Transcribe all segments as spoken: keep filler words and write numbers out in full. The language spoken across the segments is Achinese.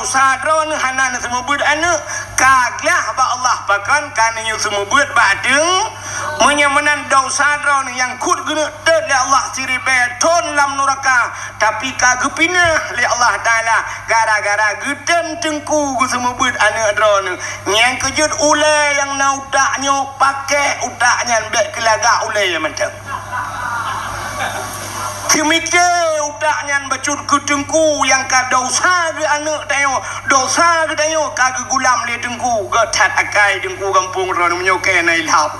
Desya droeneuh hana neuseumeubeuet aneuëk, ka glah bak Allah pakon ka neuseumeubeuet bak teung. Meunyoe meunan desya droeneuh nyang kheun geuneuk teuet lé Allah siribée thon lam nuraka, tapi ka geupineupih lé Allah Taala gara-gara geutem teungku geuseumeubeuet aneuëk droeneuh. Nyang keujeuet ulée nyang na utak nyoe, pakék utak nyan, bék keu lagak ulée mantong. Seumike utak nyan bacut keu teungku nyang ka desya geuh aneuëk tanyoe, desya geuh tanyoe ka geugulam lé teungku, gét that akai teungku gampông droeneuh meunyoe keu na ilham.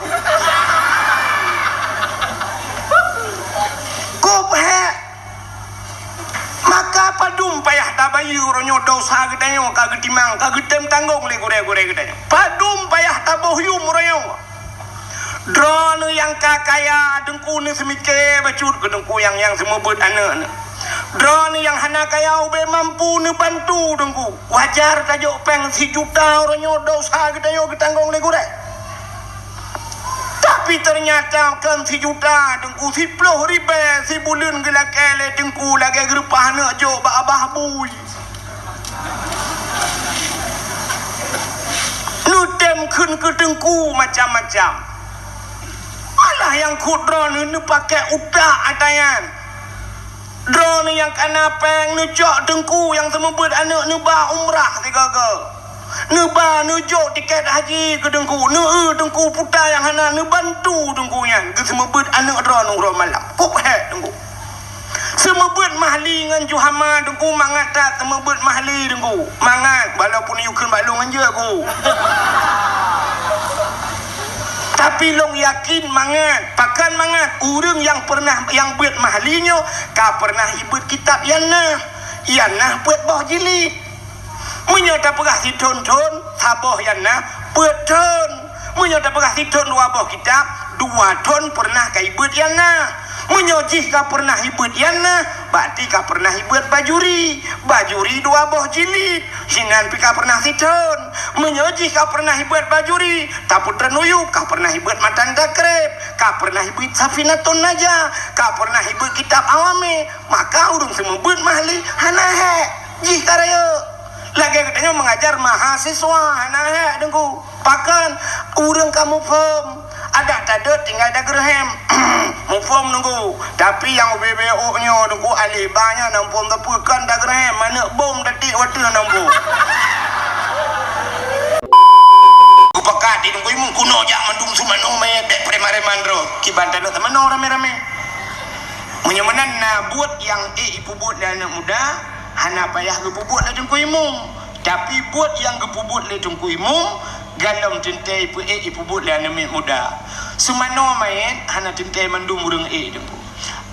Kop hék. Maka padum payah tabayeue uroe nyoe desya geutanyoe ka geutimang, ka geutem tanggong lé gurée-gurée geutanyoe. Padum payah taboh yuem uroe nyoe. Droeneuh nyang ka kaya teungku neuseumike bacut keu teungku nyang, nyang seumeubeuet aneuëk nyoe. Droeneuh nyang hana kaya ubé mampu neubantu teungku. Wajar tajok péng sijuta uroe nyoe desya geutanyoe geutanggong lé gurée. Tapi teunyata kon sijuta teungku, siploh ribée sibuleuen geulakée lé teungku lagée geureupah aneuëk jok bak abah bui. Neutem kheun keu teungku macam-macam. Malah nyang kheun droeneuh neupakék utak ata nyan. Droeneuh nyang kana péng neucok teungku nyang seumeubeuet aneuëk neuba umrah sigoe-goe. Neuba neujok tiket haji keu teungku, neueu teungku puta nyang hana neubantu teungku nyan geuseumeubeuet aneuëk droeneuh uroe malam. Kop hék teungku. Seumeubeuet mahli ngon juhama teungku, mangat that seumeubeuet mahli teungku. Mangat, walaupun yue kheun bak lôn ngon jeuet ku. Tapi lôn yakin mangat, pakon mangat, ureuëng nyang pernah, nyang beuet mahli nyoe ka pernah ibeuet kitab Ianah. Ianah peuet boh jilid. Meunyoe tapeugah sithon thon, saboh Ianah peuet thon. Meunyoe tapeugah sithon dua boh kitab, dua thon pernah ka ibeuet Ianah. Meunyoe jih ka pernah ibeuet Ianah, berarti ka pernah ibeuet Bajuri. Bajuri dua boh jilid, sinan pih ka pernah sithon. Meunyoe jih ka pernah ibeuet Bajuri, Tapeutreun Uyueb ka pernah ibeuet Matan Takrib, ka pernah ibeuet Safinatun Najah, ka pernah ibeuet kitab Awame, maka ureuëng seumeubeuet mahli hana hék. Jih ka rayeuk. Lagée geutanyoe mengajar mahasiswa hana hék teungku. Pakon ureuëng ka muphom, adak tadeuet tinggai dageureuhem. Muphom teungku, tapi nyang ubé-bé ôk nyoe teungku alih ba nyan na muphom teupeu kon dageureuhem, manök bom tatik watée na muphom. Kupakat di teungku imum kuno jak mandum sumano mé dek preman-preman droe. Kiban tadeuet sumano ramé-ramé. Meunyoe meunan na buet nyang ék ipeubuet lé aneuëk muda, hana payah geupeubuet lé teungku imum. Tapi buet nyang geupeubuet lé teungku imum, galom teuntée ipeuék ipeubuet lé aneuëk muda. Sumano manyét hana teuntée mandum ureuëng ék teungku.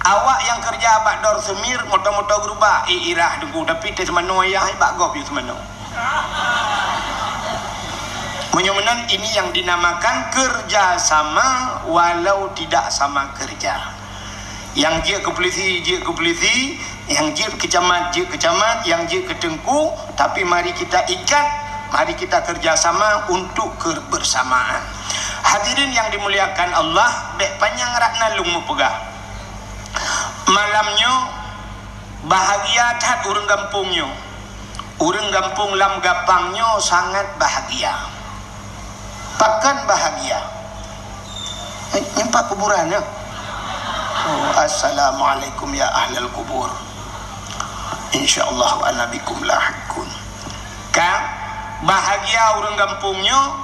Awak nyang keureuja bak dor seumir, moto-moto geurubah, ék irah teungku, tapi teuh sumano yah bak gob yue sumano. Meunyoe meunan, ini yang dinamakan kerja sama walau tidak sama kerja. Nyang jeuet keu polisi, jeuet keu polisi, nyang jeuet keu camat, jeuet keu camat, nyang jeuet keu teungku, tapi mari kita ikat, mari kita kerja sama untuk kebersamaan. Hadirin yang dimuliakan Allah, bék panyang rak na lôn meupeugah. Malam nyoe bahagia that ureuëng gampông nyoe. Ureuëng gampông Lam Gapang nyoe sangat bahagia. Pakon bahagia? Eh, nyoe pat kuburan nyoe. Oh, assalamualaikum ya ahlal kubur. Insyaallah ana bikum lahiqun. Ka bahagia ureuëng gampông nyoe,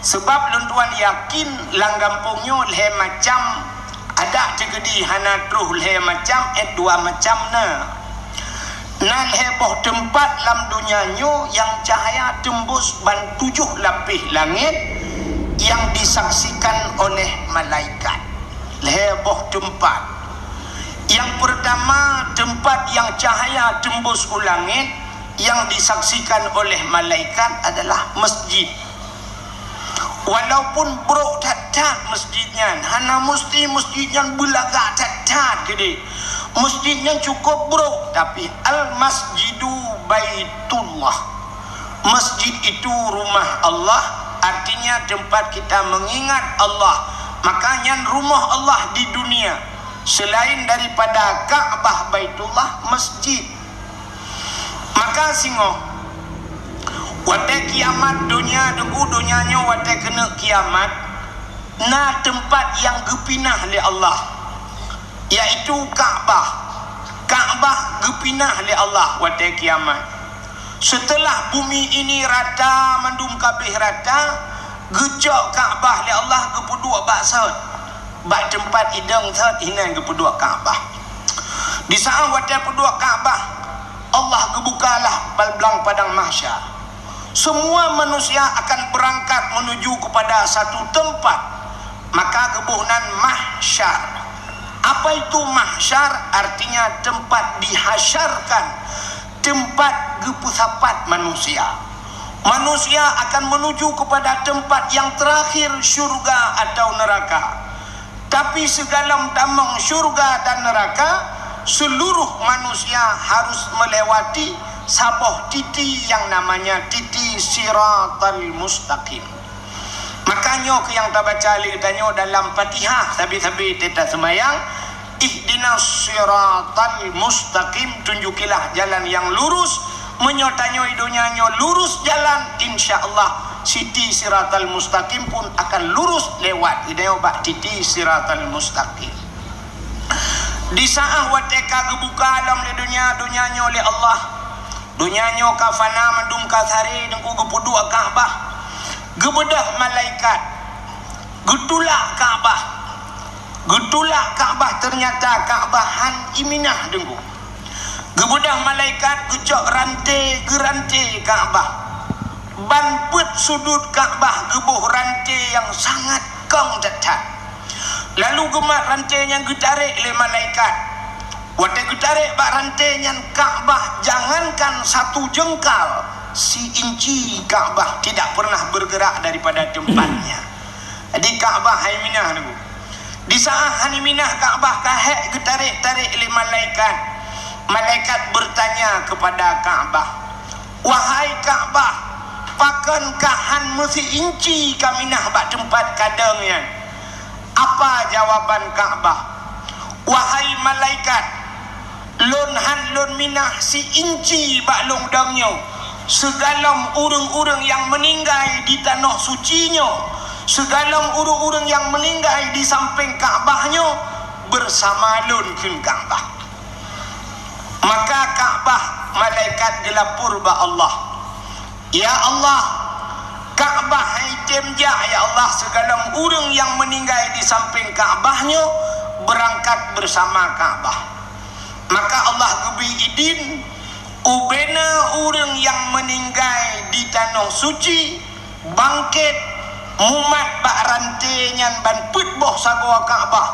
sabab lôn tuan yakin lam gampông nyoe lhée macam adak teukeudi hana troh lhée macam, eh, dua macam na. Na lhée boh teumpat lam donya nyoe nyang cahya teumbus ban tujoh lapéh langét nyang disaksikan oleh malaikat. Lhée boh teumpat. Nyang peurtama, teumpat nyang cahya teumbus u langét nyang disaksikan oleh malaikat adalah masjid. Walaupun brok that-that masjid nyan, hana musti masjid nyan beulagak that-that keudeh. Masjid nyan cukup brok, tapi al-masjidu baitullah. Masjid itu rumah Allah, artinya tempat kita mengingat Allah. Maka nyan rumoh Allah di dunia. Selain daripada Ka'bah Baitullah, masjid. Maka singoh, Watée kiamat donya, deungoe donya nyoe watée keuneuk kiamat, na teumpat nyang geupinah lé Allah, yaitu Ka'bah. Ka'bah geupinah lé Allah watée kiamat. Seuteulah bumi ini rata, mandum ka abéh rata, geucok Ka'bah lé Allah geupeuduek bak sot, bak teumpat idong sot hinan geupeuduek Ka'bah. Di saát watée peuduek Ka'bah, Allah geubukalah blang padang mahsyar. Semua manusia akan berangkat menuju kepada satu tempat, maka geuboh nan mahsyar. Apa itu mahsyar? Artinya tempat dihasyarkan, tempat geupeusapat manusia. Manusia akan menuju kepada tempat yang terakhir, syurga atau neraka. Tapi sigohlom tamong syurga dan neraka, seluruh manusia harus melewati saboh titi yang namanya titi Siratal Mustaqim. Maka nyoe keuh nyang tabaca lé geutanyoe dalam Fatihah sabe-sabe teuma seumayang, "Ihdinas siratal mustaqim," tunjukilah jalan yang lurus. Meunyoe tanyoe donya nyoe lurus jalan, insya Allah siti Siratal Mustaqim pun akan lurus lewat geutanyoe bak titi Siratal Mustaqim. Di saát watée ka geubuka lom lé donya, donya nyoe lé Allah, donya nyoe ka fana, mandum ka saré, deungoe geupeuduek Ka'bah, geubeudôh malaikat, geutulak Ka'bah. Geutulak Ka'bah, ternyata Ka'bah han iminah deungoe. Geubeudôh malaikat geucok ranté, geuranté Ka'bah. Ban peuet sudut Ka'bah geuboh ranté nyang sangat kong that-that. Lalu geumat ranté nyan geutarek lé malaikat. Watée geutarek bak ranté nyan, Ka'bah jangankan satu jengkal, si inci Ka'bah tidak pernah bergerak daripada tempatnya. Jadi Ka'bah han iminah deungoe. Di saát han iminah Ka'bah, ka hék geutarek-tarek lé malaikat. Malaikat bertanya kepada Ka'bah, "Wahai Ka'bah, pakon kah han meusi inci kaminah bak teumpat kadong nyan?" Apa jawaban Ka'bah? "Wahai malaikat, lôn han lôn minah si inci bak lôn dong nyoe, sigohlom ureuëng-ureuëng nyang meuninggai di tanoh suci nyoe, sigohlom ureuëng-ureuëng nyang meuninggai di sampéng Ka'bah nyoe, beusama lôn kheun Ka'bah." Maka Ka'bah, malaikat geulapor bak Allah, "Ya Allah, Ka'bah han item jak, ya Allah, sigohlom ureuëng nyang meuninggai di sampéng Ka'bah nyoe beurangkat beusama Ka'bah." Maka Allah geubri idin, ubena ureuëng nyang meuninggai di tanoh suci bangkét, mumat bak ranté nyan ban peuet boh sagoe Ka'bah,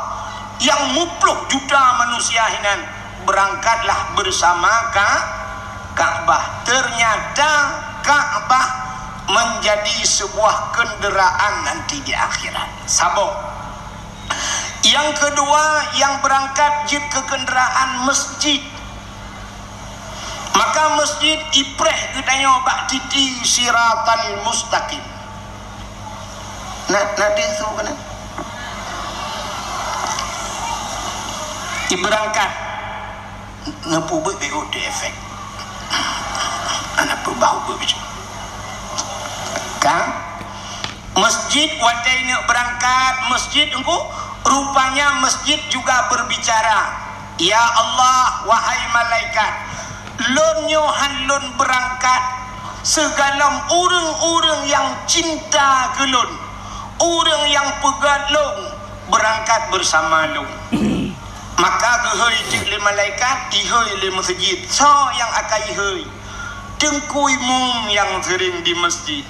nyang muplôh juta manusia hinan beurangkatlah beusama Ka-, Ka'bah. Ternyata Ka'bah menjadi sebuah kenderaan nanti di akhirat. Saboh. Nyang keudua, nyang beurangkat jeuet keu kenderaan masjid. Maka masjid ipreh geutanyoe bak titi Siratal Mustaqim. Na, na deuh su keunan? Ibeurangkat. Neupeubuet beu di efek. Aneuk peubah ubeuet bicuk. Kan? Masjid watée neuk beurangkat, masjid engku, rupanya masjid juga berbicara, "Ya Allah, wahai malaikat, lôn nyoe han lôn beurangkat, sigohlom ureuëng-ureuëng nyang cinta keu lôn, ureuëng nyang peugét lôn, beurangkat beusama lôn." Maka geuhôi jeuet lé malaikat, ihôi lé masjid. Soe nyang akan ihôi? Teungku imum nyang sering di masjid.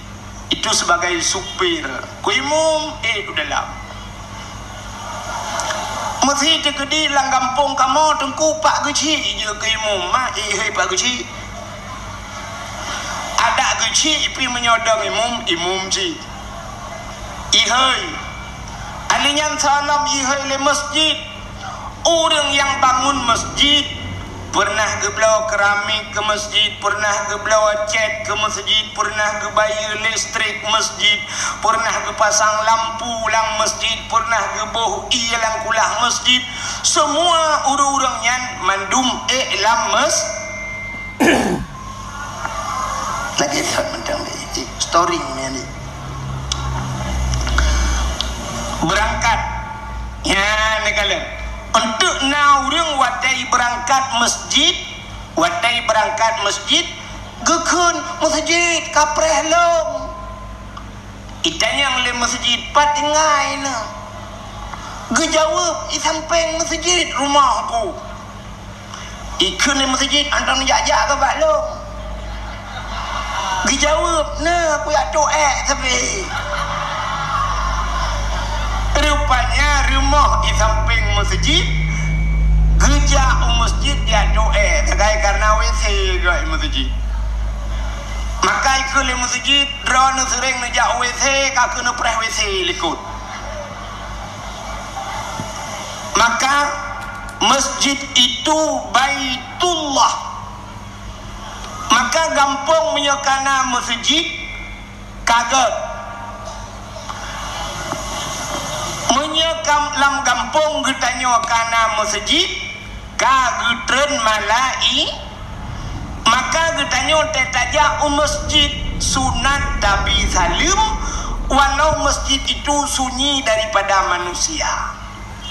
Itu sebagai supir. Ku imum, eh, u dalam. Meusi teukeudi lam gampông kamoe teungku Pak Geuchik jeuet keu imum, ma, eh, ihôi Pak Geuchik. Adak Geuchik pih meunyoe dong imum, imum cit. Ihôi. Alinyan salam ihôi lé masjid. Ureuëng nyang bangun masjid, peureunah geubloe keramik keu masjid, peureunah geubloe cat keu masjid, peureunah geubayeue listrik masjid, peureunah geupasang lampu lam masjid, peureunah geuboh ié lam kulah masjid, semua ureuëng-ureuëng nyan mandum ék lam mas-, Lagèe that mantong lé. Eh, story nyan ni. Beurangkat. Nyan neukalon. Eunteuk na ureueng watèe beurangkat masjid, watèe beurangkat masjid, geukheun, "Masjid, ka preh lom." Itanyong lé masjid, "Pat tinggai na?" Geujaweueb, "I sampéng masjid rumoh ku." Ikheun lé masjid, "Anton jak-jak keu bak lôn." Geujaweueb, "Na, kujak trok ék sabe." Rupanya rumoh i sampéng masjid, geujak u masjid jak trok ék, sagai karena W C geuh i masjid. Maka ikheun lé masjid, "Droeneuh seuréng neujak u W C, ka keuh neupreh W C likot." Maka masjid itu Baitullah. Maka gampông meunyoe ka na meuseujid, ka gèt. Meunyoe kam-, lam gampông geutanyoe ka na meuseujid, ka geutreun malai-, maka geutanyoe teutajak u masjid sunat tabi saleuem, walau masjid itu sunyi daripada manusia.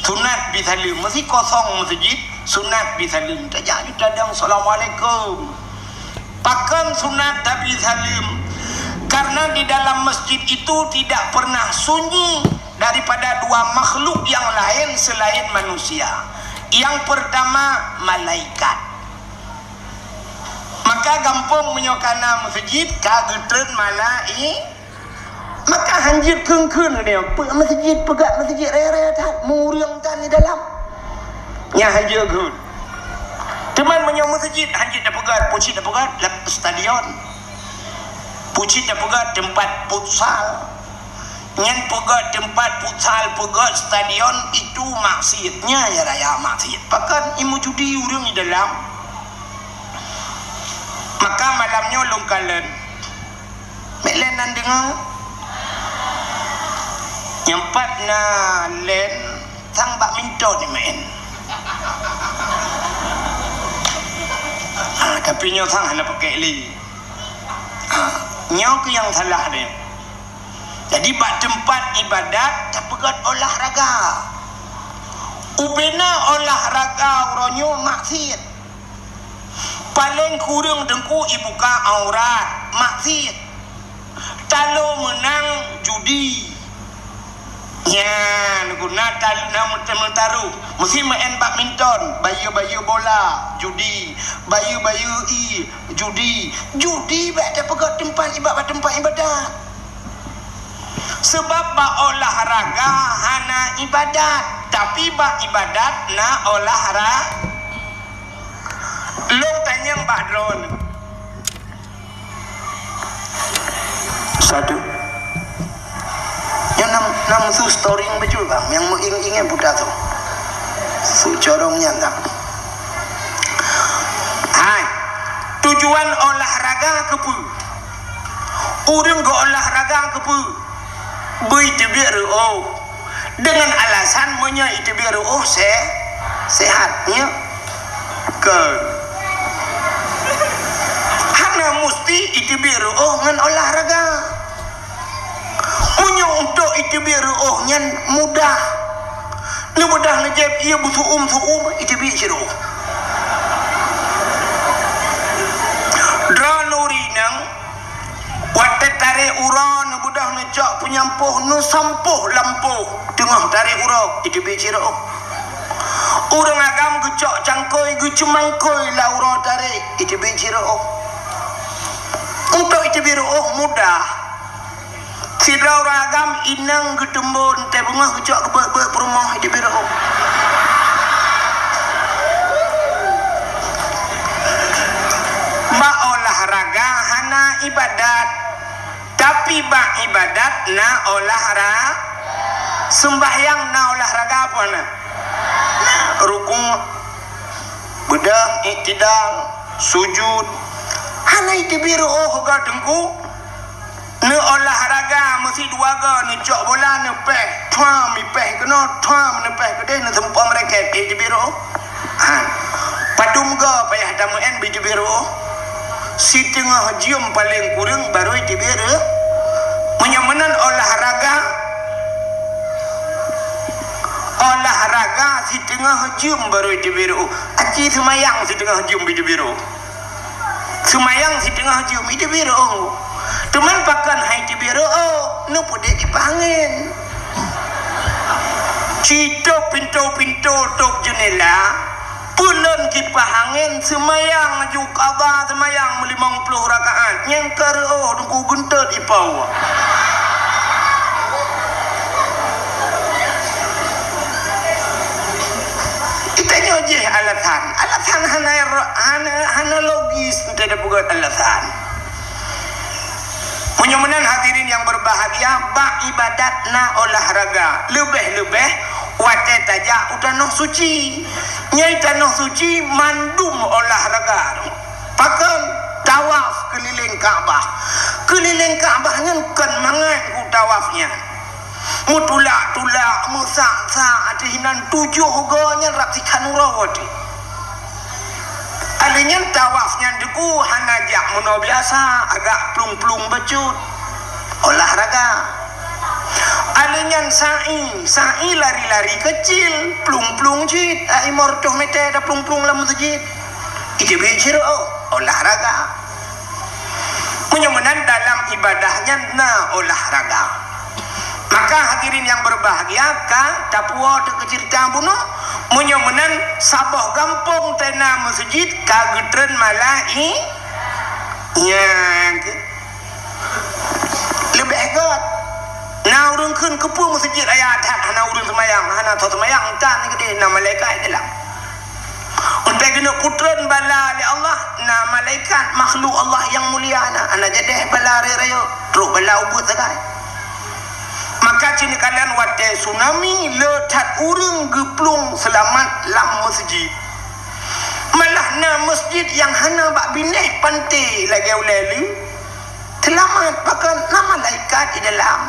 Sunat bi saleuem, meusé kosong meuseujid, sunat bi saleuem. Tajak ju tadong, "Assalamualaikum." Pakon sunat tabi saleuem? Karena di dalam masjid itu tidak pernah sunyi daripada dua makhluk yang lain selain manusia. Yang pertama, malaikat. Maka gampông meunyoe ka na meuseujid, ka geutreun malai-, Maka hanjeuet kheun-kheun nyan, peue meuseujid, peugöt meuseujid raya-raya that, mureueng tan di dalam. Nyan hanjeuet kheun. Teuma meunyoe meuseujid hanjeuet tapeugöt, peue cit tapeugöt, lam stadion. Peue cit tapeugöt teumpat futsal. Nyan peugöt teumpat futsal, peugöt stadion, itu maksiat. Nyan ya raya maksiat. Pakon i meujudi ureueng di dalam. Maka malam nyoe lôn kalon. Meu'en nan deungoe. Nyang pat na len sang badminton ni meu'en. Ha, tapi nyoe sang hana pakèk lé. Ha, nyoe keuh nyang salah deh. Jadi bak teumpat ibadat tapeugöt olahraga. Ubena olahraga uroe nyoe maksiat. Paleng kureueng teungku ibuka aurat, maksiat. Talo meunang judi. Nyan, guna tal-, na meuta-, meutaruh. Meusi meu'en badminton, bayeue-bayeue bola, judi. Bayeue-bayeue ie, judi. Judi bèk tapeugöt teumpat iba-, bak teumpat ibadat. Seubab bak olahraga hana ibadat, tapi bak ibadat na olahra-, Lôn tanyong bak droeneuh. Satu. Nyang nam, nam su storing beujeuet bang, nyang meuingat-ingat buta tu. Su corong nyan bang. Hai, tujuan olahraga keupeue? Ureueng geuolahraga keupeue? Beuteubiet reuôh. Deungon alasan meunyoe iteubiet reuôh se-, sehat, nyo. Kon. Hana musti iteubiet reuôh ngon olahraga. Meunyoe untuk iteubiet reuôh nyan mudah. Neubeudôh neujieb ie beusu'um-su'um, iteubiet sidroe. Droeneuh ureueng inong, watèe tarek uroe neubeudôh neucok peunyampôh, neusampôh lampôh teungoh tarek uroe, iteubiet sidroe. Ureueng agam geucok cangkôi, geuceumangkôi lam uroe tarek, iteubiet sidroe. Untuk iteubiet reuôh mudah. Sidroe ureueng agam inong geuteumbon teuh beungoh geucok geubeuet-beuet peurumoh di biro. Bak olahraga hana ibadat, tapi bak ibadat na olahra-, seumbahyang na olahraga apa na? Na rukuk, beudôh, iktidal, sujud. Hana iteubiet reuôh ka teungku. Neuolahraga meusidua goe, neucok bola, neupéh, thuam, ipéh keunoe, thuam, neupéh keudeh, neuseumpom raket, eh, iteubiet reuôh. Ha. Padum goe payah tameu'en bak iteubiet reuôh. Siteungoh jeuem paleng kureueng barô iteubiet reuôh. Meunyoe meunan olahraga, olahraga siteungoh jeuem barô iteubiet reuôh. Aci seumayang siteungoh jeuem iteubiet reuôh. Seumayang siteungoh jeuem iteubiet reuôh. Teuma pakon han iteubiet reuôh, neupeudeh kipah angén. Citôb pintoe-pintoe, tôb jeunela, peulon kipah angén, seumayang aju, qadha seumayang meulimong ploh rakaat, nyang ka reuôh Teungku geuntot ipoh. Geutanyoe jih alasan, alasan hana, hana, hana logis, teupeugöt alasan. Meunyoe meunan hadirin nyang beubahgia, bak ibadat na olahraga, leubeh-leubeh watée tajak u tanoh suci. Nyang tanoh suci mandum olahraga. Pakon? Tawaf keulileng Ka'bah. Keulileng Ka'bah nyan kon mangat ku tawaf nyan. Meutulak-tulak, meusak-sak, ateueh inan tujoh goe nyan rab sikhan uroe teuh. Alèh nyan tawaf nyan Teungku hana jak meunoe biasa, agak plueng-plueng bacut. Olahraga. Alèh nyan sa'i, sa'i lari-lari keucil, plueng-plueng cit, ai lima reutôh meter taplueng-plueng lam meuseujid. Iteubiet reuôh, olahraga. Meunyoe meunan dalam ibadah nyan na olahraga. Maka hadirin nyang beubahgia, ka tapuwoe teuh keu ceurita bunoe, meunyoe meunan saboh gampông teuh na meuseujid ka geutreun malai-, nyang keu-, leubeh göt. Na ureuëng kheun keupeue meuseujid raya that hana ureuëng seumayang, hana soe seumayang, tan keudeh na malaikat dalam. Watée keuneuk peutreun bala lé Allah, na malaikat makhluk Allah nyang mulia na, hana jadeh bala rayeuk-rayeuk, trok bala ubeut sagai. Maka cit neukalon watée tsunami le that ureuëng geuplueng seulamat lam meuseujid. Malah na meuseujid nyang hana bak binéh panté lagée ulée lé. Seulamat, pakon na malaikat di dalam.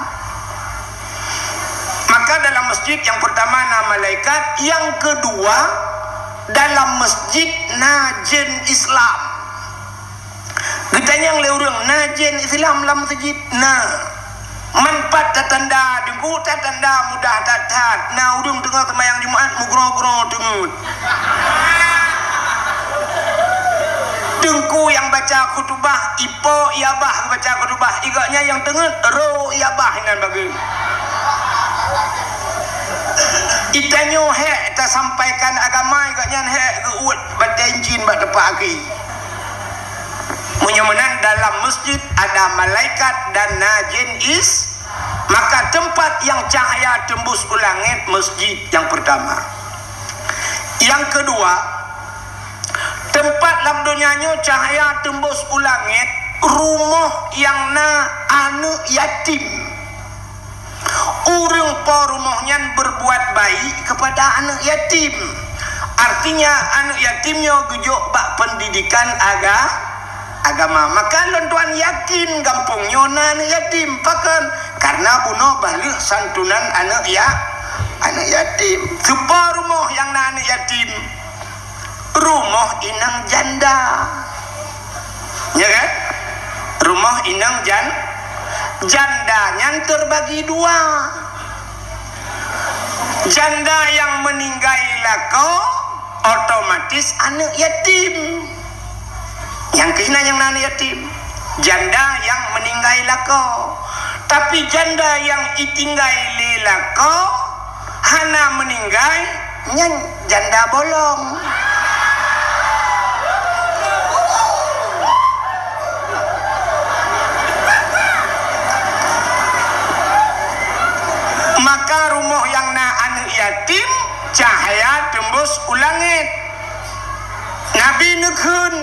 Maka dalam masjid nyang peurtama na malaikat, nyang keudua dalam masjid na jén Islam. Geutanyong lé ureuëng, na jén Islam lam masjid? Na. Man pat tatanda, Teungku, tatanda mudah that-that. Na ureuëng teungoh seumayang Jumat meugroe-groe teungeut. Teungku nyang baca khutubah, ipo i abah baca khutubah, i gobnyan nyang teungeut, ro i abah inan bageue. Itanyoe hék tasampaikan agama, i gobnyan hék geuuet batée injin bak teumpat akhé. Meunyoe meunan dalam masjid ada malaikat dan na jén is, maka teumpat nyang cahya teumbus u langét masjid nyang peurtama. Nyang keudua, teumpat lam donya nyoe cahya teumbus u langét rumoh nyang na aneuëk yatim. Ureuëng po rumoh nyan beurbuat baik keupada aneuëk yatim. Artinya, aneuëk yatim nyoe geujok bak peundidikan aga-, agama. Maka lôn tuan yakin gampông nyoe na aneuëk yatim. Pakon? Karena bunoe bah lheueh santunan aneuëk ya-, aneuëk yatim. Soe po rumoh nyang na aneuëk yatim? Rumoh inong janda. Ya kan? Rumoh inong jan-, janda nyan teurbagi dua. Janda nyang meuninggai lakoe, otomatis aneuëk yatim. Nyang keuhina nyang na aneuëk yatim. Janda nyang meuninggai lakoe. Tapi janda nyang itinggai lé lakoe, hana meuninggai, nyan janda bolong. Maka rumoh nyang na aneuëk yatim, cahya teumbus u langét. Nabi neukheun,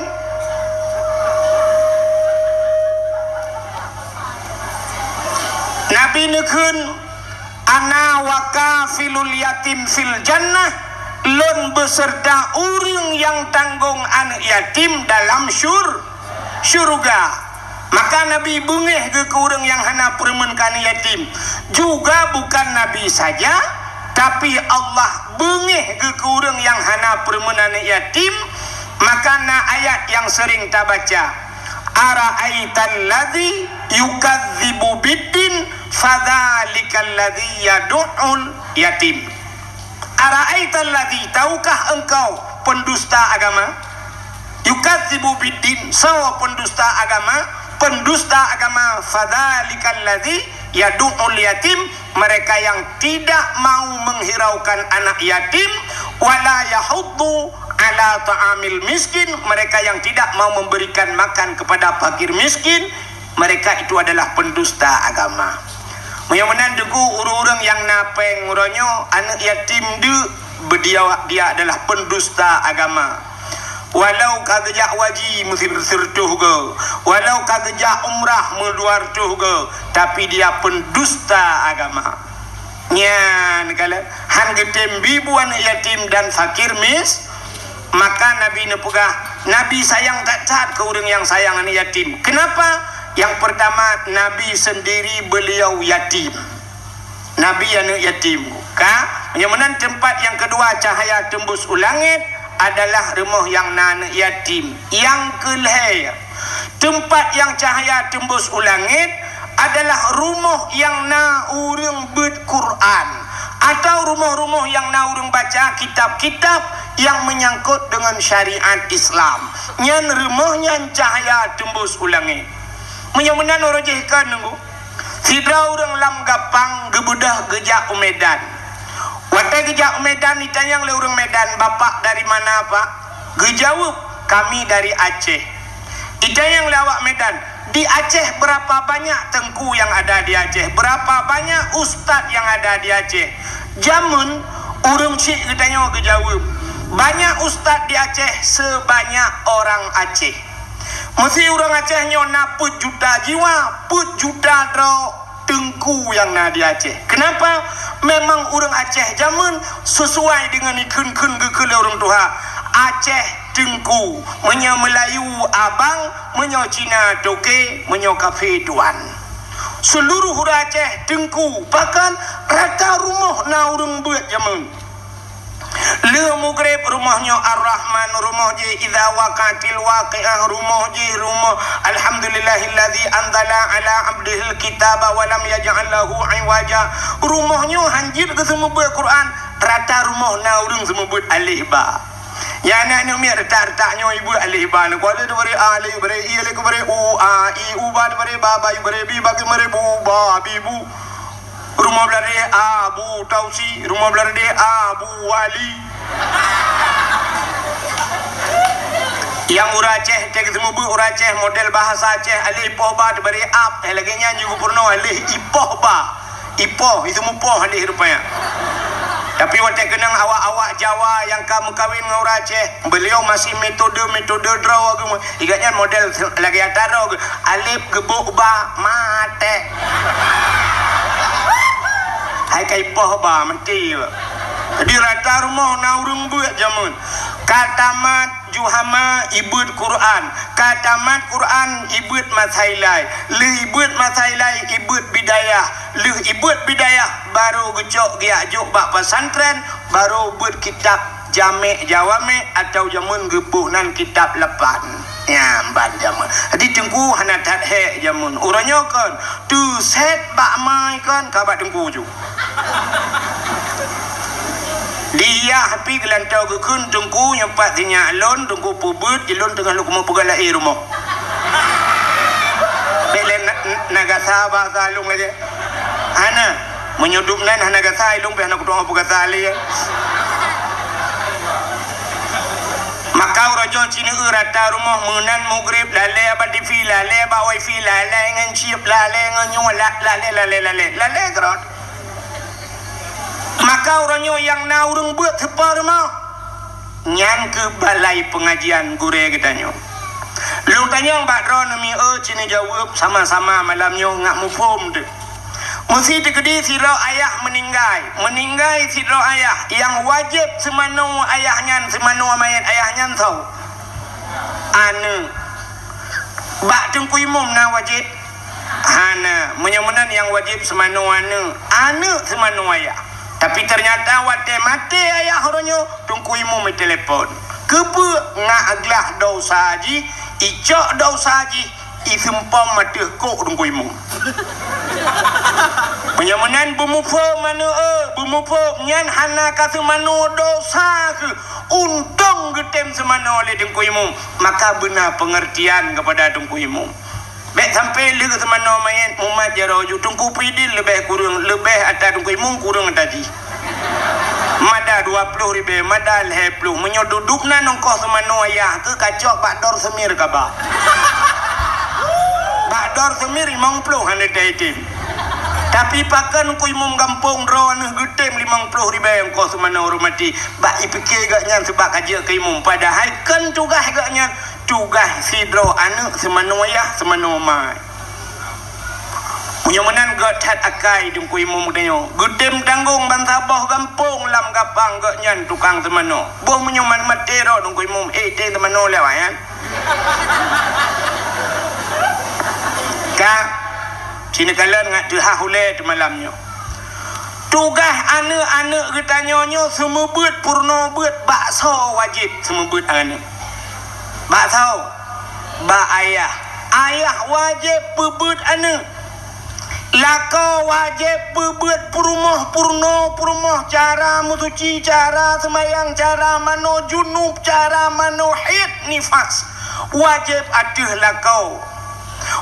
Nabi neukheun, "Ana wa kafilul yatim fil jannah," lôn beuseurta ureuëng nyang tanggong aneuëk yatim dalam syur-, syeuruga. Maka Nabi beungéh geuh keu ureuëng nyang hana peureumeun keu aneuëk yatim. Juga bukan Nabi saja, tapi Allah beungéh geuh keu ureuëng nyang hana peureumeun aneuëk yatim. Maka na ayat nyang seuring tabaca, "Ara'aital ladzi yukadzibu biddin, fadzalikal ladzi yadu'ul yatim." "Ara'aital ladzi," tahukah engkau pendusta agama? "Yukadzibu biddin," soe pendusta agama? Pendusta agama, "fadzalikal ladzi yadu'ul yatim," mereka yang tidak mau menghiraukan anak yatim, "wala yahuddu ala ta'amil miskin," mereka yang tidak mau memberikan makan kepada fakir miskin, mereka itu adalah pendusta agama. Meunyoe meunan Teungku, ureuëng-ureuëng nyang na péng uroe nyoe, aneuëk yatim deuk, beudiawak dia adalah pendusta agama. Walau ka geujak haji meusireutoh go, walau ka geujak umrah meudua reutôh go, tapi dia pendusta agama. Nyan kalon, han geutem bi bu aneuëk yatim dan fakir mis-, maka Nabi neupeugah, Nabi sayang that-that keu ureuëng nyang sayang aneuëk yatim. Kenapa? Yang pertama, Nabi sendiri beliau yatim. Nabi aneuëk yatim. Ka? Nyang meunan teumpat nyang keudua cahaya teumbus u langét adalah rumoh nyang na aneuëk yatim. Nyang keulhée, teumpat nyang cahaya teumbus u langét adalah rumoh nyang na ureuëng beuet Quran, atau rumoh-rumoh nyang na ureuëng baca kitab-kitab nyang meunyangkot deungon syariat Islam. Nyan rumoh nyan cahaya teumbus u langét. Meunyoe meunan uroe jih kon nunggu. Sidroe ureuëng lam gampang geubeudôh geujak u Medan. Watée geujak u Medan, jitanyong lé ureuëng Medan, "Bapak dari mana, Pak?" Geujaweueb, "Kami dari Aceh." Jitanyong lé awak Medan, "Di Aceh berapa banyak teungku yang ada di Aceh? Berapa banyak ustaz yang ada di Aceh?" Jameun ureuëng chik geutanyoe geujaweueb, "Banyak ustaz di Aceh sebanyak orang Aceh." Meusi ureuëng Aceh nyoe na peuet juta jiwa, peuet juta droe teungku nyang na di Aceh. Kenapa? Memang ureuëng Aceh jameun sesuai deungon ikheun-kheun geukheun lé ureuëng tuha. Aceh teungku, meunyoe Meulayu abang, meunyoe Cina toke, meunyoe kafé tuan. Seluruh ureuëng Aceh teungku, bahkan rata rumoh na ureuëng beuet jameun. Lheueh mugreb rumoh nyoe Ar-Rahman, rumoh jih Idza Waqa'atil Waqi'ah, rumoh jih rumoh Alhamdulillahilladzi anzala ala abdihil kitaba wa lam yaj'al lahu iwaja. Rumoh nyoe hanjeuet geuseumeubeuet Quran, rata rumoh na ureuëng seumeubeuet alif ba. Nyan aneuk miet rata-rata nyoe ibeuet alif ba. Nyoe ka lheueh teubri a, lheueh bri i, lheueh keubri u, a, i, u, ba teubri ba, ba teubri bi, ba keubri bu, ba, bi, bu. Rumoh Bladeh Abu Tausi, rumoh Bladeh Abu Wali. Nyang ureuëng Aceh, teuh seumeubeuet ureuëng Aceh model bahasa Aceh, aleh ipoh ba teubri ap, eh, lagée nyan jih geupeurunoe aleh ipoh ba. Ipoh, itu mupoh aleh rupanya. Tapi watée keunong awak-awak Jawa nyang ka meukawen ngon ureuëng Aceh, beliau masih metode-metode droe geuh. Ingat nyan model lagée atra droe geuh. Alif geubok ba maté. Hai ka ipoh ba meuti. Jadi rata rumoh na ureuëng beuet jameun. Ka tamat Juhama ibeuet Quran, ka tamat Quran ibeuet masailai, lheueh ibeuet masailai ibeuet bidayah, lheueh ibeuet bidayah baru geucok geujak jok bak pesantren, baru beuet kitab Jamek Jawamik atau jameun geuboh nan kitab lapan. Nyan ban jameun. Jadi teungku hana that hék jameun. Uroe nyoe kon, teusét bak mai kon ka bak teungku ju. Di yah pih geulantoe geukheun teungku nyoe pat sinyak lôn, teungku peubeuet, ilôn teungoh lôn keumeung peugah laén rumoh. Bék lé na, na gasa bahasa lôn lagée. Hana. Meunyoe dum nan hana gasa, ilôn pih hana kutu'oh peugasa lé. Maka uroe nyoe cineuk rata rumoh meunan mugreb, lalée bak T V, lalée bak wifi, lalée ngon chip, lalée ngon nyoe, la-, lalée, lalée, lalée, lalée keurot. Maka uroe nyoe nyang na ureuëng beuet teupeue rumoh, nyan keuh balai peungajian gurée geutanyoe. Lôn tanyong bak droeneuh mié, ci neujaweueb sama-sama malam nyoe ngat muphom teuh. Meusi teukeudi sidroe ayah meuninggai, meuninggai sidroe ayah, nyang wajéb seumanoe ayah nyan, seumanoe manyét ayah nyan soe? Aneuëk. Bak teungku imum na wajéb? Hana. Meunyoe meunan nyang wajéb seumanoe aneuëk, aneuëk seumanoe ayah. Tapi teunyata watée maté ayah uroe nyoe, teungku imum itelepon. Keupeue? Ngat glah desya jih, icok desya jih, Iseumpom ateueh kok Teungku Imum. Meunyoe meunan beumuphom aneuk, eh, beumuphom nyan hana ka seumanoe dosa kheueh, untông geutem seumanoe lé Teungku Imum, maka beuna peungeurtian keupada Teungku Imum. Bèk sampoe lheueh seumanoe manyèt mumat jaroe ju Teungku Pidin leubeh kureueng, leubeh ata Teungku Imum kureueng ata jih. Mada dua ploh ribèe, mada lhèe ploh. Meunyoe duduek na nongkoh seumanoe ayah keu kacok bak dor seumir kaba. Bak dor seumir limong ploh hana teuitem. Tapi pakon Teungku Imum gampông droeneuh geutem limong ploh ribèe nongkoh seumanoe ureueng maté. Bak ipike gobnyan seubab ka jeuet keu imum. Padahai kon tugaih gobnyan, tugaih sidroe aneuk seumanoe ayah, seumanoe ma. Meunyoe meunan gèt that akai Teungku Imum geutanyoe, geutem tanggong bansaboh gampông lam gapang gobnyan tukang seumanoe. Boh meunyoe man maté droe Teungku Imum, eh, tem seumanoe lé awaknyan. Ka, sineuk kalon ngat teuhah ulèe teumalam nyoe. Tugaih aneuk-aneuk geutanyoe nyoe seumeubeuet peurunoe beuet baksoe wajéb seumeubeuet aneuk. Baksoe, bak ayah. Ayah wajéb peubeuet aneuk. Lakoe wajéb peubeuet peurumoh peurunoe peurumoh cara meusuci, cara seumayang, cara manoe junub, cara manoe haid nifas. Wajéb ateueh lakoe.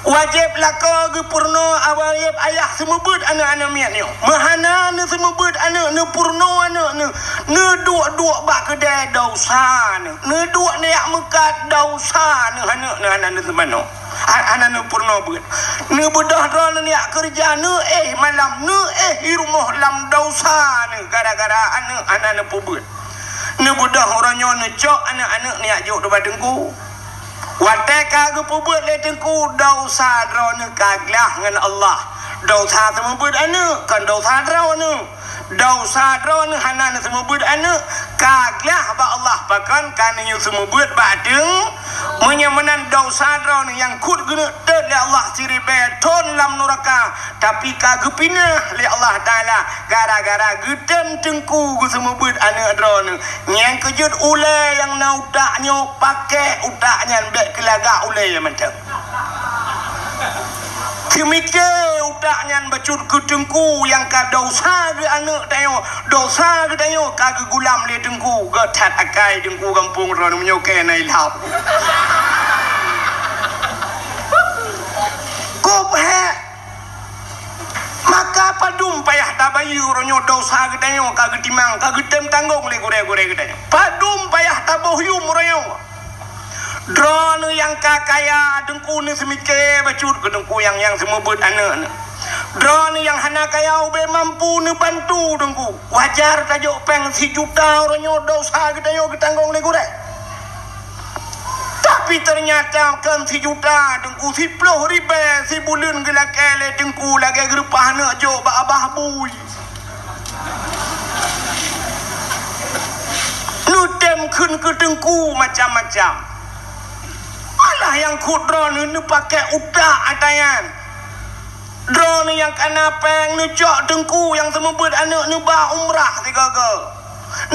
Wajéb lakoe geupeurunoe, wajéb ayah seumeubeuet aneuk-aneuk miet nyoe. Meuhana neuseumeubeuet aneuk, neupeurunoe aneuk, neu-, neuduek-duek bak keudè dosa neu-, neuduek neujak meukat dosa neu-, aneuk, neu-, hana neuseumanoe. Ha-, hana neupeurunoe beuet. Neubeudôh droeneuh neujak keureuja, neuéh malam, neuéh i rumoh lam dosa neu-, gara-gara aneuk hana neupeubeuet. Neubeudôh uroe nyoe neucok aneuk-aneuk neujak jok dum bak teungku. Watèe ka geupeubeuet lé teungku, desya droeneuh ka glah ngon Allah. Desya seumeubeuet aneuk, kon desya droeneuh. Desya droeneuh hana neuseumeubeuet aneuk, ka glah bak Allah, pakon ka neuyue seumeubeuet bak teung. Meunyoe meunan desya droeneuh nyang kheun geuneuk teuet lé Allah siribèe thon lam nuraka, tapi ka geupinah lé Allah Taala gara-gara geutem teungku geuseumeubeuet aneuk droeneuh. Nyang keujeuet ulèe nyang na utak nyoe, pakèk utak nyan, bèk keu lagak ulèe mantong. Seumiké utak nyan bacut keu teungku nyang ka desya geuh aneuk tanyoe, desya geuh tanyoe ka geugulam lé teungku, gèt that akai teungku gampông droeneuh meunyoe keu na ilham. Kop hèk. Maka padum payah tabayeue uroe nyoe desya geutanyoe ka geutimang, ka geutem tanggong lé gurèe-gurèe geutanyoe. Padum payah taboh yuem uroe nyoe. Droeneuh nyang ka kaya, teungku neuseumiké bacut keu teungku nyang, nyang seumeubeuet aneuk neu. Droeneuh nyang hana kaya ubé mampu neubantu teungku. Wajar tajok péng sijuta uroe nyoe desya geutanyoe geutanggong lé gurèe. Tapi teunyata kon sijuta teungku, siploh ribèe sibuleuen geulakèe lé teungku lagèe geureupah aneuk jok bak abah bui. Neutem kheun keu teungku macam-macam. Malah nyang kheun droeneuh neupakèk utak ata nyan. Droeneuh nyang kana péng neucok teungku nyang seumeubeuet aneuk neuba umrah sigoe-goe.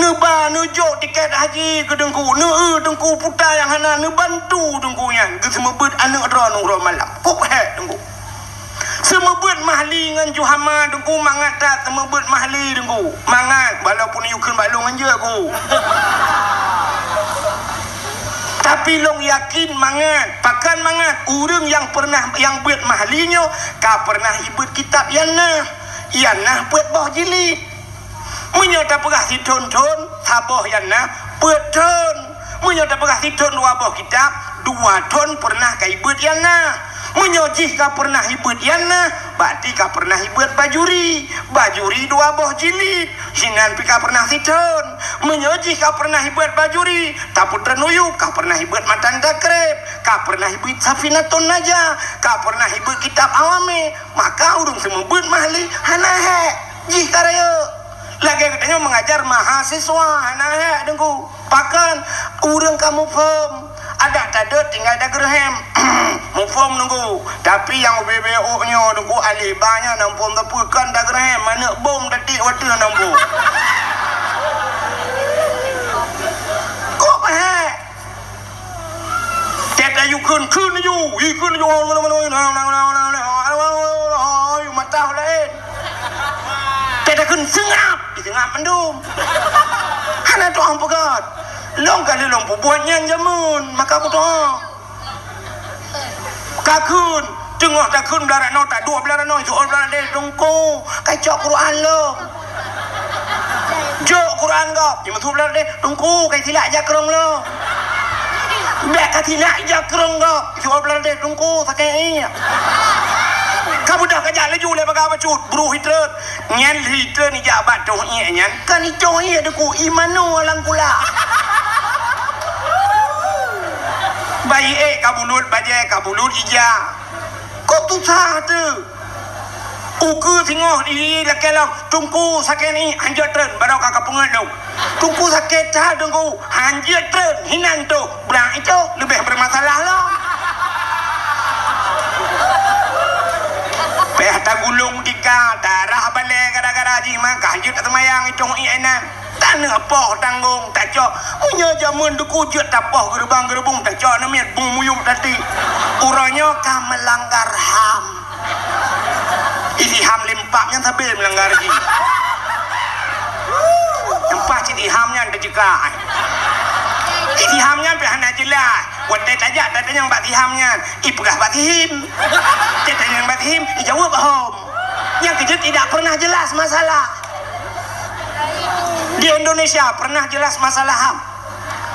Neuba neujok tiket haji keu teungku, neueu teungku puta nyang hana neubantu teungku nyan geuseumeubeuet aneuk droeneuh uroe malam. Kop hèk teungku. Seumeubeuet mahli ngon juhama teungku, mangat that seumeubeuet mahli teungku. Mangat, walaupun yue kheun bak lôn ngon jeuet ku. Tapi lôn yakin mangat, pakon mangat, ureueng nyang peureunah nyang beuet mahli nyoe ka peureunah ibeuet kitab Yanah. Yanah peuet boh jilid. Meunyoe tapeugah sithon-thon, saboh Yanah peuet thon. Meunyoe tapeugah sithon dua boh kitab, dua thon peureunah ka ibeuet Yanah. Meunyoe jih ka peureunah ibeuet Yanah, berarti ka peureunah ibeuet Bajuri. Bajuri dua boh jilid, sinan pih ka peureunah sithon. Meunyoe jih ka peureunah ibeuet Bajuri, tapeutreun uyueb ka peureunah ibeuet Matan Takrib, ka peureunah ibeuet Safinatun Najah, ka peureunah ibeuet kitab Awame, maka ureueng seumeubeuet mahli hana hèk. Jih ka rayeuk. Lagèe geutanyoe mengajar mahasiswa, hana hèk teungku. Pakon ureueng ka muphom, adak tadeuet tinggai dageureuhem. Muphom teungku, tapi nyang ubé-bé ôk nyoe teungku, alèh ba nyan na muphom sapeue kon dageureuhem, aneuk bom tatiek watèe na muphom. Kop hèk. Teuka Yue kheun, kheun laju, yue kheun laju. Mata laén. Teutakheun seungab, seungab mandum. Hana tu'oh peugah. Lôn ka lôn peubuet nyan jameun, maka kutu'oh. Ka kheun, teungoh takheun blah ranoe, taduek blah ranoe, jiôh blah ranoe, Teungku, kacok Quran lôn. Jok Quran gob, jimeusut blah ranoe, Teungku, kasilak jakrong lôn. Bèk kasilak jakrong gob, jiôh blah ranoe, Teungku, sakét ié. Ka beudôh kajak laju lé bagah bacut, bruh itreun. Nyan lheuh itreun ijak bak toh ié nyan, kan itoh ié Teungku, imanu alang kula. Bayi ék ka bulut, bajèe ka bulut, ija. Kok tusah teuh? Ukeue singoh di lakèe lom, Teungku sakét ni, hanjeuet treun, baroe ka kapeungeut lom. Teungku sakét that, Teungku, hanjeuet treun, hinan toh, brang itoh, leubeh bermasalah lom. Payah tagulong tika, tarah balèe gara-gara jih mah, ka hanjeuet taseumayang itoh ié nan. Taneuk poh tanggong, tacok. Meunyoe jameun Teungku jeuet tapoh geureubang-geureubong, tacok aneuk miet bung muyueb tadi. Uroe nyoe ka meulanggar ham. Isi ham limpak nyan sabe meulanggar jih. Nyan paih cit iham nyan teuceuka. Isi ham nyan pih hana jeulaih. Watèe tajak tatanyong bak si ham nyan, ipeugah bak si him. Tatanyong bak si him, ijaweueb hom. Nyang keujeuet tidak pernah jelas masalah. Di Indonesia pernah jelas masalah ham.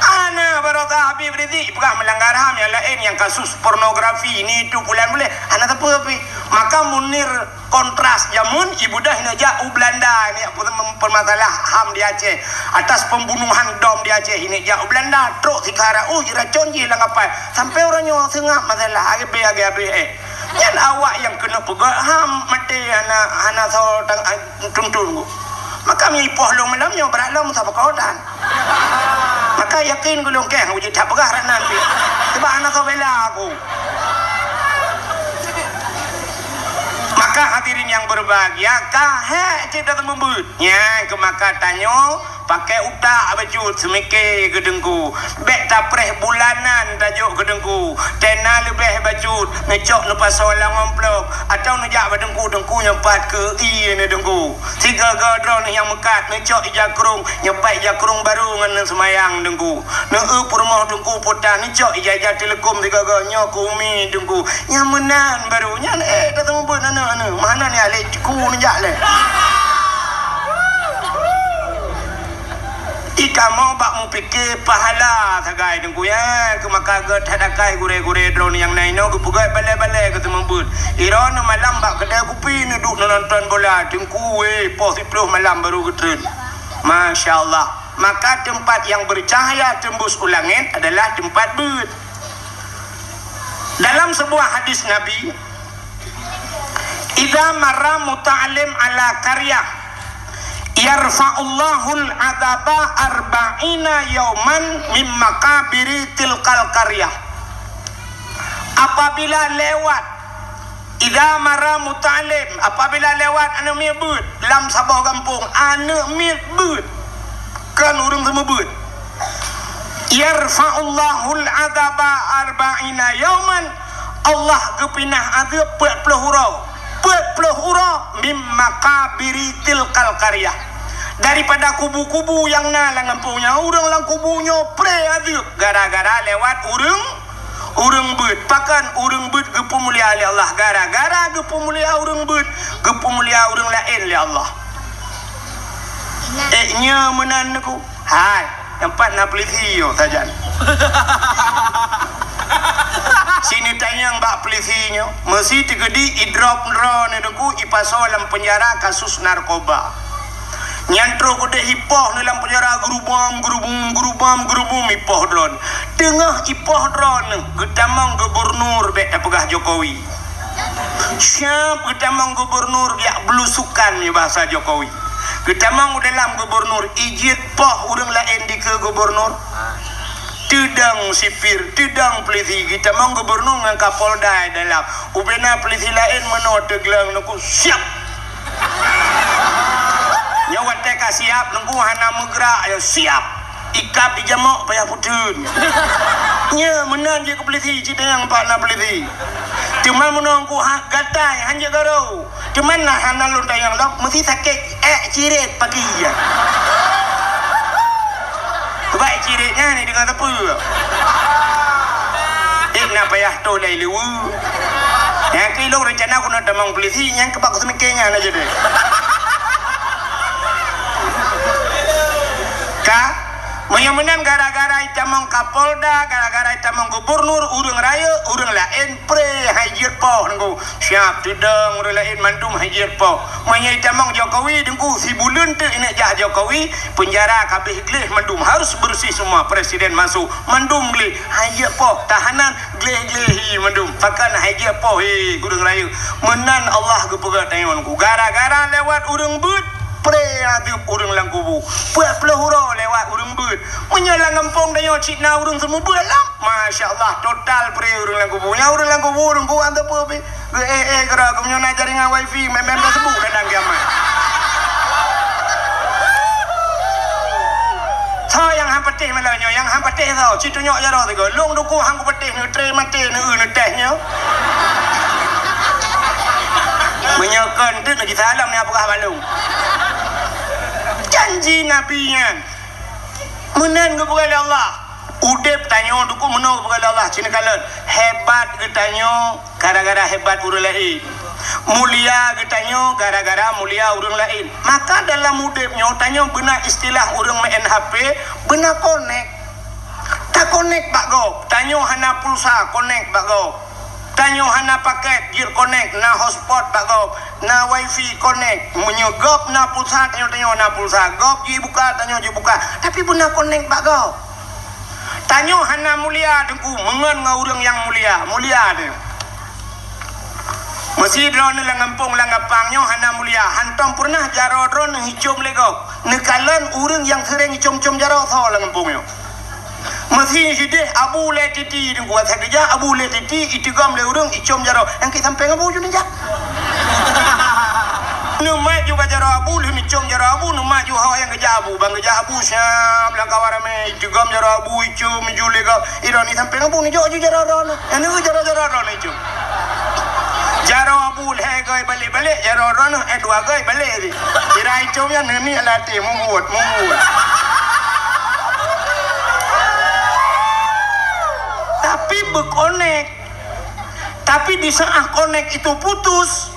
Hana, baroe Habib Rizik peugah meulanggar ham, nyang laén nyang kasus pornografi, ni itu pulan buléh, hana sapeue pih. Maka Munir kontras jameun, ibudah neujak u Belanda, ni permasalah ham di Aceh. Atas pembunuhan dom di Aceh, neujak u Belanda, trok sikara, uh, jiracon jih lam kapal. Sampai uroe nyoe seungab masalah, agé abéh, agé abéh, eh. Nyan awak nyang keuneuk peugah ham maté hana, hana soe tang-, tuntun ku. Maka mi poh lôn malam nyoe brat lôn meusaboh dan. Maka yakin ku lôn kèe uji that peugah rat nan pih. Sebab hana soe bela aku. Maka hadirin yang berbahagia, ka hék cit dah teumeubeut. Nyan keu maka tanyoe Pakai utak bacut, seumike keu Teungku. Bèk tapreh bulanan tajok keu Teungku. Tena leubeh bacut, neucok neupasoe lam amplop, atawa neujak bak Teungku, Teungku nyoe pat keu ie neuh Teungku. Sigoe-goe droeneuh nyang meukat, neucok ija krông, nyoe pat ija krông barô ngon neuseumayang Teungku. Neueu peurumoh Teungku puta, neucok ija-ija teuleukom sigoe-goe nyoe keu umi Teungku. Nyang meunan barô, nyan éh, tateumeubeut aneuk-aneuk. Meuhana ni alé ku neujak lé. Ikamoe bak mupike pahala sagai Teungku, ya, keu maka geuh that akai gurée-gurée droeneuh nyang na inoe geupeugöt balée-balée geuteumeubeut. Droeneuh malam bak keudée kupi neuduek neunonton bola, Teungku, wéh, poh siplôh malam barô geutreun. Masya Allah. Maka teumpat nyang beucahaya teumbus u langét adalah teumpat beuet. Dalam sebuah hadis Nabi, "Idza marra muta'allim ala qaryah, yarfa'ullahul adzaba arba'ina yauman min maqabiri tilkal qaryah." Apabila lewat, "Idza marra muta'allim," apabila lewat aneuk miet beuet lam saboh gampông, aneuk miet beuet, kon ureuëng seumeubeuet. "Yarfa'ullahul adzaba arba'ina yauman," Allah geupinah azeueb peuet ploh uroe. Peuet ploh uroe, "Mim maqabiri tilkal qaryah," daripada kubu-kubu nyang na lam gampông nyan. Ureuëng lam kubu nyoe pré azeueb gara-gara lewat ureuëng, ureuëng beuet. Pakon ureuëng beuet geupeumulia lé Allah? Gara-gara geupeumulia ureuëng beuet, geupeumulia ureuëng laén lé Allah. Ék nyoe meunan neuku. Hai, teumpat na peulisi yo sajan. Sineutanyong bak peulisi nyoe, meusi teukeudi idrop droeneuh Teungku, ipasoe lam peunjara kasus narkoba. Nyan troh keudeh ipoh neuh lam peunjara, geurubom, geurubum, geurubom, geurubum ipoh droeneuh. Teungoh ipoh droeneuh, geutamong gubernur, bék tapeugah Jokowi. Siap geutamong gubernur jak belusukan, nyoe bahasa Jokowi. Geutamong u dalam gubernur, ijeuet poh ureuëng laén dikeue gubernur. Teudong sipir, teudong peulisi, geutamong gubernur ngon Kapolda dalam. Ubena peulisi laén meunoe teugleng Teungku, siap. Nyoe watée ka siap Teungku, hana meugrak, ya siap. Ikab dijamok payah puteun. Nyoe meunan jeuet keu polisi, cit tanyong pat na polisi. Teuma meunong ku ha-, gatai, hanjeuet garô. Teuma na hana lôn tanyong lom, meusti sakét, ék ciret paki ya. Bah ék ciret nyan ni deungon teupeu. Ék na payah toh lé leue. Nyang keu lôn rencana keuneuk tamong polisi, nyang keubak kuseumiké nyan aja deh. Ka? Meunyoe meunan gara-gara itamong Kapolda, gara-gara itamong gubernur, ureuëng rayeuk, ureuëng laén pré hai jeuet poh nunggu. Siap teudong ureuëng laén mandum hai jeuet poh. Meunyoe itamong Jokowi, teungku, sibuleuen teuk ineuk jak Jokowi, peunjara ka abéh gleh mandum, harus bersih semua, presiden masuk, mandum gleh, hai jeuet poh, tahanan gleh-gleh hi mandum, pakon hai jeuet poh hi ureuëng rayeuk. Meunan Allah geupeugah tanyoe nunggu, gara-gara lewat ureuëng beuet, pré azeub ureuëng lam kubu. Peuet ploh uroe lewat ureuëng beuet. Meunyoe lam gampông tanyoe cit na ureuëng seumeubeuet lom, masya Allah, total pré ureuëng lam kubu. Nyang ureuëng lam kubu, ureuëng kubu hana teupeu pih. Geu-, eh, eh, keudroe, keumeunyoe na jaringan wifi, mé-, mé-, mé seubu ladang kiamat. Soe nyang han patéh malam nyoe, nyang han patéh soe, ci tunyok jaroe sigoe. Lôn dukung han kupatéh, neutré maté, neu-, neutéh nyoe. Meunyoe kon teuk, neuji salam, neupeugah bak lôn. Janji Nabi nyan. Meunan geupeugah lé Allah. Udeb tanyoe dukung meunoe geupeugah lé Allah, ci neukalon. Hebat geutanyoe gara-gara hebat ureuëng laén. Mulia geutanyoe gara-gara mulia ureuëng laén. Maka dalam udeb nyoe tanyoe beuna istilah ureuëng maén H P, beuna konek. Takonek bak gob. Tanyoe hana pulsa, konek bak gob. Tanyoe hana paket, jeuet konek, na hotspot bak gob, na wifi konek. Meunyoe gob na pulsa, tanyoe, tanyoe na pulsa. Gob jibuka, tanyoe jibuka. Tapi beuna konek bak gob. Tanyoe hana mulia, Teungku, meungon ngon ureuëng nyang mulia. Mulia teuh. Meusidroe neuh lam gampông, lam gampang nyoe hana mulia. Hantom peureunah jaroe droeneuh neucom lé gob. Neukalon ureuëng nyang seuréng icom-com jaroe soe lam gampông nyoe. Meusi sideh Abu Lé Titi, Teungku, asai geujak Abu Lé Titi, iteugom lé ureuëng icom jaroe. Nyang keu sampéng Abu ju neujak. Neumat ju bak jaroe Abu, lheueh neucom jaroe Abu, neumat ju ho nyang geujak Abu. Ban geujak Abu siap lam kawan ramé, iteugom jaroe Abu, icom ju lé gob. Idroe ni sampéng Abu neujok ju jaroe droeneuh. Nyang neueu jaroe-jaroe droeneuh icom. Jaroe Abu lhée goe balek-balek, jaroe droeneuh, eh, dua goe balek di. Sira icom nyan neuniek lam até, mubuet, mubuet. Tapi beukonek. Tapi di saat konek itu putus,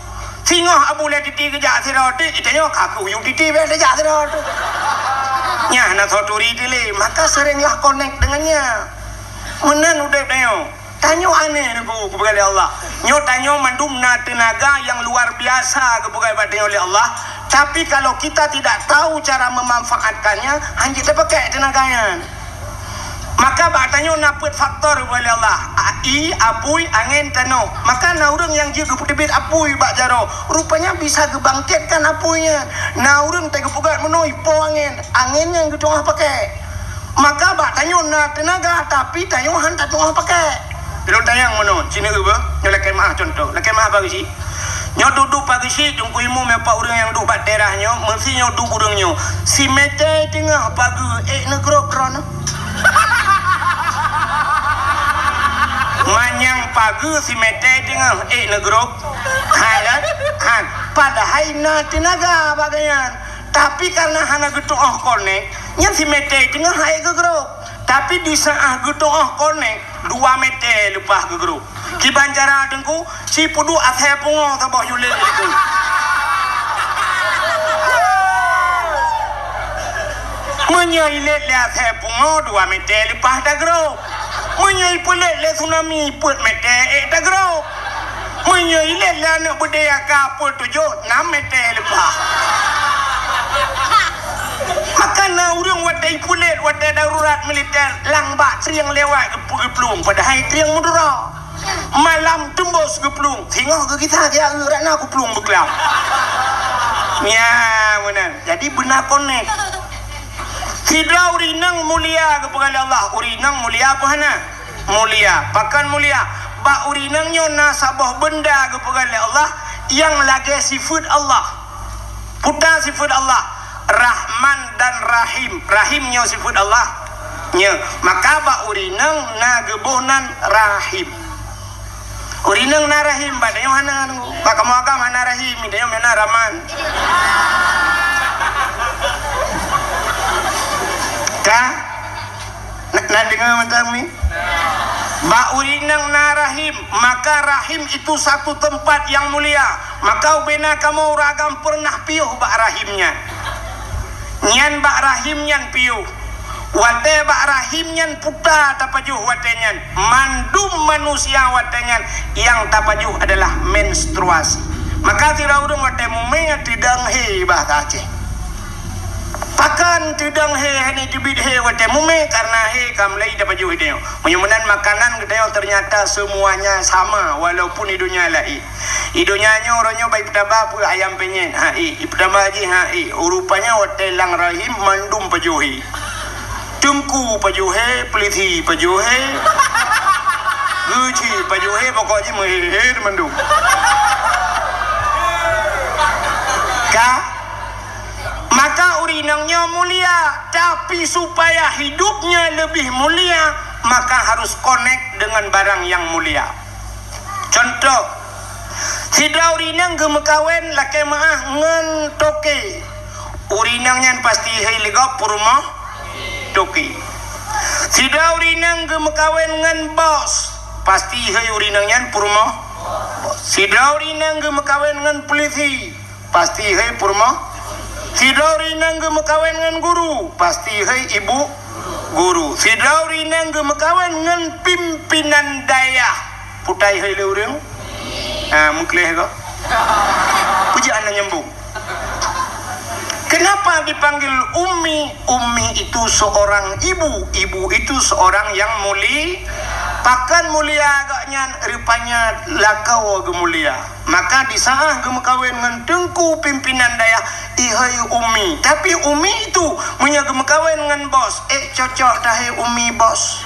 singoh Abu Lé Titi geujak sidroe teuk, geutanyoe ka keu uyueng Titi beh tajak sidroe teuk. Nyan na soe turi dilé, maka seringlah konek dengan nyan. Meunan udeb tanyoe. Tanyoe aneh, Teungku, geupeugah lé Allah. Nyoe tanyoe mandum na teunaga nyang luar biasa geupeugah bak tanyoe lé Allah. Tapi kalau kita tidak tahu cara memanfaatkannya, hanjeuet tapakai teunaga nyan. Maka bak tanyoe na peuet faktor geupeugah lé Allah. A-, ie, apui, angén, tanoh. Maka na ureuëng nyang jeuet geupeuteubiet apui bak jaroe. Rupanya bisa geubangkitkan apui nyan. Na ureuëng teuh geupeugah meunoe, ipo angén. Angén nyan geutu'oh pakai. Maka bak tanyoe na teunaga, tapi tanyoe han tatu'oh pakai. Lôn tanyong meunoe, ci neueu beuh, nyoe lakée meu'ah cuntoh. Lakée meu'ah pageue chik. Nyoe duek-duek pageue chik, Teungku Imum, nyoe pat ureuëng nyang duek bak teras nyoe, meusi nyoe duek ureuëng nyoe. Si mètè teungoh pageue, ék neugrob droeneuh. Manyang pageue si mètè teungoh, ék neugrob. Hai kan? Han. Padahai na teunaga bak gobnyan. Tapi karena hana geutu'oh konek, nyan si mètè teungoh han ék geugrob. Tapi di saat geutu'oh konek, dua mètè leupah geugrob. Kiban cara, Teungku, si peuduek asèe pungo saboh ju lét lé Teungku. Meunyoe ilét lé asèe pungo, dua mètè leupah tagrob. Meunyoe ipeulét lé tsunami, peuet mètè ék tagrob. Meunyoe ilét lé aneuk beudé nyang ka peuet tujoh, nam mètè leupah. Maka na ureuëng watèe ipeulét, watèe darurat militer, lam bak trieng lewat geupeu-, geuplueng, padahai trieng meudura. Malam teumbôh geuplueng, singoh geugisa geujak eu rot na geuplueng beuklam. Nyan meunan. Jadi beuna konek. Sidroe ureuëng inong mulia geupeugah lé Allah, ureuëng inong mulia peue hana? Mulia. Pakon mulia? Bak ureuëng inong nyoe na saboh beunda geupeugah lé Allah nyang lagèe sifeuet Allah. Peue sifeuet Allah? Rahman dan Rahim. Rahim nyoe sifeuet Allah. Nyoe, maka bak ureueng inong na geuboh nan rahim. Ureueng inong na rahim, bak tanyoe hana, bak kamoe agam hana rahim, tanyoe meunan raman. Ka? Na, na deungoe mantong ni? Bak ureueng inong na rahim, maka rahim itu satu tempat yang mulia. Maka ubena kamoe ureueng agam peureunah piôh bak rahim nyan. Nyan bak rahim nyan piôh. Watée bak rahim nyan puta tapajoh watée nyan, mandum manusia watée nyan nyang tapajoh adalah menstruasi. Maka sidroe ureueng watée mumé teudong hé bahasa Aceh. Pakon teudong hé, hana teubiet hé watée mumé, karena hé ka mulai tapajoh di tanyoe. Meunyoe meunan makanan geutanyoe ternyata semuanya sama, walaupun di dunia laén. I donya nyoe, uroe nyoe bak ipeutaba peue ayam penyet, ha, i, ipeutaba jih, ha, i. Rupanya watée lam rahim mandum pajoh hé. Teungku pajoh hé, peulisi pajoh hé, geuci pajoh hé, pokok jih meuhé-hé mandum. Ka? Maka ureueng inong nyoe mulia, tapi supaya hidupnya lebih mulia, maka harus connect dengan barang yang mulia. Contoh, sidroe ureueng inong geumeukawen lakée meu'ah ngon toke. Ureueng inong nyan pasti hei lé gob peurumoh toke. Sidroe ureueng inong geumeukawen ngon bos, pasti hei ureueng inong nyan peurumoh. Sidroe ureueng inong geumeukawen ngon peulisi, pasti hei peurumoh. Sidroe ureueng inong geumeukawen ngon guru, pasti hei ibu guru. Sidroe ureueng inong geumeukawen ngon pimpinan dayah, putai hei lé ureueng. Ha, meukleh ko. Peue jeuet hana nyambung. Kenapa dipanggil ummi? Ummi itu seorang ibu, ibu itu seorang yang muli-, pakon mulia agaknyan, rupanya lakoe geumulia. Maka di saat geumeukawen ngon teungku pimpinan dayah, ihai ummi. Tapi ummi itu meunyoe geumeukawen ngon bos, eh, cocok tahai ummi bos.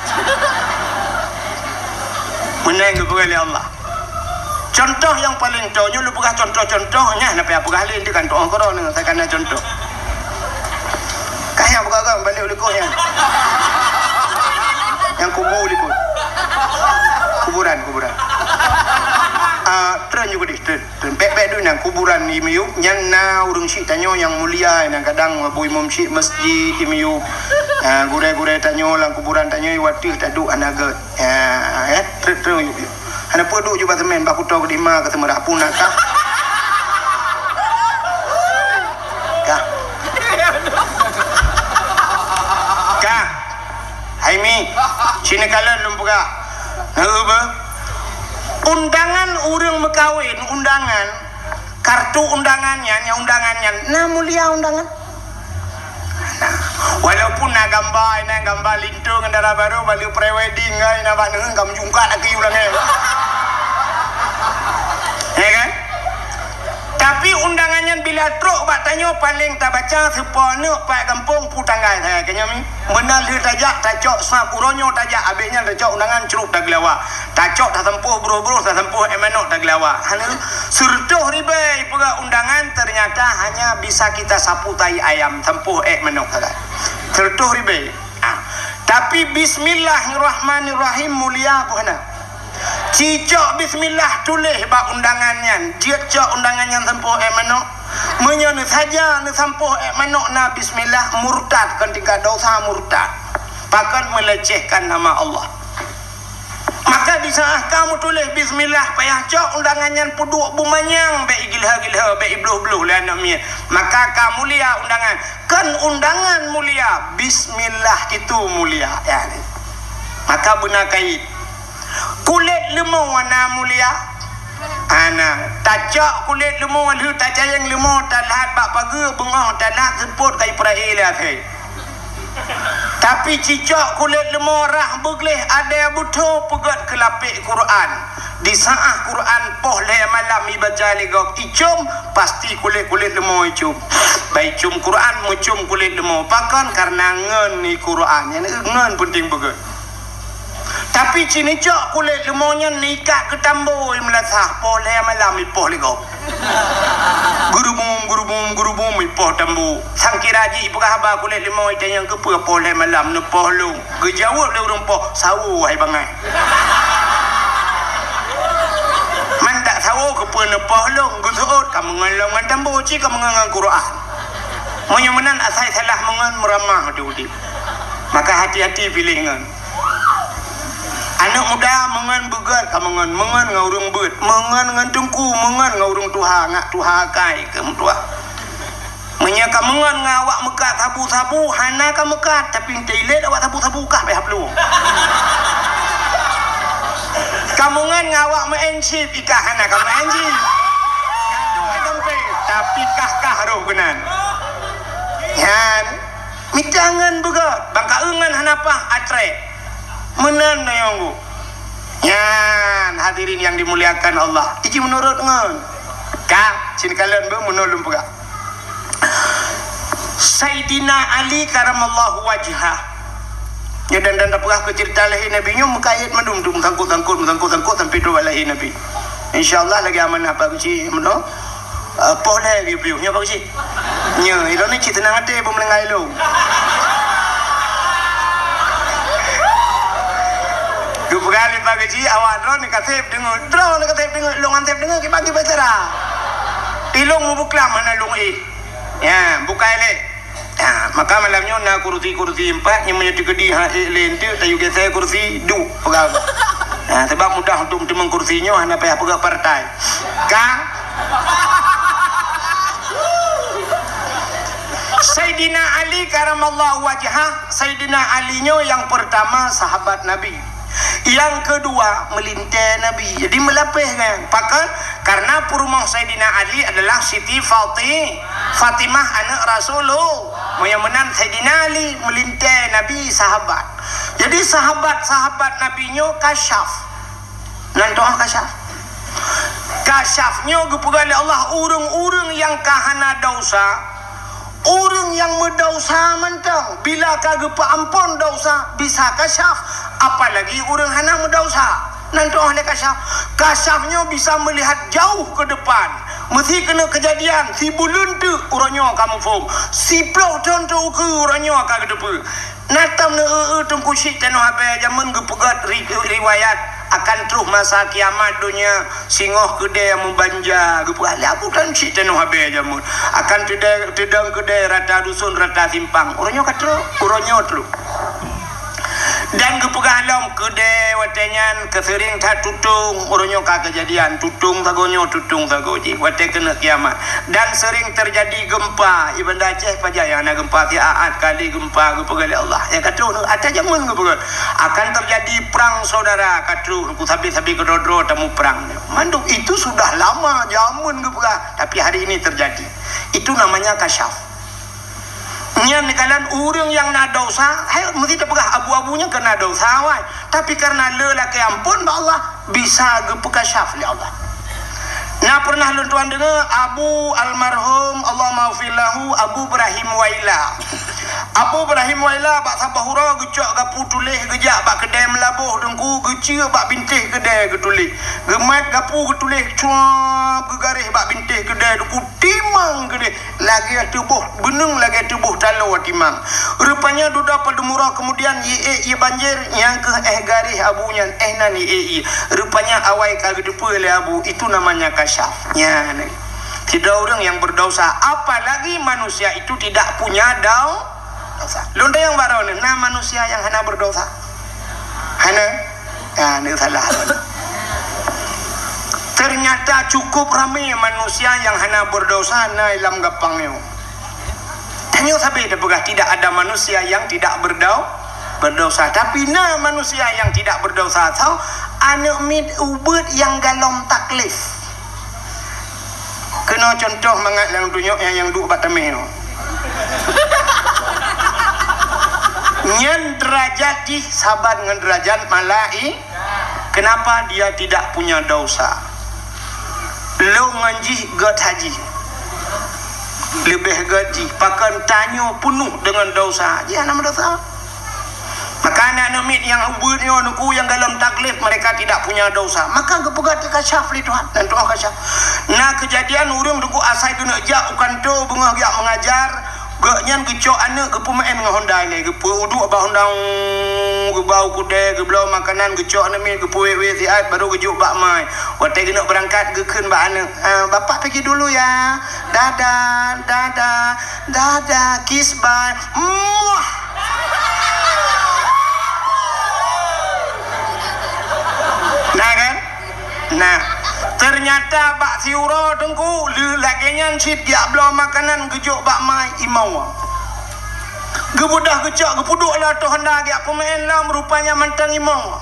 Meunan geupeugah lé Allah. Contoh nyang paleng toe nyoe lôn peugah contoh-contoh nyan, na payah peugah lé, nanti kan tu'oh keudroe nyoe, takana contoh. Kah nyang peugah-peugah balik u likot nyan. Nyang kubu likot. Kuburan, kuburan. Ah, treun ju keudeh, treun, treun. Bèk-bèk deuh nyan, kuburan di miyueb, nyan na ureueng syiek tanyoe nyang mulia, nyang kadang bu imum syiek masjid di miyueb. Ah, gurèe-gurèe tanyoe lam kuburan tanyoe, watèe taduek hana gèt. Ya, eh, treuk-treuk yuk, yuk. Hana peue duek ju bak seumén, bak kuto keudima ke seumeurah pun nak kah. Kah. Kah. Hai Mi, sini kalon lôn peugah. Nah, apa? Undangan ureueng meukawen, undangan. Kartu undangan nyan, nyang undangan nyan, na mulia undangan. Nah, walaupun na gamba, na gamba linto ngon dara barô, bak lheueh pre-wedding, ai, na bak neuheun ka meujungkat lagi ulang, eh. Ya kan? Tapi undangan nyan bila trok bak tanyoe, paleng tabaca, seupôt aneuk, pat gampông, peue tanggai, hai, keu nyan, Mi. Meunan lheueh tajak, tacok sab, uroe nyoe tajak, abéh nyan tacok undangan, crup tageulawa. Tacok tasampôh broh-broh, tasampôh ék manok tageulawa. Hana, seureutôh ribèe peugah undangan, ternyata hanya bisa kita sapu tai ayam, sampôh ék manok sagai. Seureutôh ribèe. Ah. Tapi bismillahirrahmanirrahim mulia peue hana? Cicok bismillah tuléh bak undangan nyan. Jeuet cok undangan nyan sampôh ék manok. Meunyoe neusaja neusampôh ék manok na bismillah, murtad, kon tingkat dosa, murtad. Pakon melecehkan nama Allah. Maka di saat ka meutuléh bismillah, payah cok undangan nyan peuduek beumanyang, bèk igilha-gilha, bèk ibloh-bloh lé aneuk miet. Maka ka mulia undangan. Kon undangan mulia, bismillah itu mulia. Ya. Maka beuna kait. Kulét leumô na mulia. Ana, tacok kulét leumô lheueh tacayeng leumô, talhat bak pageue, beungoh talhat seupôt ka ipeurahi lé akhé. Tapi cicok kulét leumô rhah beugleh adèe beutho peugöt keu lapék Quran. Di saat Quran poh lhèe malam ibaca lé gob icôm, pasti kulét-kulét leumô icôm. Bah icôm Quran, meucôm kulét leumô. Pakon? Karena ngon i Quran. Nyan ngon peunteng beugöt. Tapi ci neucok kulét leumô nyan neuikat keu tambo i meulasah, poh lhèe malam ipoh lé gob. Gurubum, gurubum, gurubum, ipoh tambu. Sangkira jih ipeugah haba kulét limong itanyong keupeue poh lhée malam neupoh lôn. Geujaweueb lé ureuëng poh, "Sawo hai bangai." "Man dak sawo keupeue neupoh lôn?" Geuseuôt, "Ka meungon lom ngon tambu, ci ka meungon ngon Quran." Meunyoe meunan asai salah meungon meuramah di udeb. Maka hati-hati piléh ngon. Aneuëk muda meungon beugét ka meungon, meungon ngon ureuëng beuet, meungon ngon teungku, meungon ngon ureuëng tuha, ngak tuha akai keu meutuah. Meunyoe ka meungon ngon awak meukat sabu-sabu, hana ka meukat, tapi entée ilét awak sabu-sabu kah beh plueng. Ka meungon ngon awak meuén chip, ikah hana ka meuén chip. Tapi kah-kah roh keunan. Nyan. Mita ngon beugét, bang ka-eu ngon hana paih atrek. Meunan na nyang bu. Nyan, hadirin yang dimuliakan Allah. Iji meunurot ngon. Ka, sini kalian bu meunurot lôn peugah. Saidina Ali karamallahu wajhah. Nyoe dan, dan peugah keu cerita lahé Nabi nyoe meukayét mandum tu meusangkut-sangkut, meusangkut-sangkut sampai tu lahé Nabi. Insya Allah lagi amanah Pak Guci meunoe. Eh, poh lhée geuyue piôh, nyoe Pak Cik. Nyoe, ilôn ni cit teunang até beumeulinggai lôn. Geupeugah lé Pak Cik, awak droeneuh ka sép deungoe. Droeneuh ka sép deungoe, lôn han sép deungoe, kiban kiban cara. Ilôn mubuklam hana lôn éh. Ya, bukai lé. Ha, maka malam nyoe na kursi-kursi empat, nyoe meunyoe teukeudi ha ék lé enteuk, tayue geusé kursi duek peugah. Ha, sebab mudah untuk meuteumèe kursi nyoe hana payah peugah partai. Ka? Saidina Ali karamallahu wajhah, Saidina Ali nyoe yang pertama sahabat Nabi. Yang kedua, meulintèe Nabi. Jadi meulapéh kan. Pakon? Karena peurumoh Saidina Ali adalah Siti Fati-, Fatimah aneuk Rasulullah. Meunyoe meunan Saidina Ali meulintèe Nabi sahabat. Jadi sahabat-sahabat Nabi nyoe kasyaf. Nan toh kasyaf. Kasyaf nyoe geupeugah lé Allah ureuëng-ureuëng nyang ka hana desya. Ureuëng nyang meudesya mantong, bila ka geupeuamphon desya, bisa kasyaf, apalagi ureuëng hana meudesya. Nan toh lé kasyaf. Kasyaf nyoe bisa meulihat jauh keu depan. Meusé keuneuk keujadian, sibuleuen teuk uroe nyoe ka muphom. Siplôh thon teuk ukeue uroe nyoe ka geuteupeue. Na tam neu-eu-eu Teungku Chik Tanoh Abée jameun geupeugét ri-, riwayat akan troh masa kiamat donya singoh keudée meubanja geupeugah lé Abu Tan Chik Tanoh Abée jameun akan teudong, teudong keudée rata dusun rata simpang. Uroe nyoe ka troh, uroe nyoe troh. Dan geupeugah lom keudée watée nyan keuseuring that tutong, uroe nyoe ka keujadian tutong sagoe nyoe tutong sagoe jih watée keuneuk kiamat. Dan sering terjadi gempa. Di Banda Aceh pajan nyang na gempa, siat kali gempa geupeugah lé Allah. Nyang ka troh nyoe, ata jameun geupeugah. Akan terjadi perang saudara, ka troh nyoe, sabe-sabe keudroe-droe tamuprang. Mandum itu sudah lama jameun geupeugah, tapi hari ini terjadi. Itu namanya kasyaf. Nyan dikalan ureuëng nyang na desya, hai, meusti tapeugah abu-abu nyan keu na desya, wai. Tapi karena le lakée amphon bak Allah, bisa geupeukasyaf lé Allah. Na pernah lôn tuan deungoe Abu almarhum, Allahumma ghfir lahu, Abu Ibrahim Waila. Abu Ibrahim Waila bak saboh uroe geucok gapu tuléh geujak bak keudée meulaboh Teungku, geucue bak bintéh keudée geutuléh. Geumat gapu geutuléh cuab geugaréh bak bintéh keudée Teungku, timang keudée. Lagée tuboh beuneueng, lagée tuboh taloe timang. Rupanya dudoe padum uroe keumudian, ie ék ie banjir, nyang keuh éh garéh abu nyan, éh nan ie ék ie. Rupanya awai ka geuteupeue lé abu, itu namanya kasyaf. Nyan. Sidroe ureuëng nyang berdosa, apalagi manusia itu tidak punya dau-, dosa. Lôn tanyong baroe nyoe, na manusia nyang hana berdosa? Hana? Ha, ni salah. Ternyata cukup ramé manusia nyang hana berdosa na lam gampang nyoe. Tanyoe sabe tapeugah tidak ada manusia yang tidak berdau-, berdosa. Tapi na manusia yang tidak berdosa. Soe? Aneuk miet ubeut nyang galom taklif. Keunoe contoh mangat lam dunyok nyang, nyang duek bak tameh nyoe. Nyan derajat jih saban ngon derajat malai-, kenapa dia tidak punya dosa? Lôn ngon jih gét haji. Leubeh gét jih, pakon tanyoe peunoh deungon dosa. Jih hana meudosa. Maka aneuk-aneuk miet nyang ubit nyoe, Teungku, nyang golom taklif, mereka tidak punya dosa. Maka geupeugah teukasyaf lé Tuhan, dan Tuhan kasyaf. Na keujadian ureuëng, Teungku, asai geuneuk jak u kantô beungoh geujak mengajar, gobnyan geucok aneuk geupeumeu'en ngon honda ilée, geupeuduek bak honda, geubau keudè, geubloe makanan, geucok aneuk miet, geupeuwék-wék siat, baru geujok bak ma. Watée geuneuk beurangkat, geukheun bak aneuk, "Ah, Bapak pergi dulu ya. Dadah, dadah, dadah, kiss bye." Muah. Nah kan? Nah, ternyata bak siuroe, Teungku, lé-, lagée nyan cit geujak bloe makanan geujok bak ma, imoe. Geubeudôh geucok, geupeuduek lam ateueh honda geujak peumeu'en lom, rupanya mantong imoe.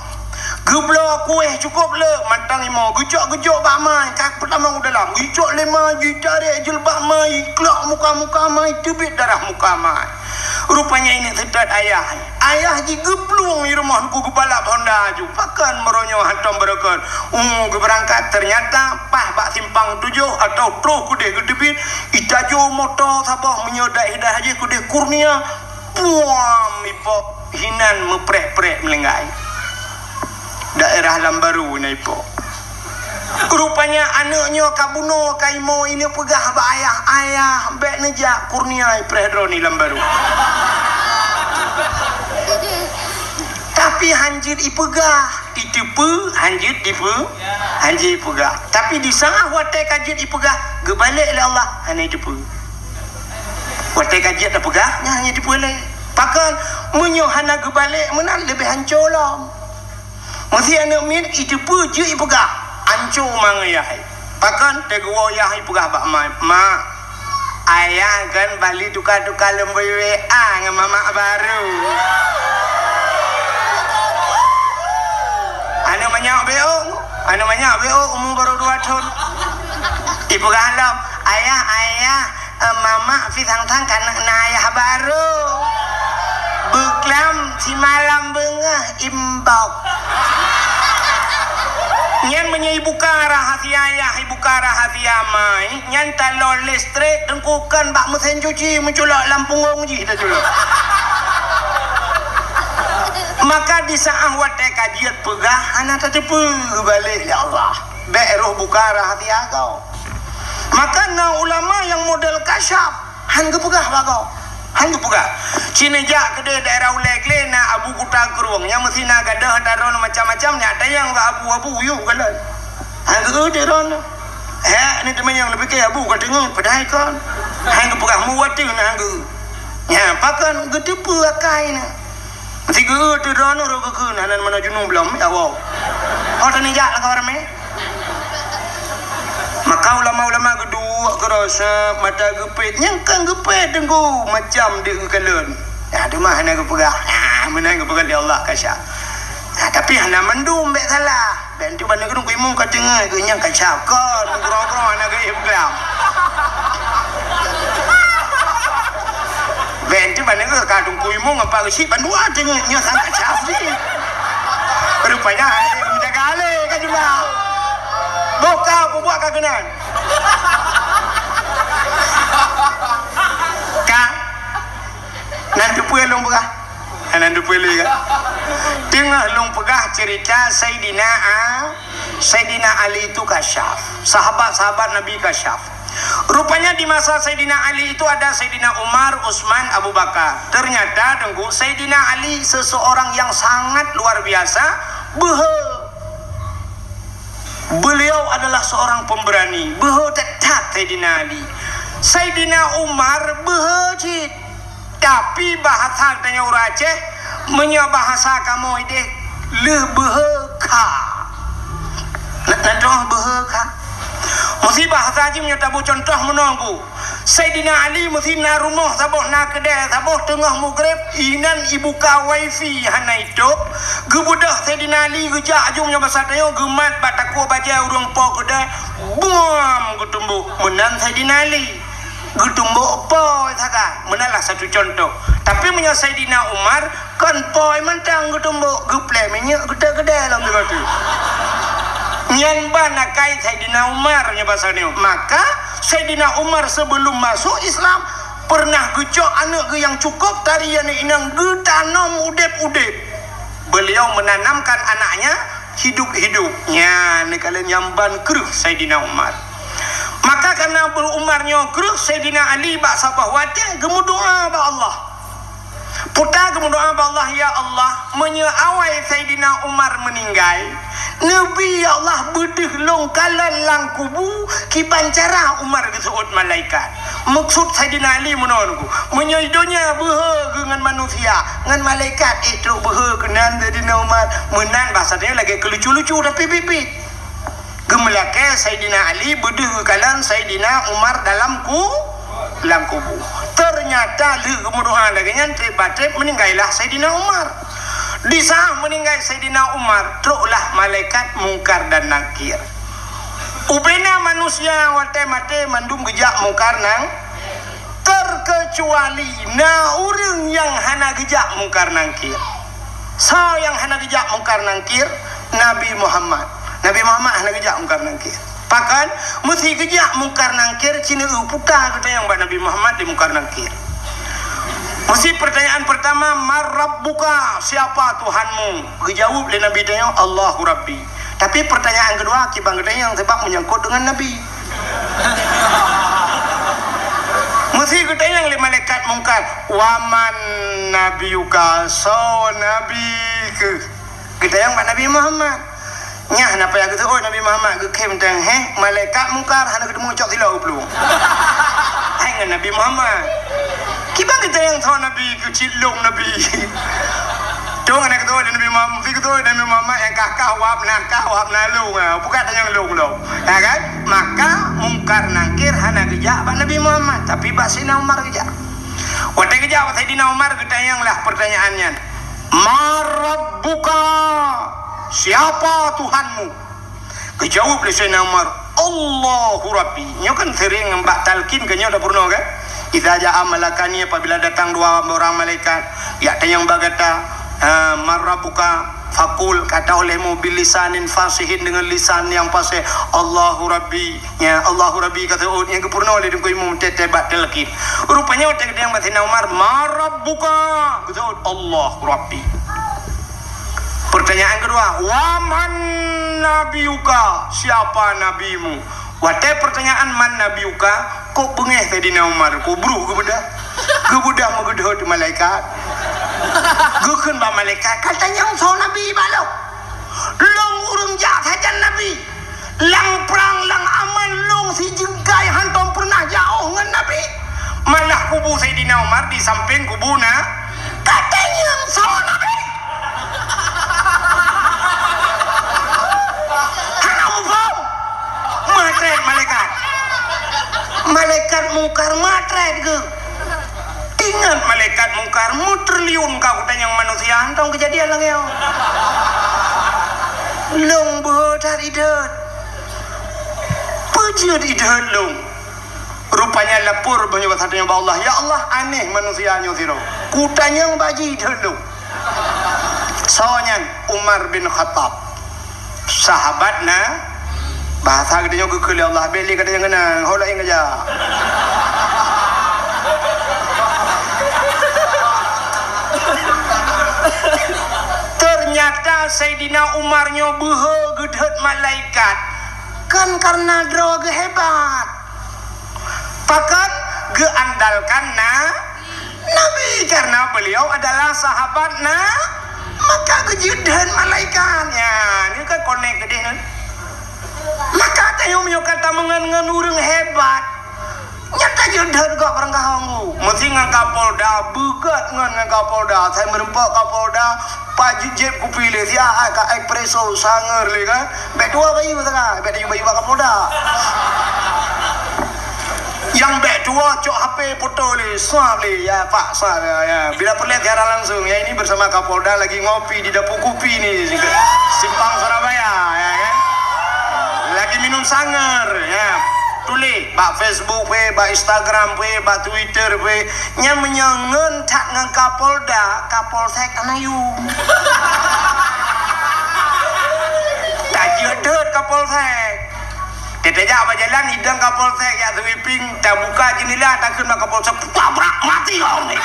Geubloe kueh cukôp le, mantong imoe. Geucok geujok bak ma, ka peutamong u dalam. Geucok lé ma, jitarek jilbab ma, iklok muka-muka ma, iteubiet darah muka ma. Rupanya ineuk seutôt ayah. Ayah jigeuplueng di rumoh, Teungku, geubalap honda aju. Pakon meunyoe hántom beureukat. Uh, geubeurangkat, ternyata paih bak simpang tujoh atau troh keudeh geuteubiet, itajo moto saboh, meunyoe daerah jih keudeh Kurnia, puam ipok hinan meuprek-prek meulinggai. Daerah Lambaru na ipok. Rupanya aneuk nyoe ka bunoe, ka imoe, ineuk peugah bak ayah, "Ayah, bék neujak Kurnia, ipreh droeneuh Lambaru." Tapi hanjeuet ipeugah, iteupeue, hanjeuet ipeue, hanjeuet ipeugah. Tapi di saát watée ka jeuet ipeugah, geubalek lé Allah, hana iteupeue. Watée ka jeuet tapeugah, nyan hana iteupeue lé. Pakon, meunyoe hana geubalek meunan leubeh hanco lom. Meusé aneuk miet iteupeue jeuet ipeugah, hanco ma ngon yah. Pakon, teugeuwoe yah ipeugah bak ma, "Ma, ayah kan bali tuka-tuka lom beu W A ngon mamak baru." Aneuk manyak B O, aneuk manyak B O umu baru dua thon. Ipeugah lom, "Ayah, ayah, eh, mamak pi sang-sang ka na ayah baru. Beuklam simalam beungoh imbok." Nyan meunyoe ibuka rahasia yah, ibuka rahasia ma, nyan talon listrik, Teungku, kon bak meusén cuci meuculok lam punggong jih taculok. Maka di saát watée ka jeuet peugah, hana tateupeue, geubalek lé Allah. Bék roh buka rahasia kau. Maka na ulama nyang model kasyaf, han geupeugah bak gob. Han geupeugah. Ci neujak keudeh daerah Ulée Glé na Abu Kuta Krueng, nyang meusi na gadôh ata droeneuh macam-macam, nyak tanyong bak abu-abu, yôh galon. Han geu-eu droeneuh. Hek, ni teumanyong, neupike abu ka teungeut, padahai kon. Han geupeugah muwati na han geu-eu. Nya, pakon geuteupeue akai na. Meusigeue teuh droeneuh rot geukheun, hana meunoe junub lom, ya Allah. Ho teuneujak lam kamar ramé. Maka ulama-ulama geuduek keurasa mata geupét, nyang kan geupét Teungku macam deuek geukalon. Ya, teuma hana geupeugah. Ah, meunan geupeugah lé Allah kasyaf. Ah, tapi hana mandum bék salah. Bék enteuk ban nanggroe imum ka teungeut geuh nyang kasyaf. Kon, meugrong-grong hana geuh ipeugah. Bék enteuk ban nanggroe ka teungku imum apa geuh cit bandua teungeut nyoe sang kasyaf jih. Rupanya hana geuh menjaga alé ka jumlah. Boh ka peubuet ka keunan. Ka. Nan teupeue lôn peugah? Nan teupeue lé kan? Teungoh lôn peugah cerita Saidina A-, Saidina Ali itu kasyaf. Sahabat-sahabat Nabi kasyaf. Rupanya di masa Saidina Ali itu ada Saidina Umar, Utsman, Abu Bakar. Ternyata, Teungku, Saidina Ali seseorang yang sangat luar biasa, beuhe. Beliau adalah seorang pemberani, beuhe that-that Saidina Ali. Saidina Umar beuhe cit. Tapi bahasa tanyoe ureueng Aceh, meunyoe bahasa kamoe ideh, lheueh beuhe kha. Na, na droe beuhe kha. Meusi bahasa jih meunyoe tabu contoh meunoe, Bu. Saidina Ali meusi na rumoh saboh, na keudè saboh, teungoh mugreb, inan ibuka wifi hana itôb, geubeudôh Saidina Ali geujak aju meunyoe basa tanyoe geumat bak takue bajèe ureueng po keudè, buam geutumbok. Meunan Saidina Ali. Geutumbok po sagai. Meunan lah satu contoh. Tapi meunyoe Saidina Umar, kon po mantong geutumbok, geuplè minyeuk geutot keudè lom di batu. Nyan ban akai Saidina Umar nyoe basa nyoe. Maka Saidina Umar sebelum masuk Islam pernah geucok aneuk geuh nyang cukup tari aneuk inong geutanom udeb-udeb. Beliau menanamkan anaknya hidup-hidup. Nyan, neukalon nyang ban kreueh Saidina Umar. Maka karena Abu Umar nyoe kreueh Saidina Ali bak saboh watée geumeudoa bak Allah. Puta geumeudoa bak Allah, "Ya Allah, meunyoe awai Saidina Umar meuninggai, neubi, ya Allah, beudeuh lôn kalon lam kubu kiban cara Umar geuseuôt malaikat." Meukeusut Saidina Ali meunoe, meunyoe donya beuhe geuh ngon manusia, ngon malaikat éh trok beuhe keunan Saidina Umar. Meunan basa tanyoe lagée keu lucu-lucu, tapi biet-biet. Geumeulakée Saidina Ali beudeuh geukalon Saidina Umar dalam ku-, lam kubu. Teunyata lheueh geumeudoa lagée nyan, treb-treb meuninggai lah Saidina Umar. Di saat meuninggai Saidina Umar, troklah malaikat Mungkar dan Nakir. Ubena manusia watée maté mandum geujak Mungkar Nakir. Terkecuali na ureuëng nyang hana geujak Mungkar Nakir. Soe nyang hana geujak Mungkar Nakir? Nabi Muhammad. Nabi Muhammad hana geujak Mungkar Nakir. Pakon? Meusé geujak Mungkar Nakir, ci neueu puta geutanyong bak Nabi Muhammad di Mungkar Nakir. Meusé pertanyaan pertama, "Man rabbuka?" Siapa Tuhanmu? Geujaweueb lé Nabi tanyoe, "Allahu Rabbi." Tapi pertanyaan keudua, kiban geutanyong sabab meunyangkot deungon Nabi. Meusé geutanyong lé malaikat Mungkar, "Wa man nabiyuka?" Soe Nabi keuh? Geutanyong bak Nabi Muhammad. Nyan na payah geuseuôt Nabi Muhammad, geukhém teuh, heh, malaikat Mungkar hana geuteumu cok silop geuplueng. Hai ngon Nabi Muhammad. Kiban geutanyong soe Nabi keuh, cit lôn Nabi. Dong hana geutanyong Nabi Muhammad, geutanyong Nabi Muhammad nyang kah-kah wab na kah wab na lôn, ah, bukan tanyong lôn lom. Ya kan? Maka Mungkar Nakir hana geujak bak Nabi Muhammad, tapi bak Saidina Umar geujak. Watée geujak bak Saidina Umar, geutanyong lah pertanyaan nyan. "Man rabbuka?" Siapa Tuhanmu? Geujaweueb lé Saidina Umar, "Allahu Rabbi." Nyoe kan sering bak talqin keu nyoe tapeurunoe kan? "Idza jaa malakani," apabila datang dua orang malaikat, yak tanyong bak gata, eh, "Man rabbuka?" Faqul, kata olehmu, "Bilisanin fasihin," dengan lisan yang fasih, "Allahu Rabbi." Ya, "Allahu Rabbi," geuseuôt, nyang geupeurunoe lé Teungku Imum teuh-teuh bak talqin. Rupanya watée geutanyong bak Saidina Umar, "Man rabbuka?" Geuseuôt, "Allahu Rabbi." Pertanyaan keudua, "Wa man nabiyuka?" Siapa nabimu? Watée pertanyaan "Man nabiyuka?", kok beungéh Saidina Umar, kok bruh geubeudah. Geubeudah meugeudhôt malaikat. Geukheun bak malaikat, "Ka tanyong soe nabi bak lôn? Lôn ureuëng jak sajan nabi. Lam prang, lam aman lôn sijeungkai hantom peureunah jiôh ngon nabi. Malah kubu Saidina Umar di sampéng kubu na. Ka tanyong soe nabi?" Hana muphom. Meutrét malaikat. Malaikat Mungkar meutrét geuh. Ingat malaikat Mungkar, meutriliun ka kutanyong manusia, hantom keujadian lagée nyoe. Lôn beuhe that idhôt. Peue jeuet idhôt lôn? Rupanya lapor meunyoe basa tanyoe bak Allah, "Ya Allah, aneh manusia nyoe sidroe. Kutanyong bak jih idhôt lôn." Soe nyan? Umar bin Khattab. Sahabat na, bahasa geutanyoe geukheun lé Allah, "Bék lé gata nyang keunan, ho laén keujak." Ternyata Saidina Umar nyoe beuhe geudhôt malaikat, kon karena droe geuh hebat. Pakon? Geuandalkan na-, Nabi, karena beliau adalah sahabat na-, maka geujeuet dheun malaikat. Ya, nyoe kan konek keudeh nyoe. Maka tanyoe meunyoe ka tameungon ngon ureuëng hebat, nyan tajeuet dheun gob barangkaho ngu. Meusi ngon Kapolda, beugot ngon, ngon Kapolda, sai meureumpok Kapolda, Pajoh jieb kupi lé, siat ka espresso, sangar lé kan. Bék tuwoe bayeue sagai, bék tayeue bayeue bak Kapolda. Nyang bék tuwoe cok H P foto lé, swab lé, ya Pak, swab, ya, ya. Bila peureulée siaran langsung, ya ini bersama Kapolda lagi ngopi di Dapur Kopi ni, Simpang Surabaya, ya kan. Lagi minum sangar, ya. Tuléh bak Facebook pih, bak Instagram pih, bak Twitter pih. Nyan meunyoe ngon that ngon Kapolda, Kapolsek hana yum. Tajeuet deuet Kapolsek. Teutajak bak jalan, idong Kapolsek jak sweeping, tabuka jeundela, takheun bak Kapolsek, "Tabrak mati kau ni!"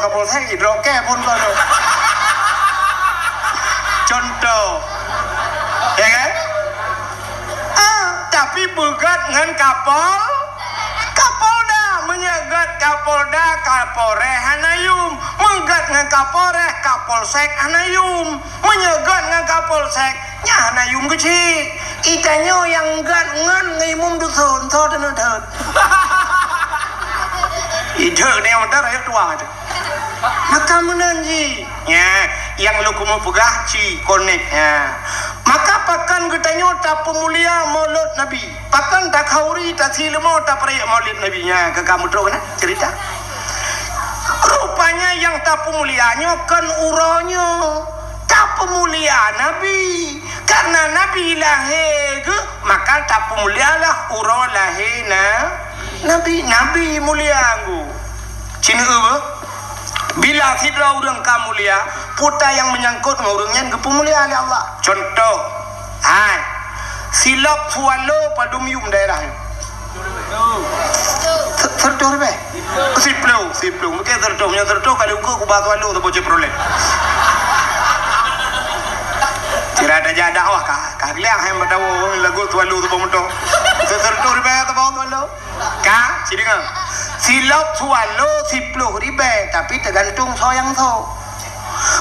Kapolsek idrop kèe phôn kau tu. Contoh. Ya kan? Ah, tapi beugèt ngon Kapol, Kapolda. Meunyoe gèt Kapolda, Kapolres hana yum. Meugèt ngon Kapolres, Kapolsek hana yum. Meunyoe gèt ngon Kapolsek, nyan hana yum keuchik. Itanyoe nyang gèt ngon ngon imum dusun, soe teuneuk deuh. Ideuh nyoe dah rakyat tuha tu. Maka meunan jih. Nya, nyang lôn keumeung peugah ci konek. Nya. Maka pakon geutanyoe tapeumulia Maulud Nabi? Pakon takhauri, tasileumô, tapeurayeuk Maulud Nabi? Nya, ka, ka meutrok keunan cerita. Rupanya nyang tapeumulia nyoe kon uroe nyoe. Tapeumulia Nabi. Karena Nabi lahé geuh, maka tapeumulialah uroe lahé na-, Nabi. Nabi mulia geuh. Ci neueu beuh? Bila sidroe ureueng ka mulia, peue nyang meunyangkot ngon ureueng nyan geupeumulia lé Allah. Contoh, hai, silop Swallow padum yum daerah nyoe? Se-, seratus ribèe? Siploh, siploh. Mungkin seratus, meunyoe seratus kali ukeue kubah Swallow saboh Chevrolet. Sira tajak dakwah ka, ka geuliang hai meudawa lagu Swallow saboh moto. Seratus ribèe saboh Swallow. Ka, ci deungö. Silop Swallow siploh ribèe, tapi teugantung soe nyang sok.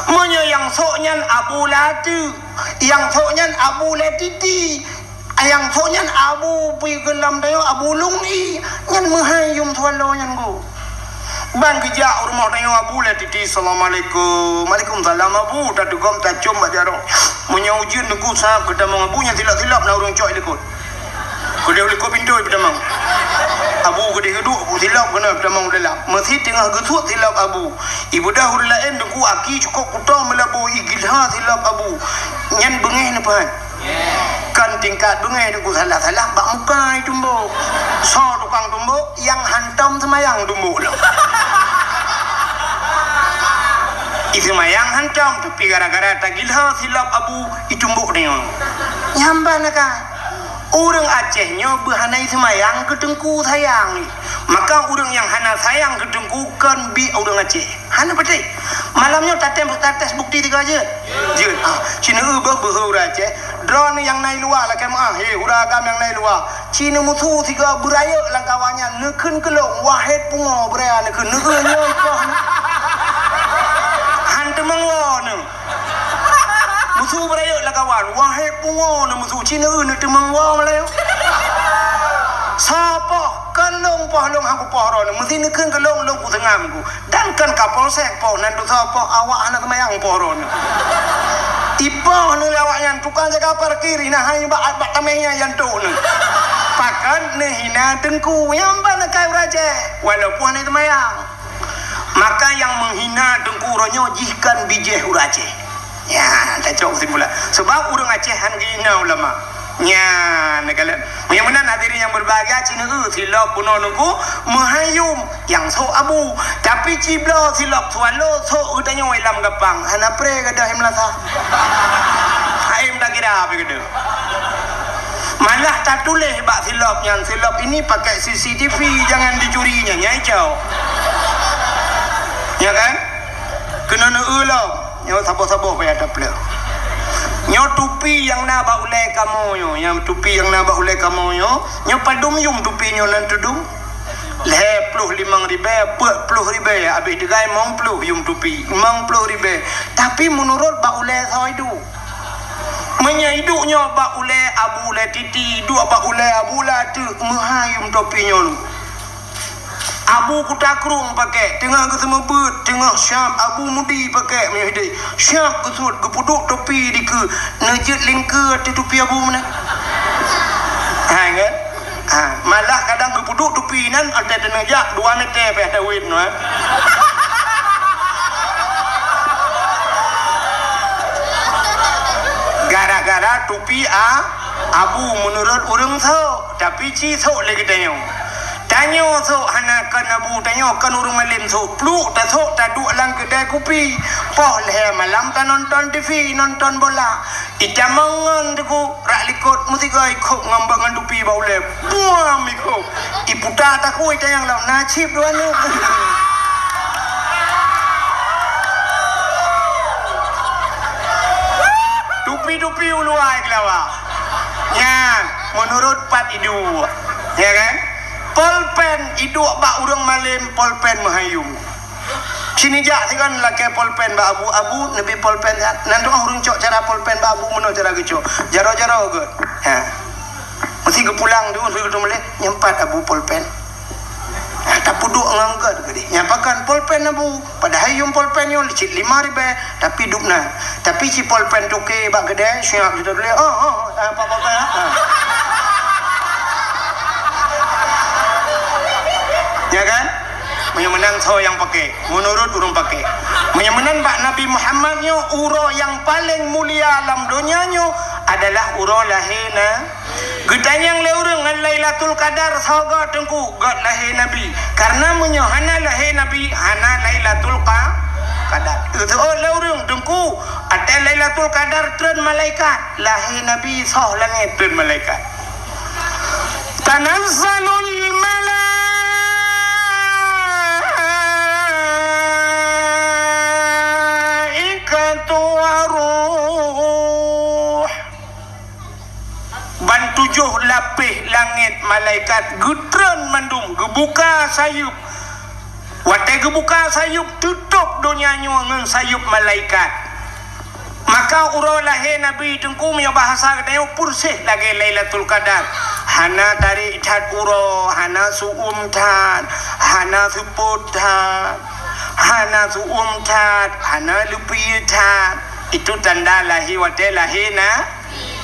Meunyoe nyang sok nyan Abu Lati, nyang sok nyan Abu Letiti, nyang sok nyan Abu Pui Geulam Dayo, Abu Lung I, nyan meuhai yum Swallow nyan geuh. Ban geujak u rumoh tanyoe Abu Letiti, "Assalamualaikum." "Waalaikumsalam, Abu." Tatugom tacom bak jaroe. Meunyoe ujeuen teungku sab geutamong Abu, nyan silop-silop na ureueng cok i likot. Keudeh u likot pintoe peutamong. Abu keudeh geuduek, silop keunoe peutamong u dalam. Meusi teungoh geusuet silop Abu. Ibudah ureueng laén teungku aki cukôp kuto meulaboh i gilha silop Abu. Nyan beungéh neupeuhan. Kan tingkat beungéh teungku salah-salah bak muka i tumbok. Soe tukang tumbok? Nyang hantom seumayang tumbok lom. I seumayang hantom, tapi gara-gara tagilha silop Abu i tumbok nyoe. Nyan ban akai. Ureueng Aceh nyoe beuhana i seumayang keu teungku sayang. Maka ureueng nyang hana sayang keu teungku kon biek ureueng Aceh. Hana patéh. Malam nyoe tatem, tates bukti tiga jeuet. Jeuet. Ah, ci neueu beuh beuhe ureueng Aceh. Droeneuh nyang na i luwa lakèe meu'ah, he, ureueng agam nyang na i luwa. Ci neumusu sigoe beurayeuk lam kawan nyan, neukheun keu lôn, wahé pungo beuraya neukheun, neueu nyoe poh. Han teumeung woe neuh. Musu beurayeuk lam kawan, wahé pungo neuh musu, ci neueu neuteumeung woe meulayeue. Soe poh, kon lôn poh, lôn han kupoh droeneuh, meusi neukheun keu lôn, lôn kuseungam ku. Dan kon Kapolsek poh, nan teusoe poh, awak hana seumayang poh droeneuh. Ipoh neuh lé awak nyan, tukang jaga parkir, hina hai bak, bak tamèh nyan jantok neuh. Pakon neuhina teungku, nyan ban akai ureueng Aceh, walaupun hana seumayang. Maka nyang meuhina teungku uroe nyoe jih kon bijéh ureueng Aceh. Nyan, tacok keusimpulan. Sabab ureueng Aceh han geuhina ulama. Nyan, neukalon. Meunyoe meunan hadirin nyang berbahagia, ci neueu silop bunoe teungku meuhai yum nyang sok Abu. Tapi ci bloe silop Swallow sok geutanyoe i lam gapang. Hana pré gadôh i meulasah. Hai meutakira pi gadôh. Malah tatuléh bak silop nyan, "Silop ini pakai C C T V, jangan dicuri," nyan, nyan icok. Ya kan? Keunoe neueu lom. Nyoe saboh-saboh payah tapleueh. Nyoe tupi nyang na bak ulèe kamoe nyoe, nyang tupi nyang na bak ulèe kamoe nyoe, nyoe padum yum tupi nyoe nan tudong? Lhèe ploh limong ribèe, peuet ploh ribèe, abéh teugai limong ploh yum tupi, limong ploh ribèe. Tapi meunurot bak ulèe soe iduek. Meunyoe iduek nyoe bak ulèe Abu Lé Titi, iduek bak ulèe Abu Lé Ateueh, meuhai yum topi nyoe. Abu Kuta Krueng pakèk, teungoh geuseumeubeut, teungoh siab Abu Mudi pakèk meunyoe hidéh. Siab geusuet, geupeuduek topi dikeue, neujeuet lingkeue ateueh topi Abu meunan. Hai kan? Ha, malah kadang geupeuduek topi nyan, watèe teuneuk jak dua meter pih tawét nyoe. Gara-gara topi a, Abu meunurot ureueng sok, tapi ci sok lé geutanyoe. Tanyoe sok hana kon Abu, tanyoe kon ureueng malém sok. Pluek tasok taduek lam keudè kupi. Poh lhèe malam tanonton T V, nonton bola. Itamong ngon teungku rak likot meusigoe ikhôb ngon bak ngon tupi bak ulèe. Buam ikhôb. Iputa takue itanyong lom, na cit dua neuk. Pi uluwa keulawa. Nyan, meunurot pat iduek. Ya kan? Polpen iduek bak ureuëng malém, polpen meuhayum. Sini jak sigon lakée polpen bak abu, "Abu, neubi polpen siat." Nan doh ureuëng cok cara polpen bak abu, meunoe cara geucok. Jaroe-jaroe geuh. Ha. Meusi geupulang tu, meusi geutu malém, nyempat abu polpen. Ha, tapeuduek ngon gét keudeh. Nyan pakon polpen abu. Padahai yuem polpen nyoe cit lima ribée, tapi dub na. Tapi si polpen toke bak keudè, siap sitoe tuléh, "Oh, oh, oh, apa polpen, ha?" Ya kan? Meunyoe meunan soe nyang pakai? Meunurot ureuëng pakai. Meunyoe meunan bak Nabi Muhammad nyoe, uroe nyang paleng mulia lam donya nyoe adalah uroe lahé na Geutanyong lé ureuëng ngon Lailatul Qadar soe goe Teungku, goe lahé Nabi. Karena meunyoe hana lahé Nabi, hana Lailatul Qa-, Qadar. Geuteuôt lé ureuëng, Teungku, watée Lailatul Qadar treun malaikat, lahé Nabi soh langét treun malaikat. Tanazzalul malaikatu waruh. Ban tujoh lapéh langét malaikat geutreun mandum, geubuka sayeuep. Watée geubuka sayeuep, teutôb donya nyoe ngon sayeuep malaikat. Maka uroe lahé Nabi Teungku, meunyoe bahasa geutanyoe, purséh lagée Lailatul Qadar. Hana tarék that uroe, hana su'uem that, hana seupôt that, hana su'uem that, hana leupie that. Itu tanda lahé watée lahé na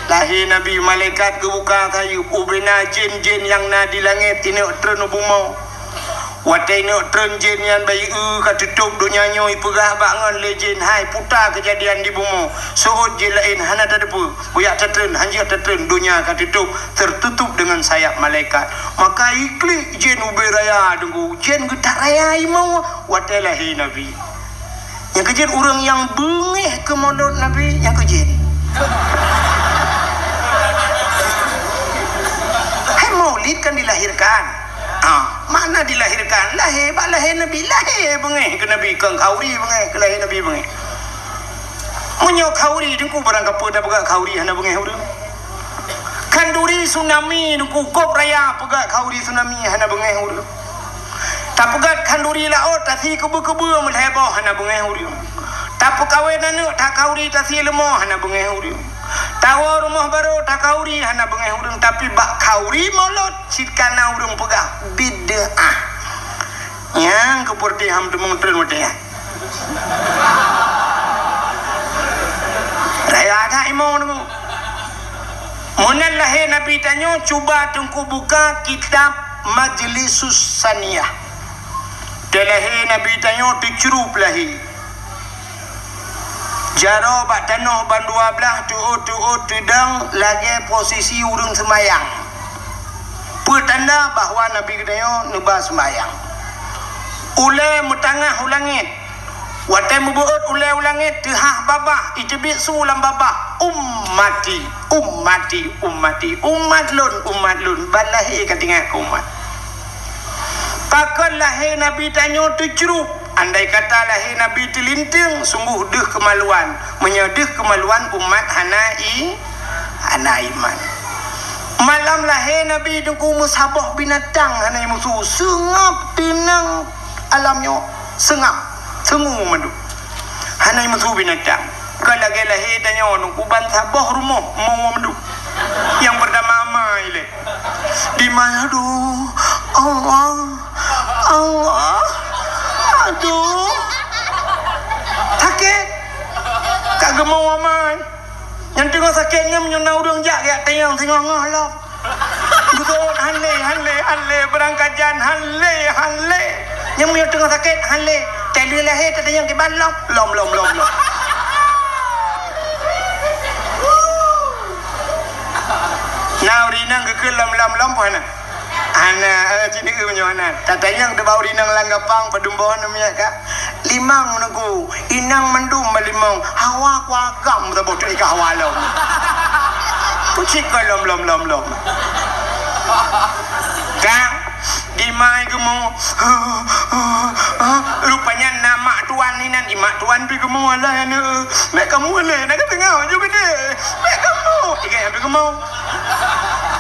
Lahé Nabi, malaikat geubuka sayeuep, ubena jén-jén nyang na di langét ineuk treun u bumoe. Watée ineuk treun jén nyan bayeue ka teutôb donya nyoe, ipeugah bak ngon lé jén, "Hai, puta keujadian di bumoe. Seuôt jén laén hana tateupeue. Bujak tatreun, hanjeuet tatreun, donya ka teutôb, teututup deungon sayap malaikat." Maka iklik jén ubé raya deungoe, jén geutak raya imoe watée lahé Nabi. Nyang keujeuet ureuëng nyang beungéh keu mulod Nabi, nyang keujeuet. Hai, maulid kan dilahirkan. Ha, makna dilahirkan, lahé bak lahé Nabi, lahé beungéh keu Nabi, kon khanduri beungéh keu lahé Nabi beungéh. Meunyoe khanduri, Teungku, barang kapeue tapeugah khanduri hana beungéh ureuëng. Khanduri tsunami, Teungku, gob raya peugah khanduri tsunami hana beungéh ureuëng. Tapeugöt khanduri laôt, tasi keubeu-keubeu meulhèe boh hana beungéh ureuëng. Tapeukawen aneuk takhanduri, tasi leumo hana beungéh ureuëng. Tawoe rumoh barô takhanduri hana beungéh ureuëng, tapi bak khanduri mulod cit kana ureuëng peugah bid'ah. Nyang keupeureuté ham teumong treun watèe nyan. Raya that imoe deungoe. Meunan lahé Nabi tanyoe, cuba Teungku buka kitab Majlisus Saniyah. Teulahé Nabi tanyoe teucrup lahé. Jaroe bak tanoh ban dua blaih, teuôt-teuôt teudong lagèe posisi ureueng seumayang. Peue tanda bahwa Nabi geutanyoe neuba seumayang. Ulèe meutangah u langèt. Watèe meubeuôt ulèe u langèt, teuhah babah, iteubiet su lam babah, "Ummati, ummati, ummati, umat lôn, umat lôn." Ban lahé ka teuingat keu umat. Pakon lahé Nabi tanyoe teucrup? Andai kata lahé Nabi teulinteung, sunggoh deuh keumaluan. Meunyoe deuh keumaluan, umat hana i-, hana iman. Malam lahé Nabi Teungku, meusaboh binatang hana meusu, seungab teunang alam nyoe. Seungab, seungue mandum. Hana meusu binatang. Ka lagèe lahé tanyoe nyoe, uban saboh rumoh meuwoe mandum. Nyang peurtama amai lé. Di ma, aduh, Allah, Allah, aduh. Sakét. Ka geumeuwoe amai. Nyang teungoh sakét nyan meunyoe na ureueng jak, jak tanyong singoh-ngoh lom. Geuseuôt, "Han lé, han lé, han lé, beurangkat jan, han lé, han lé." Nyang meunyoe teungoh sakét, "Han lé." Teuh lheueh lahé tatanyong kiban, "Lom, lom, lom, lom, lom." Na ureueng inong geukheun lom, lom, lom, peue hana? Hana, eh, cit neu meunyoe hana. Tatanyong teuh bak ureueng inong lam gapang, padum boh neu miet ka. Limong Teungku, inong mandum meulimong, hawa ku agam saboh teuk ka hawa lom. Kucik ka lom, lom, lom, lom. Ka, di ma i geumoe. Rupanya na mak tuan inan, i mak tuan pi geumoe, "Alah aneuk, bèk kamoe lé, na ka teungoh ju geudeh. Bèk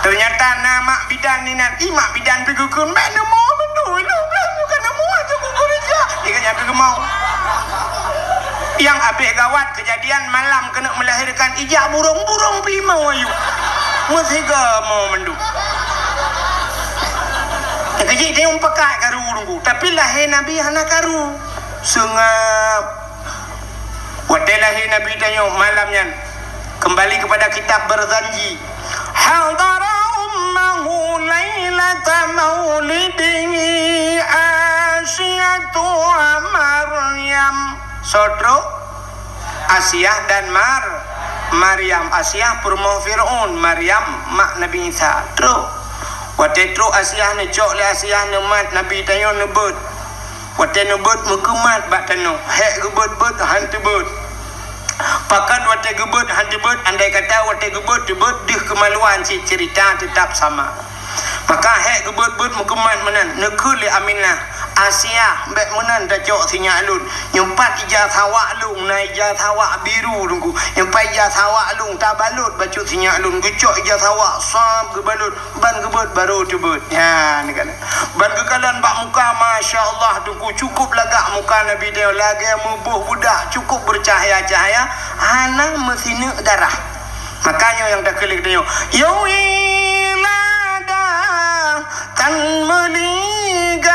Teunyata na mak bidan inan. Ih, mak bidan pih geukheun, "Bèk neumo mandum, ilôn blah bukan neumo aja kukurija." Ingat nyan pih geumong. Nyang abéh gawat keujadian malam keuneuk meulahirkan, ijak burông-burông pih mo ayue. Meusiga mo mandum. Nyang keujih teunyong pakat karu Teungku, tapi lahé Nabi hana karu. Seungab. Watèe lahé Nabi tanyoe malam nyan, keumbali keupada kitab Barzanji, hadara ummahu lailata maulidihi Asiyatu wa Maryam. Soe trok? Asiah dan Mar-, Maryam. Asiah peurumoh Fir'aun, Maryam mak Nabi Isa. Trok. Watèe trok Asiah, neucok lé Asiah, neumat Nabi tanyoe, neubeuet. Watèe neubeuet meukeumat bak tanoh, hék geubeuet-beuet han teubeuet. Pakon watèe geubeuet han teubeuet, andai kata watèe geubeuet teubeuet deuh keumaluan cit, ceurita teutap sama. Maka hék geubeuet-beuet meukeumat meunan, neukheun lé Aminah, "Asiah, bèk meunan tacok sinyak lôn. Nyoe pat ija sawak lôn, na ija sawak biru Teungku. Nyoe pat ija sawak lôn, tabalot bacut sinyak lôn." Geucok ija sawak, sab geubalot. Ban geubeuet barô teubeuet. Nyan, kan. Ban geukalon bak muka, masya Allah, Teungku, cukup lagak muka Nabi tanyoe, lagèe meuboh budak, cukup beucahaya-cahaya, hana meusineuk darah. Makanya nyang takheun lé geutanyoe, "Ya wiladah, tan meuligan,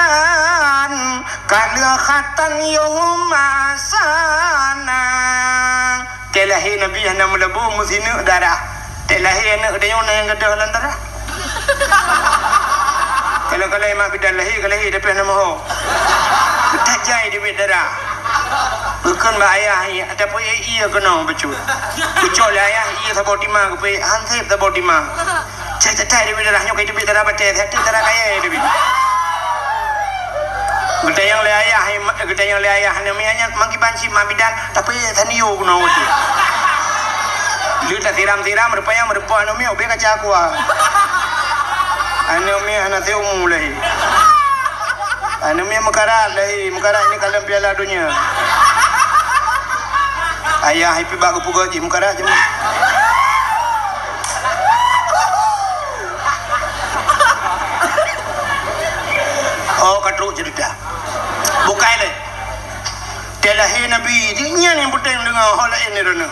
kaleuh khatan yoh masana." Watèe lahé Nabi hana meulabô, meusineuk darah. Watèe lahé aneuk geutanyoe na nyang gadôh lam darah. Kalau-kalau mak bidan lahé ka lahé, tapi hana meuho. Tajai teubiet darah. Geukheun bak ayah, "Tapi ie keunoe bacut." Geucok lé ayah, ie saboh tima geupeuék, han sép saboh tima. Cai, cai, cai, teubiet darah nyoe, kai teubiet darah batèe, teubiet darah kayèe teubiet. Geutanyong lé ayah, geutanyong lé ayah, "Aneuk miet nyan, mangkiban cit mak bidan, tapi tanio keunoe watèe." Lheueh tasiram-siram, rupanya meureumpok aneuk miet, ubé kaca aqua. Aneuk miet hana seumu lahé. Aneuk miet meukarat lahé, meukarat ini kalon Piala Dunia. Ayah ipibak geupeugah jih meukarat jih. Oh, ka trok ceurita. Bukai lé. Watèe lahé Nabi, nyan nyang peunteng deungö, ho laén droeneuh.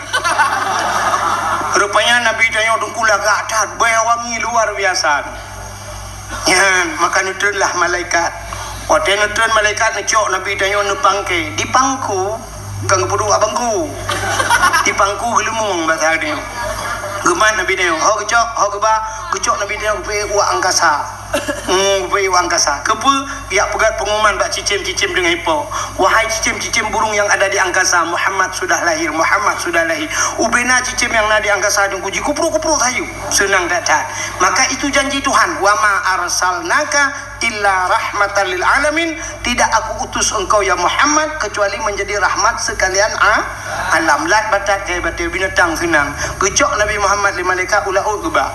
Rupanya Nabi tanyoe Teungku lagak that, bèe wangi luar biasa. Nyan, maka neutreunlah malaikat. Watèe neutreun malaikat, neucok Nabi tanyoe neupangke. Dipangku, kon geupeuduek bak bangku. Dipangku geuleumong basa tanyoe. Geumat Nabi tanyoe. Ho geucok, ho geuba, geucok Nabi tanyoe geupeuék u angkasa. Hmm, geupeuék u angkasa. Keupeue? Geujak peugöt peungumuman bak cicém-cicém deungon ipo. Wahai cicém-cicém burung yang ada di angkasa, Muhammad sudah lahir, Muhammad sudah lahir. Ubé na cicém nyang na di angkasa Teungku jikuprok-kuprok sayu. Seunang that-that. Maka itu janji Tuhan, "Wa ma arsalnaka illa rahmatan lil alamin." Tidak Aku utus engkau, ya Muhammad, kecuali menjadi rahmat sekalian a-, alam. Lat batat kayèe batèe binatang seunang. Geucok Nabi Muhammad lé malaikat u laôt geuba.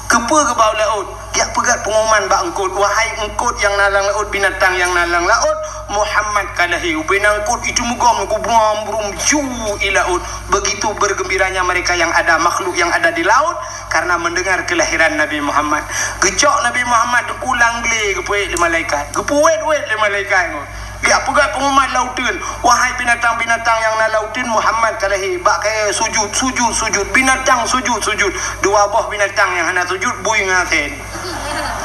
Keupeue geuba u laôt? Geujak peugöt peungumuman bak eungkôt, "Wahai eungkôt nyang na lam laôt, binatang nyang na lam laôt, Muhammad ka lahé." Ubé na eungkôt itu meugom, geubrom-brom ju i laôt. Begitu bergembiranya mereka yang ada, makhluk yang ada di laut, karena mendengar kelahiran Nabi Muhammad. Geucok Nabi Muhammad u lam glé, geupeuék lé malaikat. Geupeuwét-wét lé malaikat nyoe. Geujak peugöt peungumuman lam uteuen, "Wahai binatang-binatang nyang na lam uteuen, Muhammad ka lahé." Bak kayèe sujud, sujud, sujud. Binatang sujud, sujud. Dua boh binatang nyang hana sujud, bui ngon asèe.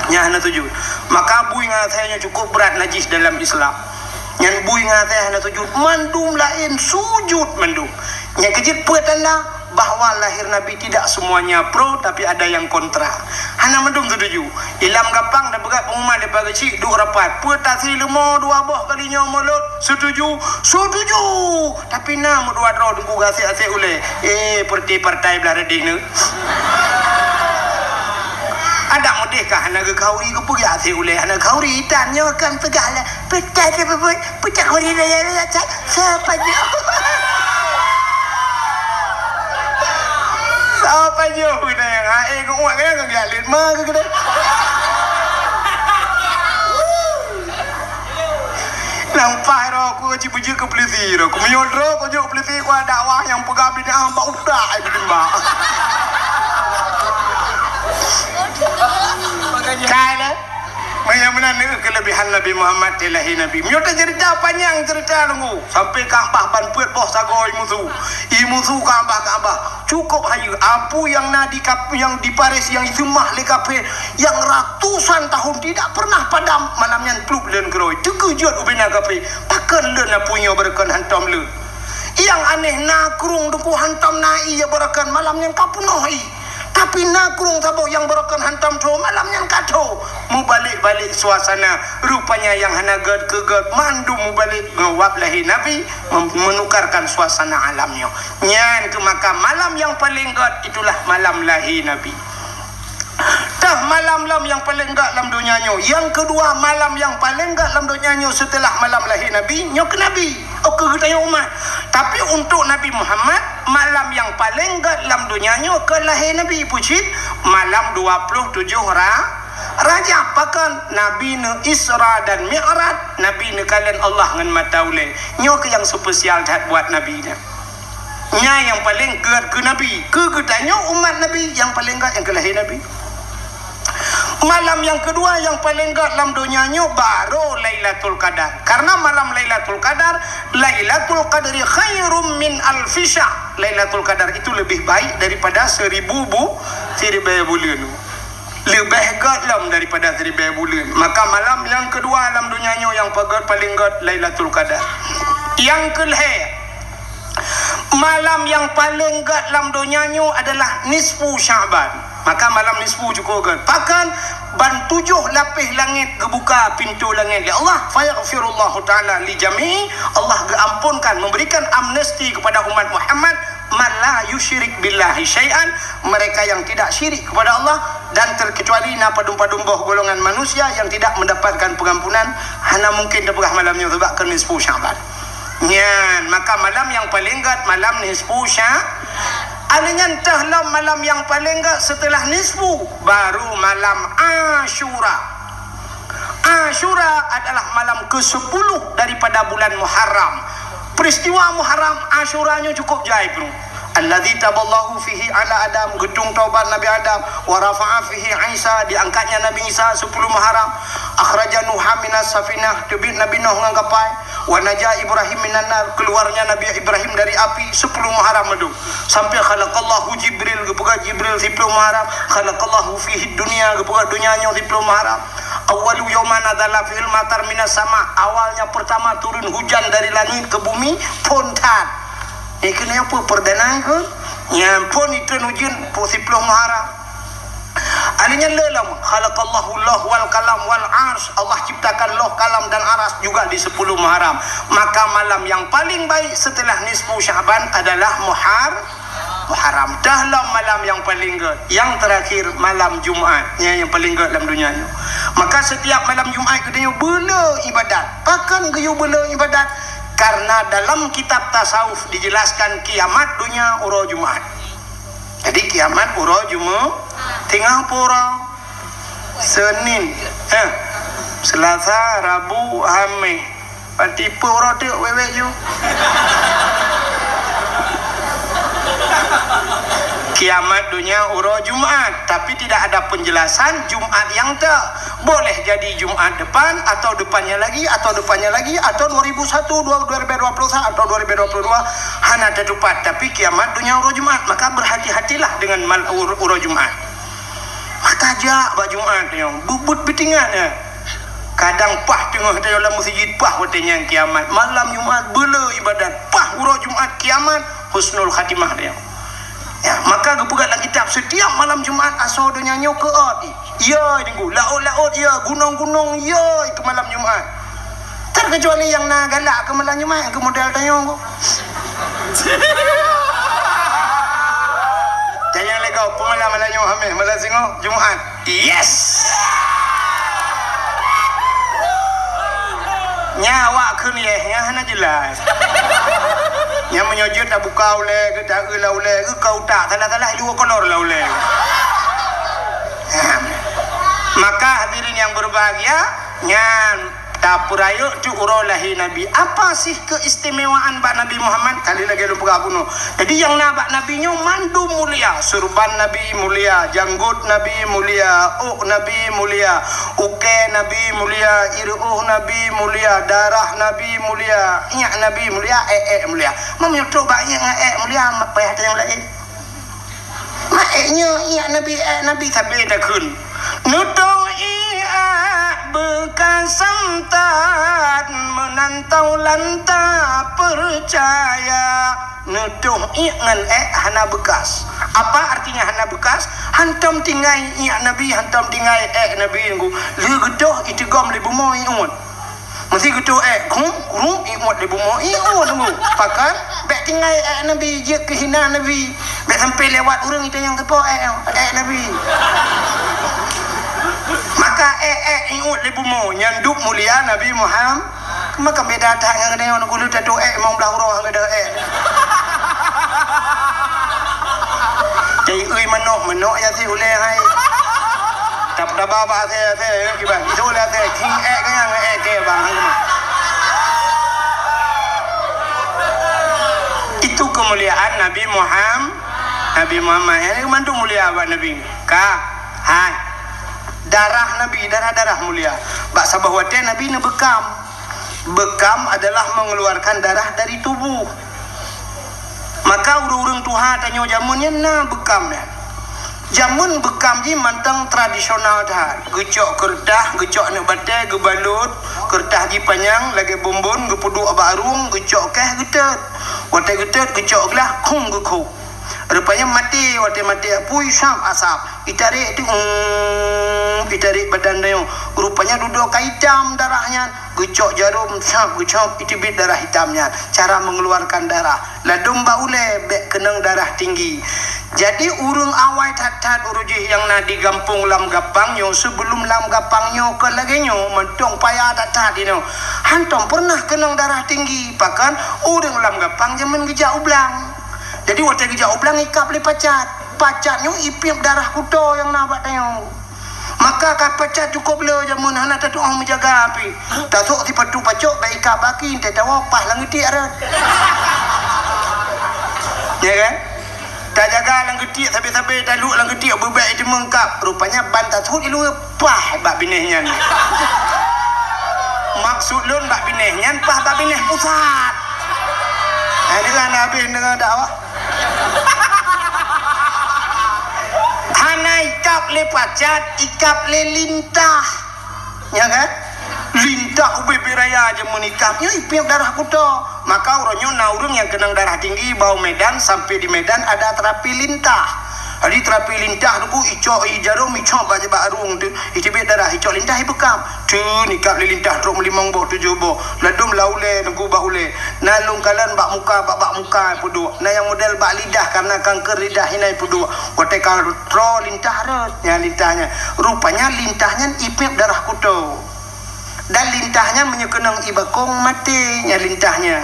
Nyang hana sujud. Maka bui ngon asèe nyoe cukup brat najis dalam Islam. Nyan bui ngon asèe hana sujud. Mandum laén sujud mandum. Nyang keujeuet peue tanda? Bahwa lahir Nabi tidak semuanya pro, tapi ada yang kontra. Hana mandum setuju. Ilam gampang tapeugah pengumuman daripada keuchik, duek rapat. Peue tasri leumo dua boh kali nyoe mulod? Setuju? Setuju! Tapi na meudua droe teungku gasek-asek ulèe. Eh, partai-partai blah reudeh nyoe. Adak meudeh ka hana geukhauri, geupeugah asek ulèe hana khauri, tan nyoe kan peugah lah. Peucah dia beubuet, peucah khauri raya-raya cat. Sapa nyoe? Sapa nyoe? Kena yang hai geuuat kena geujak lét ma ke kena. Nang paih roh ku cit beujeuet keu peulisi roh. Ku meunyoe droe ku jeuet keu peulisi ku dakwah nyang peugah bid'ah bak utak ai beudimbak. Leubeh han Nabi Muhammad teulahé Nabi. Meunyoe taceurita panyang ceurita deungoe, sampoe Ka'bah ban peuet boh sagoe musu. I musu Ka'bah, Ka'bah. Cukôp hayeue. Apui nyang na di kap-, nyang di Paris nyang iseumah lé kafé nyang ratusan tahun tidak pernah padam, malam nyan plup lôn keurôi. Teukeujot ubena kafé. Pakon lôn apui nyoe beureukan hantom lôn? Nyang aneh na krueng teungku hantom na ie beureukan, malam nyan ka peunoh ie. Tapi na krueng saboh nyang beureukan hantom tho, malam nyan ka tho. Mubalek-balek suasana. Rupanya nyang hana gét keu gét, mandum mubalek ngon wab lahé Nabi, mem-, menukarkan suasana alam nyoe. Nyan keuh maka malam nyang paleng gét itulah malam lahé Nabi. Tah malam lom nyang paleng gét lam donya nyoe. Nyang keudua malam nyang paleng gét lam donya nyoe seuteulah malam lahé Nabi, nyoe keuh Nabi. Oh, keu geutanyoe umat. Tapi untuk Nabi Muhammad, malam nyang paleng gét lam donya nyoe keu lahé Nabi, peue cit? Malam dua ploh tujoh Ra-, Rajab. Pakon? Nabi neu-Isra dan Mi'raj, Nabi neukalon Allah ngon mata ulée. Nyoe keuh nyang spesial that buat Nabi nyan. Nyan nyang paleng gét keu Nabi. Keu geutanyoe umat Nabi, nyang paleng gét nyang keu lahé Nabi. Malam nyang keudua nyang paleng gét lam donya nyoe baru Lailatul Qadar. Karena malam Lailatul Qadar, Lailatul Qadri khairum min alfi syahr. Lailatul Qadar itu lebih baik daripada seribu bu-, siribée buleuen. Leubeh gét lom daripada siribée buleuen. Maka malam nyang keudua lam donya nyoe nyang pagét paleng gét Lailatul Qadar. Nyang keulhée, malam nyang paleng gét lam donya nyoe adalah nisfu Sya'ban. Maka malam nisfu cukôp gét. Pakon? Ban tujoh lapéh langét geubuka pintoe langét lé Allah. Fayaghfirullahu ta'ala li jami'i. Allah geuamponkan, memberikan amnesti kepada umat Muhammad, man la yusyrik billahi syai'an, mereka yang tidak syirik kepada Allah, dan terkecuali na padum-padum boh golongan manusia yang tidak mendapatkan pengampunan, hana mungkin teupeugah malam nyoe sebab keu nisfu Sya'ban. Nyan, maka malam nyang paleng gét malam nisfu Sya-, alèh nyan teuh lom malam nyang paleng gét seuteulah nisfu, baru malam Asyura. Asyura adalah malam kesepuluh daripada bulan Muharram. Peristiwa Muharram Asyura nyoe cukup jai, bro. Alladzi taballahu fihi ala Adam, geutueng taubat Nabi Adam, wa rafa'a fihi Isa, diangkatnya Nabi Isa sepuluh Muharram, akhraja Nuha minas safinah, teubiet Nabi Nuh ngon kapai, wa naja Ibrahim minan nar, keluarnya Nabi Ibrahim dari api, sepuluh Muharram mandum. Sampai khalaqallahu Jibril, geupeugah Jibril sepuluh Muharram, khalaqallahu fihi dunya, geupeugah dunia nyoe sepuluh Muharram. Awwalu yaumin nazala fihil matar minas sama, awalnya pertama turun hujan dari langit ke bumi, phon that. Eh, keuneuk peue perdana keuh? Nyan phon itrön ujeuen, pukul siploh Muharram. Alèh nyan lé lom, khalaqallahu lauh wal qalam wal arsy, Allah ciptakan lauh, kalam dan aras juga di sepuluh Muharram. Maka malam yang paling baik setelah nisfu Sya'ban adalah Muhar-, Muharram. Dah lom malam yang paling gét. Yang terakhir malam Jumat. Nyan yang paling gét lam dunia nyoe. Maka setiap malam Jumat geutanyoe beuleu ibadat. Pakon geuyue beuleu ibadat? Karena dalam kitab tasawuf dijelaskan kiamat dunia uroe Jumat. Jadi kiamat uroe Jumat, tinggai pura Senin, eh, Selasa, Rabu, Hameh. Berarti peuh uroe teuk wék-wék ju. Kiamat dunia uroe Jumat, tapi tidak ada penjelasan Jumat nyang teuk. Boleh jadi Jumat depan, atau depannya lagi, atau depannya lagi, atau dua ribu satu, dua, dua ribu dua puluh satu, atau dua ribu dua puluh dua, hana teutupat. Tapi kiamat dunia uroe Jumat, maka berhati-hatilah dengan mal-, ur-, uroe Jumat. Maka jak bak Jumat nyoe, bubut beutingat nyan. Kadang paih teungoh tayue lam meuseujid, paih watèe nyan kiamat. Malam Jumat beuleu ibadat, paih uroe Jumat kiamat, husnul khatimah nyoe. Ya, maka geupeugah lam kitab, setiap malam Jumat asoe donya nyoe keuôt. Ya, Teungku, laôt-laôt ya, gunong-gunong ya, itu malam Jumat. Terkecuali nyang na galak keu malam Jumat, keu model tanyoe. Tanyoe lé gob, peue malam, malam nyoe Hameh, malam singoh Jumat. Yes! Nya awak kheun yes, nya hana jelas. Nya meunyoe jeuet tabuka ulèe, geuta eu lam ulèe, eu ka utak, salah-salah dua kolor lam ulèe. Nah, maka hadirin yang berbahagia, nyan Tapeurayeuk teuk uroe lahé Nabi. Apa sih keistimewaan bak Nabi Muhammad? Kali lagée lôn peugah bunoe. Jadi, nyang na bak Nabi nyoe mandum mulia. Surban Nabi mulia, janggot Nabi mulia, ôk Nabi mulia, ukée Nabi mulia, ireuôh Nabi mulia, darah Nabi mulia, iék Nabi mulia, ék-ék mulia. Meunyoe trok bak iék ngon ék mulia, payah tanyong laén. Mak ék nyoe, iék Nabi, ék Nabi sabe takheun. Neutôh iék beukas samtat, meunan taulan tapeucaya. Neutôh iék ngon ék hana beukas. Apa artinya hana beukas? Hantom tinggai iék Nabi, hantom tinggai ék Nabi nunggu. Lheueh geutôh, iteugom lé bumoe ié uet. Meusé geutôh ék, grum, grum, ié uet lé bumoe, ié uet nunggu. Pakon, bék tinggai ék Nabi, jeuet keu hina Nabi. Bék sampai lewat ureuëng itanyong sapo ék, ék Nabi. Maka ék, ék, ié uet lé bumoe, nyan dub mulia Nabi Muhammad. Maka beda that ngon geutanyoe, nunggu lheueh tatôh ék, limong blaih uroe ngon geutanyoe ék. Teuiui manok, manok ya si ulée hai. Tap-, taba bak asée-asée, ya, kiban. Itu ulée asée, king ék keu nyang ék keu bang. Itu kemuliaan Nabi Muhammad. Nabi Muhammad, ya, mandum mulia bak Nabi. Ka, hai. Darah Nabi, darah-darah mulia. Bak saboh watée Nabi neubeukam. Beukam adalah mengeluarkan darah dari tubuh. Maka ureuëng-ureuëng tuha tanyoe jameun nyan na beukam nyan. Jameun beukam jih mantong tradisional that. Geucok keureutah, geucok aneuk batée, geubalot, keureutah jih panyang lagée bonbon, geupeuduek bak arueng, geucok keh, geutet. Watée geutet, geucok glah, khong geukhok. Rupanya maté, watée maté apui, sab asab. Itarek tu, um, itarek badan tanyoe. Rupanya dudoe ka itam darah nyan. Geucok jarom, sab, geucok, iteubiet darah itam nyan. Cara mengeluarkan darah. Ladom bak ulée, bék keunong darah tinggi. Jadi, ureuëng awai that-that ureuëng jih nyang na di gampông Lam Gapang nyoe, sebelum Lam Gapang nyoe kon lagée nyoe, mantong paya that-that inoe. Hantom pernah keunong darah tinggi, pakon ureuëng Lam Gapang jameun geujak u blang. Jadi, watée geujak u blang ikab lé pacat. Pacat nyoe ipiep darah kuto nyang na bak tanyoe. Maka ka pacat cukôp le jameun hana tatuoh meujaga pih. Tasok sipatu pacok bak ikab baki, teuh tawoe paih lam geutiek rot. Ya kan? Tajaga lam geutiek sabe-sabe, taluek lam geutiek beubek teumengkab. Rupanya ban tasut di luwa, paih bak binéh nyan. Maksud lôn bak binéh nyan, paih bak binéh pusat. Hai, nyan na habéh deungoe dakwah. Hana ikab lé pacat, ikab lé lintah. Ya kan? Lintah ubé-bé raya jameun ikab nyoe ipiep darah kuto. Maka uroe nyoe na ureuëng nyang keunong darah tinggi bak u Medan, sampai di Medan ada terapi lintah. Jadi terapi lintah tu icok i jarom, icok bak, bak arueng tu, iteubiet darah, icok lintah ibeukam. Teun ikab lé lintah trok meulimong boh, tujoh boh. Ladom lam ulée, teungku bak ulée. Na lôn kalon bak muka, bak, bak muka peuduek. Na nyang model bak lidah, karena kanker lidah hina peuduek. Watée ka troh lintah rot, nyan lintah nyan. Rupanya lintah nyan ipiep darah kuto. Dan lintah nyan meunyoe keunong i bakong, maté nyan lintah nyan.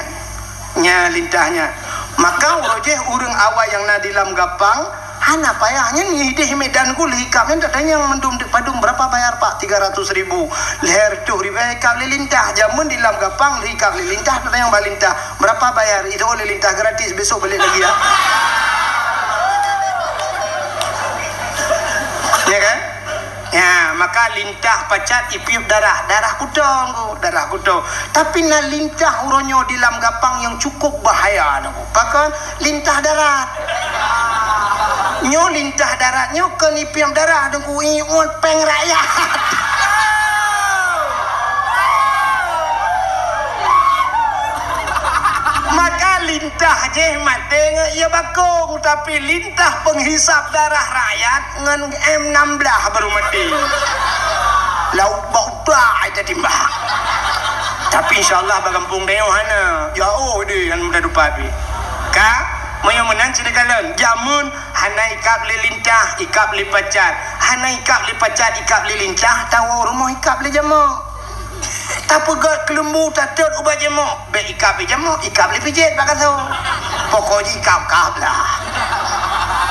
Nyan lintah nyan. Maka uroe jih ureuëng awai nyang na di Lam Gapang, hana payah nyan ideh Medan ku lheueh ikab nyan, tatanyong mandum deuk padum, berapa bayar, Pak? Tiga ratus ribu. Lhèe reutôh ribèe ikab lé lintah. Jameun di Lam Gapang lheueh ikab lé lintah, tatanyong bak lintah, berapa bayar? Itu oleh lintah gratis, besok balik lagi ya. Ya kan? Ya, maka lintah pacat ipiep darah, darah kuto ngku, darah kuto. Tapi na lintah uroe nyoe di Lam Gapang nyang cukup bahaya ngku. Pakon? Lintah darat. Nyoe lintah darat nyoe kon ipiep darah ngku, ié uet péng rakyat. Maka lintah jih maté ngon ié bakong, tapi lintah penghisap darah rakyat ngon M enam belas baru maté. Lauk bak utak ai tatimbak. Tapi insya Allah bak gampông tanyoe hana. Jauh deh ngon muda dupat pih. Ka, meunyoe meunan sini kalon, jameun hana ikab lé lintah, ikab lé pacat. Hana ikab lé pacat, ikab lé lintah, tawoe rumoh ikab lé jamok. Tapeugöt keuleumbu, tatot ubak jamok. Bèk ikab lé jamok, ikab lé pijet bak gasoe. Pokok jih ikab-kab lah.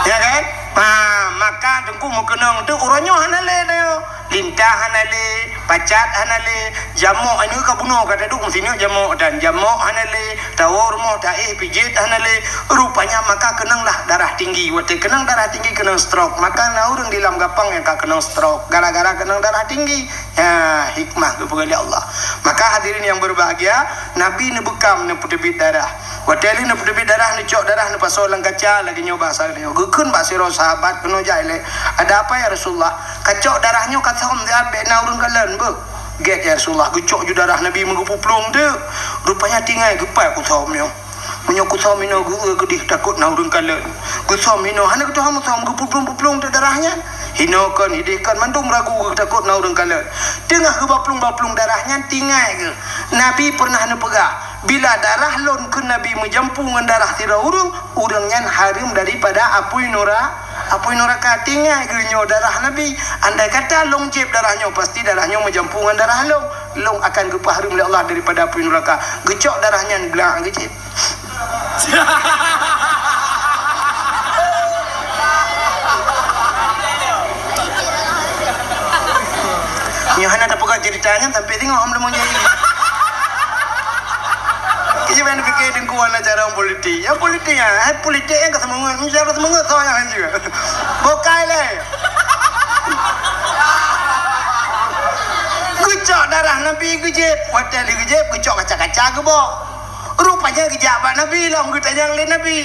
Ya kan? Ha, maka teungku meukeunong tu uroe nyoe hana lé tanyoe. Lintah hana lé, pacat hana lé, jamok aneuk ka bunoe ka taduek meusineuk jamok dan jamok hana lé, tawoe rumoh taéh pijet hana lé. Rupanya maka keunonglah darah tinggi. Watée keunong darah tinggi keunong stroke. Maka na ureuëng di lam gapang nyang ka keunong stroke gara-gara keunong darah tinggi. Ya, hikmah geupeugah lé Allah. Maka hadirin yang berbahagia, Nabi neubeukam neupeuteubiet darah. Watée lheueh neupeuteubiet darah, neucok darah neupasoe lam kaca lagée nyoe bahasa nyoe. Geukheun bak sidroe sahabat keunoe jai lé, "Ada apa ya Rasulullah? Kacok darah nyoe kasam siat bék na ureuëng kalon beuh." "Gét ya Rasulullah, geucok ju darah Nabi meugeupuplueng teuk. Rupanya tinggai geupat kusam nyoe. Meunyoe kusam inoe geu-eu keudeh takot na ureuëng kalon. Geusam inoe hana geutuha meusam geupuplueng-puplueng teuk darah nyan. Inoe kon hideh kon mandum ragu geu takot na ureuëng kalon." Teungoh geubaplueng-baplueng darah nyan tinggai geuh. Nabi pernah neupeugah, "Bila darah lôn kheun Nabi meujampu ngon darah sidroe ureuëng, ureuëng nyan hareuem daripada apui nura-, apui nuraka." Tinggai geuh nyoe darah Nabi. Andai kata lôn jieb darah nyoe, pasti darah nyoe meujampu ngon darah lôn. Lôn akan geupeuhareuem lé Allah daripada apui nuraka. Geucok darah nyan blah geujieb. Nyoe hana tapeugah cerita nyan sampai singoh hom leumon jai. Kayée ban pikir deungku hana cara politik. Ya politik ya, hai politik nyang ka seumeungeut, cara seumeungeut soe nyang hanjeuet. Bukai lé. Geucok darah Nabi geujieb, watée lheueh geujieb geucok kaca-kaca geubok. Rupanya geujak bak Nabi lom geutanyong lé Nabi,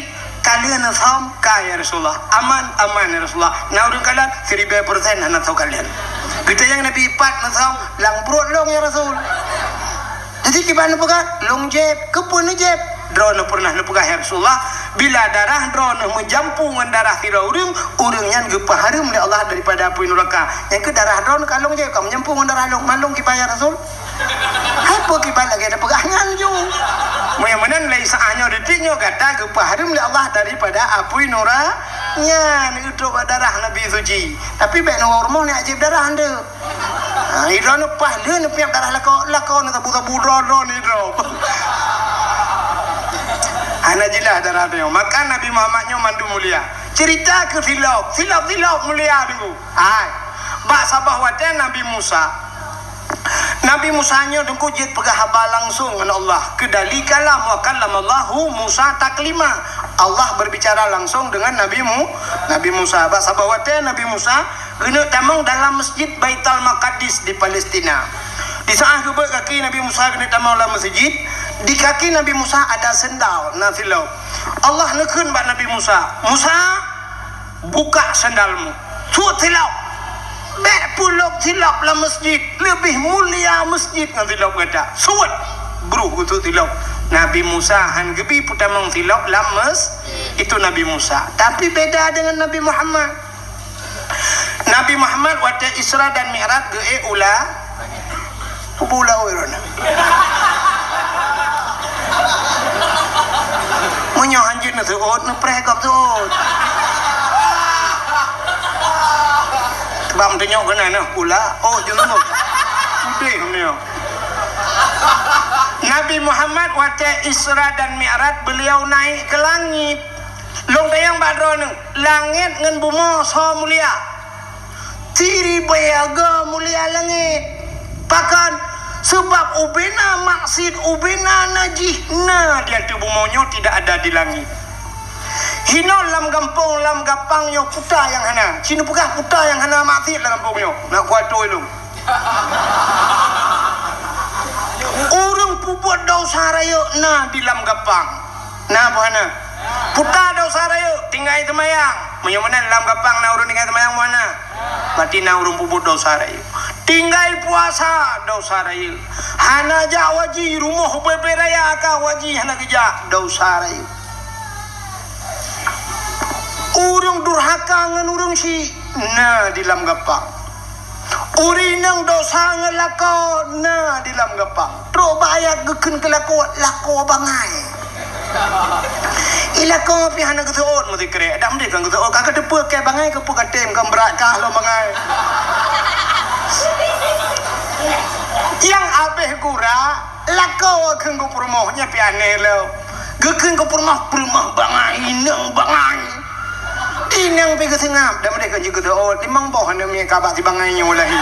"Ka lheueh neusam?" "Ka ya Rasulullah." "Aman?" "Aman ya Rasulullah." "Na ureuëng kalon?" "Siribée persen hana soe kalon." Geutanyong Nabi, "Pat neusam?" "Lam pruet lôn ya Rasul." Jadi kiban neupeugah, "Lôn jieb." "Keupeue neujieb?" "Droeneuh pernah neupeugah ya Rasulullah, bila darah droeneuh meujampu ngon darah sidroe ureuëng, ureuëng nyan geupeuhareuem lé Allah daripada apui nuraka. Nyang keuh darah droeneuh ka lôn jieb, ka meujampu ngon darah lôn." "Man lôn kiban ya Rasul." Hai peue kiban lagée tapeugah nyan ju. Meunyoe meunan lé saát nyoe detik nyoe gata geupeuhareuem lé Allah daripada apui nura nyan, neutrok bak darah Nabi suci. Tapi bék neuwoe rumoh neujieb darah ndeuk. Ha, idroeneuh paih lheueh neupiep darah lakoe, lakoe neusabu-sabu droe-droe nidroe. Hana jeulaih darah nyoe. Maka Nabi Muhammad nyoe mandum mulia. Cerita keu silop, silop-silop mulia dulu. Hai. Bak saboh watée Nabi Musa. Nabi Musa nyoe teungku jeuet peugah haba langsong ngon Allah. Keudali kalam, wa kallamallahu Musa taklima. Allah berbicara langsung dengan Nabi Mu-, Nabi Musa. Bak saboh watée Nabi Musa geuneuk tamong dalam Masjid Baitul Maqdis di Palestina. Di saat geubeuet kaki Nabi Musa geuneuk tamong lam masjid, di kaki Nabi Musa ada sendal, na silop. Allah neukheun bak Nabi Musa, "Musa, buka sandalmu. Suet silop. Bék pulok silop lam masjid. Leubeh mulia masjid ngon silop gata. Suet." Bruh geusuet silop. Nabi Musa han geubi peutamong silop lam mes-, itu Nabi Musa. Tapi beda dengan Nabi Muhammad. Nabi Muhammad watée Isra dan Mi'raj geuék u la-, u bulau droeneuh. Meunyoe hanjeuet neuseuôt, neupreh gob seuôt. Sebab meuteunyoe keunan nyoe, u la-, ôt jeuet seuôt. Udeh meunyoe. Nabi Muhammad watée Isra dan Mi'raj, beliau naik ke langit. Lôn tanyong bak droeneuh, langét ngon bumoe soe mulia? Siribée go mulia langét. Pakon? Sabab ubena maksiet, ubena najih na di ateueh bumoe nyoe, tidak ada di langét. Hinoe lam gampông, lam gapang nyoe puta nyang hana. Ci neupeugah puta nyang hana maksiet lam gampông nyoe. Na kuatôi lôn. Ureuëng peubuet desya rayeuk na di lam gapang. Na peue hana? Puta desya rayeuk, tinggai seumayang. Meunyoe meunan lam gapang na ureuëng tinggai seumayang, peue hana? Berarti na ureuëng peubuet desya rayeuk. Tinggai puasa, desya rayeuk. Hana jak haji, rumoh ubé-ubé raya ka haji hana geujak, desya rayeuk. Ureuëng durhaka ngon ureuëng syik na di lam gapang. Ureuëng inong desya ngon lakoe na di lam gapang. Trok bak ayat geukheun keu lakoe, lakoe bangai. I lakoe pih hana geuseuôt meusikrek. Dak meudeh kan geuseuôt, ka geuteupeue keu bangai, keupeue ka tem, ka brat kah lom bangai. Nyang abéh gura, lakoe kheun geupeurumoh, nyan pih aneh lom. Geukheun geupeurumoh, peurumoh bangai, inong bangai. Inong pi geuseungab, dan meudeh kon jeuet geudoa, limong boh aneuk miet ka bak sibangai nyoe lahé.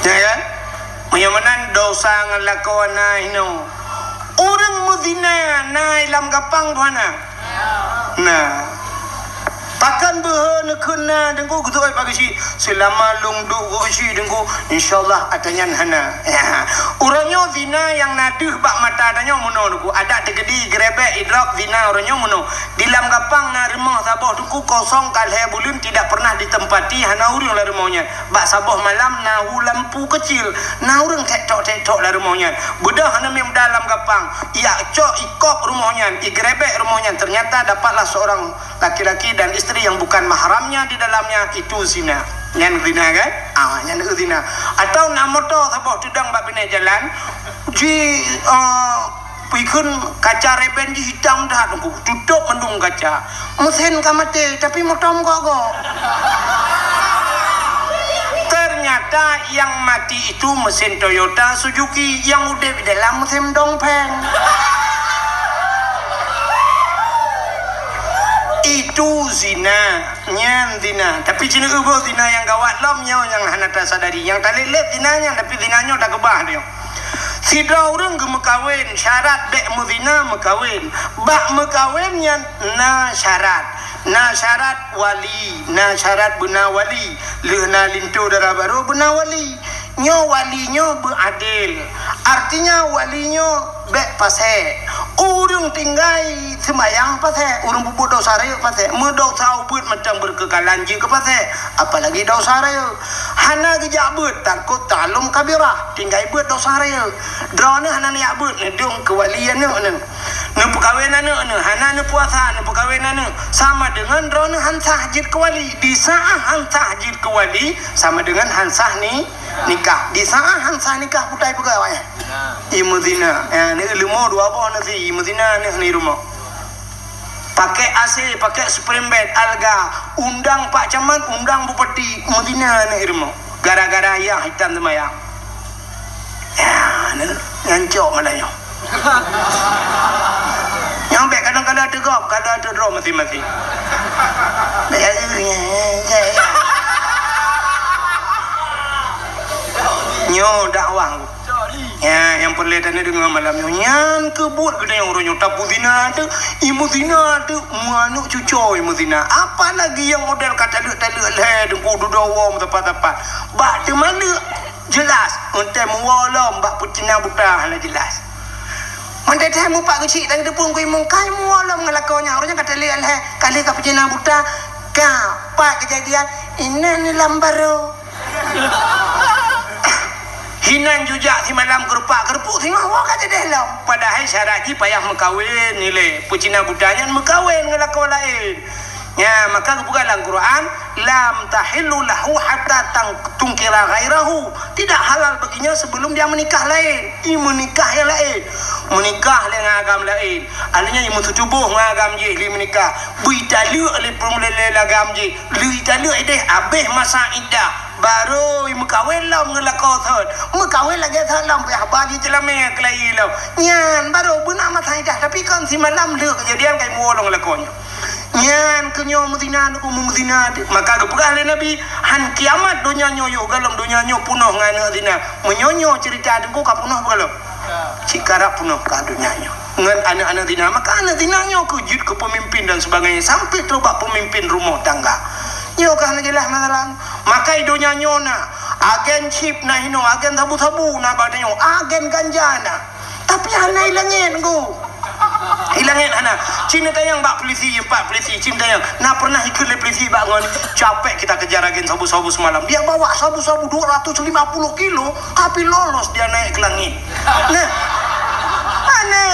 Ya kan? Meunyoe meunan dosa ngon lakoe na inoe. Ureueng meuzina na i lam gapang tu hana? Na. Pakon beuhe neukheun na Teungku, geutu'oh bak geuchik? Seulama lôn duek geuchik Teungku, insya Allah ata nyan hana. Ya. Uroe nyoe zina nyang na deuh bak mata tanyoe meunoe Teungku. Adak teukeudi, geurebek, idrop, zina uroe nyoe meunoe. Di lam gapang na rumoh saboh Teungku kosong ka lhèe buleuen tidak pernah ditempati, hana ureueng lam rumoh nyan. Bak saboh malam na hu lampu keucil, na ureueng tek-tok-tek-tok lam rumoh nyan. Beudôh aneuk miet muda lam gapang, ijak cok, ikop rumoh nyan, igeurebek rumoh nyan. Ternyata dapatlah seorang laki-laki dan isteri yang bukan mahramnya di dalamnya, itu zina. Nyan zina kan? Ah, nyan zina. Atau na moto saboh teudong bak binéh jalan, ji, ah, Pi kheun kaca reben jih hitam that Teungku, tutôp mandum kaca. Meusén ka maté, tapi moto meugok-gok. Ternyata yang mati itu mesin Toyota Suzuki, yang udép di dalam mesin Dongfeng. Itu zina, nyan zina. Tapi ci neueu boh zina nyang gawat lom nyoe nyang hana tasadari. Nyang talét-lét zina nyan, tapi zina nyoe takeubah nyoe. Sidroe ureueng geumeukawen, syarat bèk meuzina meukawen. Bak meukawen nyan na syarat. Na syarat wali, na syarat beuna wali. Lheueh na linto dara barô beuna wali. Nyoe wali nyoe beuadil. Artinya wali nyoe bèk pasék. Ureueng tinggai seumayang pasék, ureueng peubuet desya rayeuk pasék. Meudesya ubit macam beukeukalan jeuet keu pasék, apalagi desya rayeuk. Hana geujak beuet, takot ta'allum kabirah, tinggai beuet desya rayeuk. Droeneuh hana neujak beuet, neudong keu wali aneuk neuh. Neupeukawen aneuk neuh, hana neupuasa, neupeukawen aneuk. Sama deungon droeneuh han sah jeuet keu wali. Di saát han sah jeuet keu wali, sama deungon han sah ni, nikah. Di saát han sah nikah, putai peugah awaknyan. Imeuzina. Ya, ni leumo dua boh nasi, imeuzina aneuk ni rumoh. Pakai A C, pakai spring bed, alga, undang Pak Camat, undang Bupati, meuzina aneuk rumoh. Gara-gara ayah hitam seumayang. Ya, ni, nyan cok malah nyoe. Nyang bèk kadang-kadang teugop, kadang teudroe maséng-maséng. Bèk, ya, ya, ya. Nyoe dakwah. Ya, nyang peureulèe taneuk deungoe malam nyoe. Nyan keuh buet geutanyoe uroe nyoe tapeuzina teuh, imeuzina teuh, meuaneuk cucoe imeuzina. Apalagi nyang model ka taleuek-taleuek lhèe Teungku, dudoe woe meusapat-sapat. Bak teumaleuek jelas, meuntèe meuwoe lom bak peucina buta hana jelas. Meuntèe teuh mupat geuchik dan geuteupeue keu imum kai meuwoe lom ngon lakoe nyan. Uroe nyan ka taleuek lhèe, ka lheueh ka peucina buta, ka pat keujadian, inan lam barô. Hinan jujak simalam keurupak-keurupuek singoh woe ka jadeh lom. Padahai syarat jih payah meukawen ilèe. Peucina buta nyan meukawen ngon lakoe laén. Nya, maka geupeugah lam Quran, "Lam tahillu lahu hatta tang-, tunkira ghairahu." Tidak halal baginya sebelum dia menikah laén. I meunikah nyang laén. Meunikah lé ngon agam laén. Artinya i meututuboh ngon agam jih lé meunikah. Beu italeuek lé peuleueh lé agam jih. Lheueh italeuek ideh, abéh masa iddah. Barô meukawen lom ngon lakoe thon. Meukawen lagèe thon lom, payah ba jiteulamé keulayi lom. Nyan barô beuna masa iddah, tapi kon simalam lheueh keujadian kai meuwoe lom ngon lakoe nyan. Nyan keuh nyoe meuzina, nyoe meuzina. Maka geupeugah lé Nabi, "Han kiamat donya nyoe yoh galom donya nyoe punoh ngon aneuk zina." Meunyoe nyoe ceurita Teungku ka punoh beugalom. Cit karab punoh ka donya nyoe. Ngon aneuk-aneuk zina, maka aneuk zina nyoe keuh jeuet keu peumimpin dan sebagainya, sampai trok bak peumimpin rumoh tangga. Nyoe ka hana jeulaih masalah. Maka i donya nyoe na agen chip na hinoe, agen sabu-sabu na bak tanyoe, agen ganja na. Tapi hana i langèt, Teungku. I langèt hana. Ci neutanyong bak polisi, bak polisi, ci neutanyong. Na pernah ikheun lé polisi bak ngon, "Capek kita kejar agen sabu-sabu semalam. Dia bawa sabu-sabu dua ratus lima puluh kilo." Tapi lolos dia naik ke langit. Nah. Hana.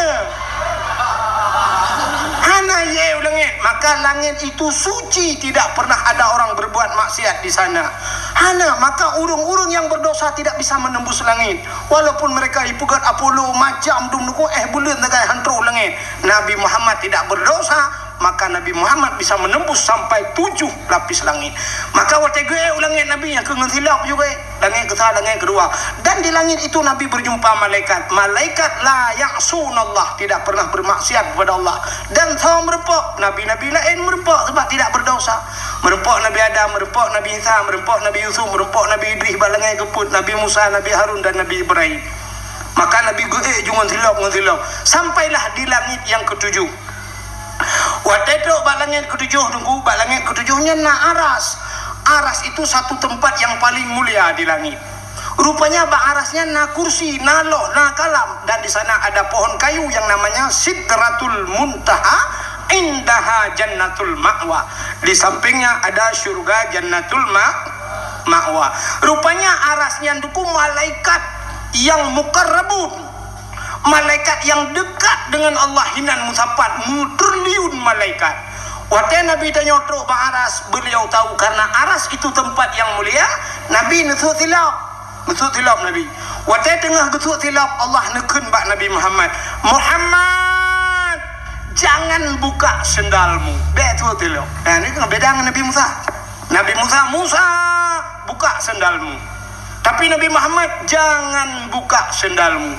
Hana ié u langit. Maka langit itu suci, tidak pernah ada orang berbuat maksiat di sana. Hana, maka ureueng-ureueng yang berdosa tidak bisa menembus langit. Walaupun mereka ipeugöt Apollo macam dum nuku eh buleuen sagai han trôh u langit. Nabi Muhammad tidak berdosa, maka Nabi Muhammad bisa menembus sampai tujuh lapis langit. Maka watée geuék u langét Nabi nyang keu ngon silop juga, langét keusa, langét keudua. Dan di langit itu Nabi berjumpa malaikat. Malaikat la ya'sunallah, tidak pernah bermaksiat kepada Allah. Dan soe meureumpok, nabi-nabi laén meureumpok sebab tidak berdosa. Meureumpok Nabi Adam, meureumpok Nabi Isa, meureumpok Nabi Yusuf, meureumpok Nabi Idris bak langét keu peuet, Nabi Musa, Nabi Harun dan Nabi Ibrahim. Maka Nabi geuék ju ngon silop, ngon silop. Sampailah di langit yang ketujuh. Watée trok bak langét ketujoh, Teungku, bak langét ketujoh nyan na aras. Aras itu satu tempat yang paling mulia di langit. Rupanya bak aras nyan na kursi, na loh, na kalam, dan di sana ada pohon kayu yang namanya Sidratul Muntaha, indaha Jannatul Ma'wa. Di sampingnya ada syurga Jannatul Ma-, Ma'wa. Rupanya aras nyan, Teungku, malaikat yang mukarrabun. Malaikat yang dekat dengan Allah hinan meusapat, meutriliun malaikat. Watée Nabi tanyoe trok bak aras, beliau tahu karena aras itu tempat yang mulia, Nabi neusok silop. Neusok silop Nabi. Watée teungoh geusok silop, Allah neukheun bak Nabi Muhammad, "Muhammad, jangan buka sendalmu." Bék sok silop. Nah, ni beda ngon Nabi Musa. Nabi Musa, "Musa, buka sendalmu." Tapi Nabi Muhammad, "Jangan buka sendalmu."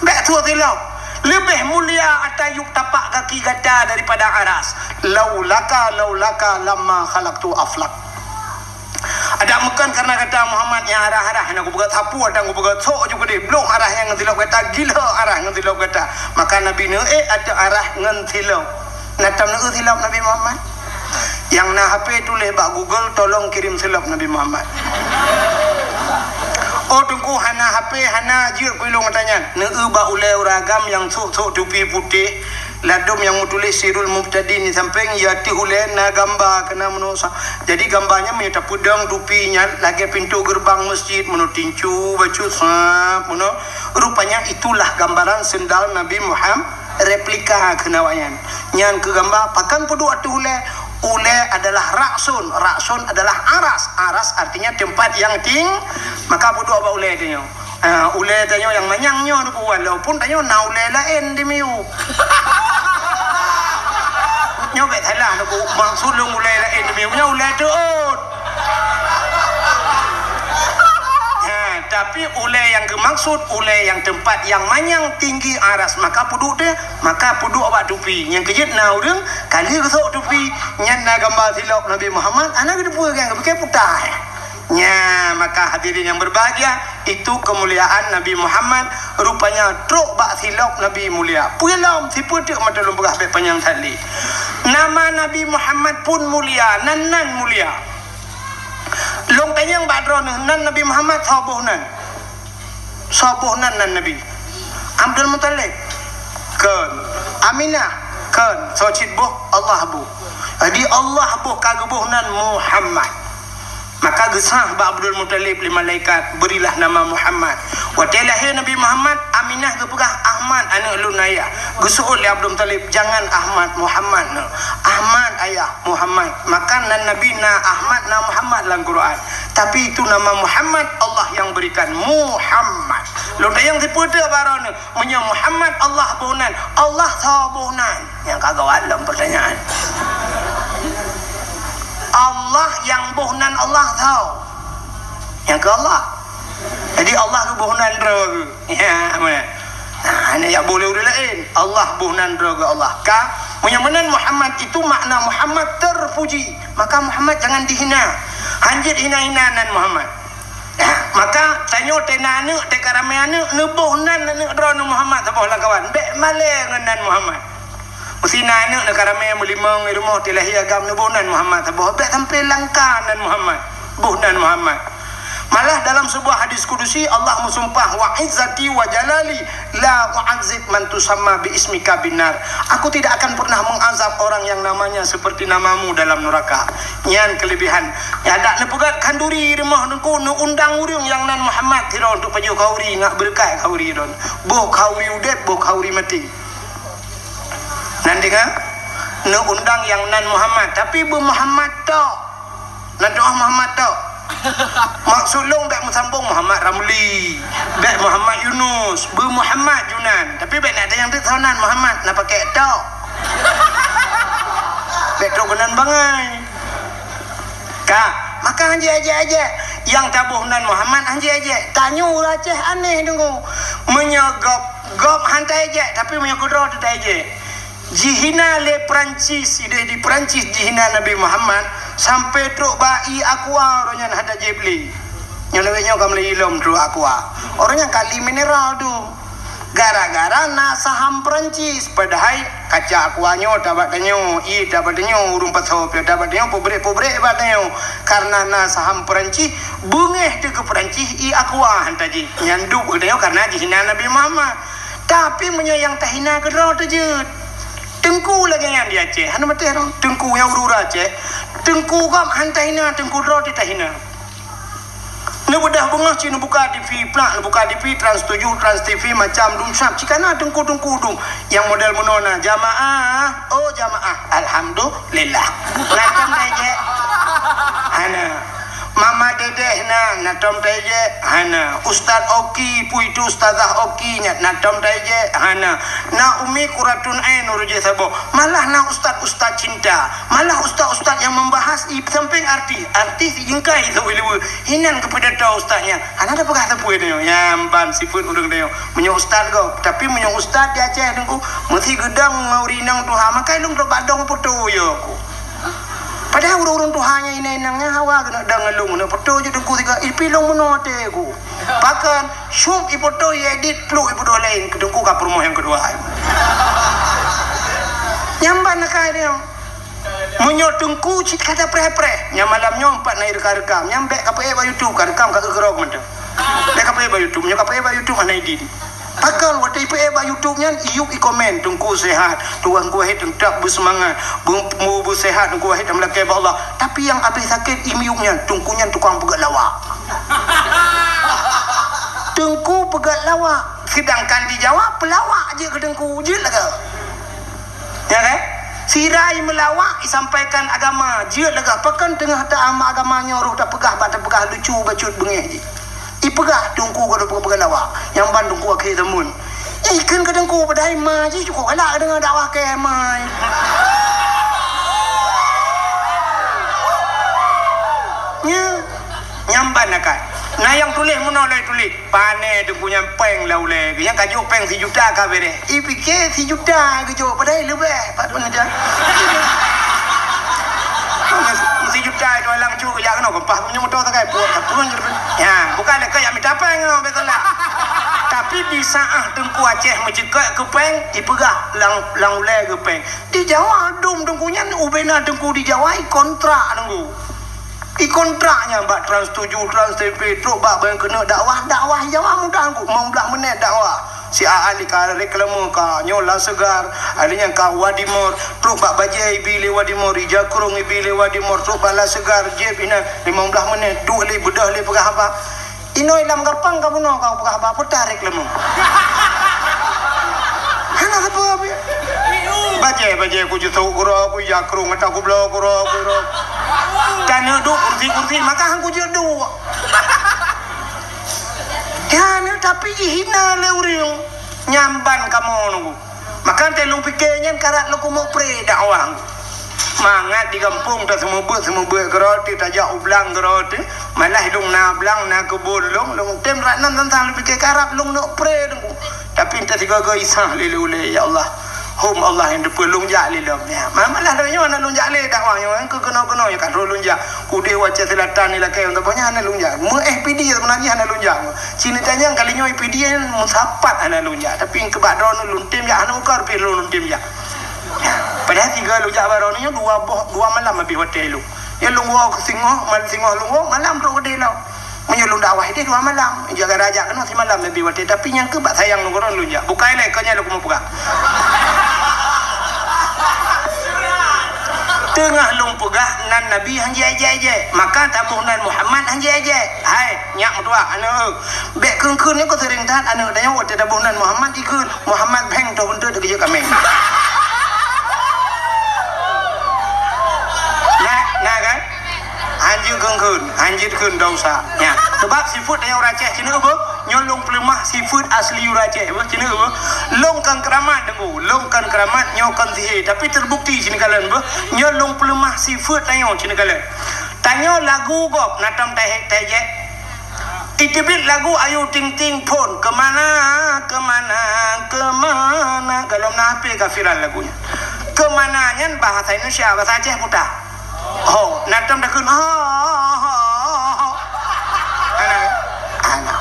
Bék tuwoe tilok. Leubeh mulia ata yup tapak kaki gata daripada aras. "Laulaka, laulaka lamma khalaqtu aflak." Adak meukan karena gata Muhammad nyang arah-arah nyang kupeugah sapu, adak kupeugah sok ju keudeh. Bloh arah nyang ngon tilok gata, gila arah ngon tilok gata. Maka Nabi neuék ateueh arah ngon tilok. Na tam neueu silop Nabi Muhammad? Nyang na H P tuléh bak Google, "Tolong kirim silop Nabi Muhammad." Oh, Teungku, hana H P, hana, jeuet keu ilong gata nyan. Neueu bak ulée ureuëng agam nyang sôk-sôk tupi putéh, ladôm nyang meutuléh Sirul Mubtadin di sampéng, ya, ateueh ulée na gamba keunan meunoe sa-, jadi gamba nyan meunyoe tapeudong tupi nyan lagée pintoe geureubang meuseujid, meunoe tincu, bacut sab, meunoe. Rupanya itulah gambaran sendal Nabi Muhammad. Replika keunan awak nyan. Nyan keu gamba, pakon peuduek ateueh ulée? Ulée adalah ra'sun. Ra'sun adalah aras. Aras artinya tempat yang ting-, maka peuduek bak ulée tanyoe. Ah, ulée tanyoe nyang manyang nyoe, walaupun tanyoe na ulée laén di miyueb. Nyoe bék salah, maksud lôn ulée laén di miyueb, nyoe ulée teuôt. Ha, tapi ulée nyang geumaksud, ulée nyang teumpat nyang manyang tinggi aras, maka peuduek teuh, maka peuduek bak tupi. Nyang keujeuet na ureuëng, ka lheueh geusok tupi, nyan na gamba silop Nabi Muhammad, hana geuteupeue, nyang geupike puta. Nya, maka hadirin yang berbahagia, itu kemuliaan Nabi Muhammad, rupanya trok bak silop Nabi mulia. Peue lom, sipeue teuk mata lôn peugah bék panyang that lé. Nama Nabi Muhammad pun mulia, nan-nan mulia. Lôn tanyong bak droeneuh, nan Nabi Muhammad soe boh nan? Soe boh nan, nan Nabi? Abdul Muthalib? Kon. Aminah? Kon. Soe cit boh? Allah boh. Jadi Allah boh ka geuboh nan Muhammad. Maka geusah bak Abdul Muthalib lé malaikat, "Berilah nama Muhammad." Watée lahé Nabi Muhammad, Aminah geupeugah, "Ahmad, aneuëk lôn ayah." Geuseuôt lé Abdul Muthalib, "Jangan Ahmad, Muhammad." "Ahmad, ayah, Muhammad." Maka nan Nabi na Ahmad, na Muhammad lam Quran. Tapi itu nama Muhammad, Allah yang berikan. Muhammad. Lôn tanyong sipeue teuh bak droeneuh, meunyoe Muhammad Allah boh nan, Allah soe boh nan? Nyang ka gawat lom pertanyaan. Allah nyang boh nan Allah soe? Nyang keu Allah. Jadi Allah geuboh nan droe geuh. Ya, mana? Nah, hana jak boh lé ureuëng laén. Allah boh nan droe geuh Allah. Ka, meunyoe meunan Muhammad itu makna Muhammad terpuji, maka Muhammad jangan dihina. Hanjeuet hina-hina nan Muhammad. Nah, maka tanyoe teuh na aneuëk, teuh ka ramé aneuëk, neuboh nan aneuëk droeneuh Muhammad saboh lam kawan. Bék malée ngon nan Muhammad. Meusi na aneuëk na ka ramé meulimong di rumoh, teuh lahé agam, neuboh nan Muhammad saboh, bék sampoe langka nan Muhammad, boh nan Muhammad. Malah dalam sebuah hadis kudusi, Allah meusumpah, "Wa izzati wa jalali la u'adzib man tusamma bi ismika binnar." Aku tidak akan pernah mengazab orang yang namanya seperti namamu dalam neraka. Nyan kelebihan. Adak neupeugét khanduri di rumoh Teungku, neuundang ureuëng nyang nan Muhammad sidroe untuk pajoh khanduri, ngat beureukat khanduri droe. Boh khanduri udeb, boh khanduri maté. Nan deungoe, neuundang nyang nan Muhammad, tapi beu Muhammad tok. Nan doa Muhammad tok. Maksud lôn bék meusambong Muhammad Ramli, bék Muhammad Yunus, beu Muhammad ju nan. Tapi bék na tanyong teuk soe nan Muhammad, na pakai tok. Trok keunan bangai. Ka, maka hanjeuet ejek-ejek. Nyang taboh nan Muhammad hanjeuet ejek. Tanyoe ureueng Aceh aneh deungoe. Meunyoe gob, gob han taejek, tapi meunyoe keudroe teuh taejek. Jihina lé Perancis, ideh di Perancis jihina Nabi Muhammad, sampai trok bak ié Aqua, uroe nyan hana tajép lé. Nyoe lawét nyoe ka meulai ilom trok Aqua. Uroe nyan kali mineral tu. Gara-gara na saham Perancis, padahai kaca Aqua nyoe tabak tanyoe, ié tabak tanyoe, ureueng pasoe pih tabak tanyoe, peubrek-peubrek bak tanyoe. Karena na saham Perancis, beungéh teuh keu Perancis ié Aqua han tajép. Nyan duek keu tanyoe karena jihina Nabi Muhammad. Tapi meunyoe nyang tahina keudroe teuh jeuet. Teungku lagèe nyan di Aceh, hana maté roh. Teungku nyang ureueng Aceh, teungku gob han tahina, teungku droe teuh tahina. Neubeudôh beungoh cit neubuka T V, plak neubuka T V, Trans tujuh, Trans T V, macam dum sab. Cit ka na teungku-teungku dum. Nyang model meunoe na, jamaah, oh jamaah, alhamdulillah. Na tom taejek? Hana. Mama Dedeh na, na tom taejek? Hana. Ustaz Oki, peue itu Ustazah Oki nyan, na tom taejek? Hana. Na Umi Kuratun Ain ureueng jih saboh. Malah na ustaz-ustaz cinta. Malah ustaz-ustaz nyang membahas i sampéng artis. Artis i jeungkai sawi leue. Hinan keupidato ustaz nyan. Hana tapeugah sapeue tanyoe. Nyan ban sifeuet ureueng tanyoe. Meunyoe ustaz gob. Tapi meunyoe ustaz di Aceh teungku, meusi geudong ngon ureueng inong tuha. Maka ilong trok bak dong poto yo ku. Padahai ureueng-ureueng tuha nyan inong-inong nyan hawa keuneuk dong ngon lôn. Keuneuk poto jeuet teungku sigoe. Ipi lôn meunoe até ku. Pakon, syueb ipoto, iedit, pluek ipeudôh laén, keu teungku ka peurumoh nyang keudua. Nyan ban na kai nyoe. Meunyoe teungku cit ka tapreh-preh, nyan malam nyoe pat na irekam-rekam, nyan bèk kapeuék bak YouTube, ka rekam ka geukeurok mantong. Bèk kapeuék bak YouTube, meunyoe kapeuék bak YouTube hana idin. Pakon watèe ipeuék bak YouTube nyan, iyueb ikomen, "Teungku sehat, Tuhan kuahe teuntap beusemangat, beu-, beu-, beusehat, Teungku wahe tameulakèe bak Allah." Tapi nyang abéh sakét imiyueb nyan, teungku nyan tukang peugöt lawak. Teungku peugöt lawak, sedangkan di Jawa peulawak jeuet keu teungku, jeuet lagèe. Ya kan? Sira imeulawak isampaikan agama, jeuet lagèe. Pakon teungoh ta-, agama nyoe roh tapeugah, bak tapeugah lucu bacut beungéh jih. Ipeugah teungku ka peugah lawak, nyang ban teungku akhé zaman. Ikheun keu teungku padahai ma jih cukôp galak deungoe dakwah kèe ma. Nya, nyang ban akai. Na nyang tuléh meunoe lé tuléh, pané teungku nyan péng lam ulèe. Nyang ka jok péng sijuta ka bereh. Ipike sijuta geujok padahai leubeh. Pat pun aja. Sijuta itu alang cuk jak keunoe keumpah punya motor takai puak kapun. Ya, bukan lé kaya mita péng keunoe betul lah. Tapi di saat teungku Aceh meuceukeuk keu péng, ipeugah lang, lang ulèe keu péng. Di Jawa dum teungku nyan ubena teungku di Jawa ikontrak teungku. Ikontrak nyan bak Trans tujuh, Trans T V, trok bak bang keuneuk dakwah, dakwah Jawa mudah teungku, limong belas menit dakwah. Si Aan ka reklame ka nyoe La Segar, ada nyang ka Wadimor, trok bak bajèe ibi lé Wadimor, ija krong ibi lé Wadimor, trok bak La Segar, jép inan limong belas menit, duek lé beudôh lé peugah haba. Inoe lam gapang ka bunoe ka peugah haba, peutah reklame. Hana sapeue pih. Bajèe, bajèe ku jisok keudroe, ku ija krong ata ku bloe keudroe, keudroe. Dan neuk duek kursi-kursi, maka han ku jeuet duek. Ya, tapi jihina lé ureueng. Nyan ban kamoe nunggu. Maka teuh lôn pike nyan karab lôn keumeuk pré dakwah. Mangat di gampông ta seumeubeuet-seumeubeuet keudroe teuh, tajak u blang keudroe teuh, malah lôn na blang, na keubon lôn, lôn tem rat nan tantang lôn pike karab lôn neuk pré nunggu. Tapi teuh sigoe-goe isah lé ulèe, "Ya Allah, hom Allah nyang teupeue lôn jak lé lom." Ya, ma-, malah lôn nyoe hana lôn jak lé dakwah nyoe, keu keunoe-keunoe nyoe ka troh lôn jak. Udeh u Aceh Selatan ni lakèe, untuk banyak hana lôn jak. Meu-, eh, P D sebenarnya hana lôn jak. Cina tanyong kali nyoe P D meusapat hana lôn jak. Tapi keu bak droeneuh lôn tem jak, hana meukeureuh pih lôn tem jak. Padahai tiga lôn jak bak droeneuh nyoe dua boh, dua malam habéh watèe lôn. Ya lôn woe keu singoh, mal-, singoh lôn woe, malam trok keudeh lom. Meunyoe lôn dakwah ideh dua malam, jaga raja keunoe simalam habéh watèe. Tapi nyang keu bak sayang lôn keudroe lôn jak. Bukai lé, keu nyan lôn keumeung peugah. Teungoh lôn peugah nan Nabi han jiék-ék, maka taboh nan Muhammad han jiék-ék. Hai, nyak meutuah aneuk. Bèk kheun-kheun nyoe keu seuring that aneuk tanyoe watèe taboh nan Muhammad jikheun, "Muhammad bheng toh beutôi teukeujot kameng." Nah, nah kan? Hanjeuet Kheun-kheun, hanjeuet kheun, dak usah. Nyan. Sebab sifeuet tanyoe ureueng Aceh, cina beuh, nyoe lôn peuleumah sifeuet asli ureueng Aceh beuh, cina beuh. Lôn kon keuramat, Teungku, lôn kon keuramat, nyoe kon sihé, tapi teubukti cina kalon beuh, nyoe lôn peuleumah sifeuet tanyoe cina kalon. Tanyoe lagu gob na tom tahe-, tajek. Iteubiet lagu Ayu Ting Ting phôn, kemana, kemana, kemana. Golom na H P ka viral lagu nyan. Kemana nyan bahasa Indonesia, bahasa Aceh peue? Ho, na tom takheun, ho, ho, ho, ho. Hana, hana.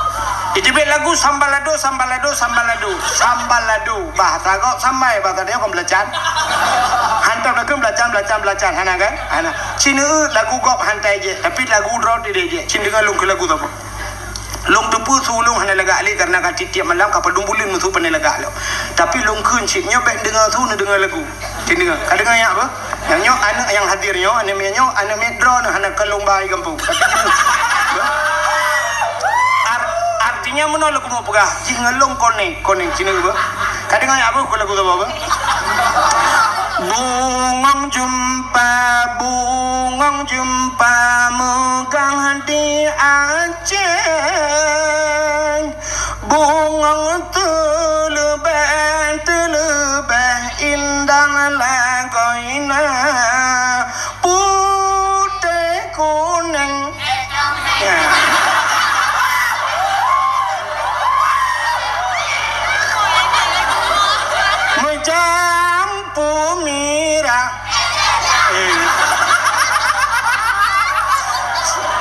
Iteubiet lagu sambalado, sambalado, sambalado, sambalado. Bahasa gob sambai, bahasa dia kon belacan. Hantom takheun belacan, belacan, belacan. Hana kan? Hana. Cina lagu gob han tajek, tapi lagu droe tajek. Cina deungoe lôn keu lagu saboh. Lôn teupeue su lôn hana lagak lé, karena ka tiep-tiep malam ka padum buleuen meusu pandai lagak lom. Tapi lôn kheun cit, nyoe bèk deungoe su, neudeungoe lagu. Cit deungoe. Ka deungoe nyak beuh? Nyang nyoe aneuk nyang hadir nyoe, aneuk miet nyoe, aneuk miet droeneuh hana kalon ba i gampông. Tapi cit deungoe. Ar-, artinya meunoe lôn keumeung peugah, jih ngon lôn konek, konek cit deungoe beuh. Ka deungoe nyak beuh, lagu saboh beuh? Bungong jeumpa, bungong jeumpa meugang di Aceh. Bungong teuleubeh, teuleubeh indah lagoina, putéh kunéng. Ya. Meujampu mirah. Eh.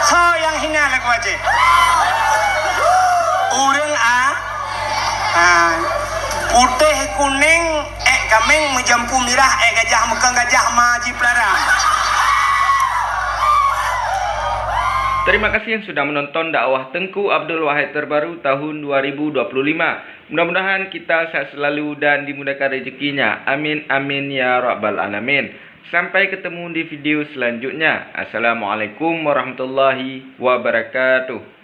Soe nyang hina lagu Aceh? Ureueng a-, a, putéh kunéng, ék kaméng, meujampu mirah, ék gajah, meukang gajah ma jipeulara. Terima kasih yang sudah menonton dakwah Teungku Abdul Wahid terbaru tahun dua ribu dua puluh lima. Mudah-mudahan kita sehat selalu dan dimudahkan rezekinya. Amin, amin, ya rabbal alamin. Sampai ketemu di video selanjutnya. Assalamualaikum warahmatullahi wabarakatuh.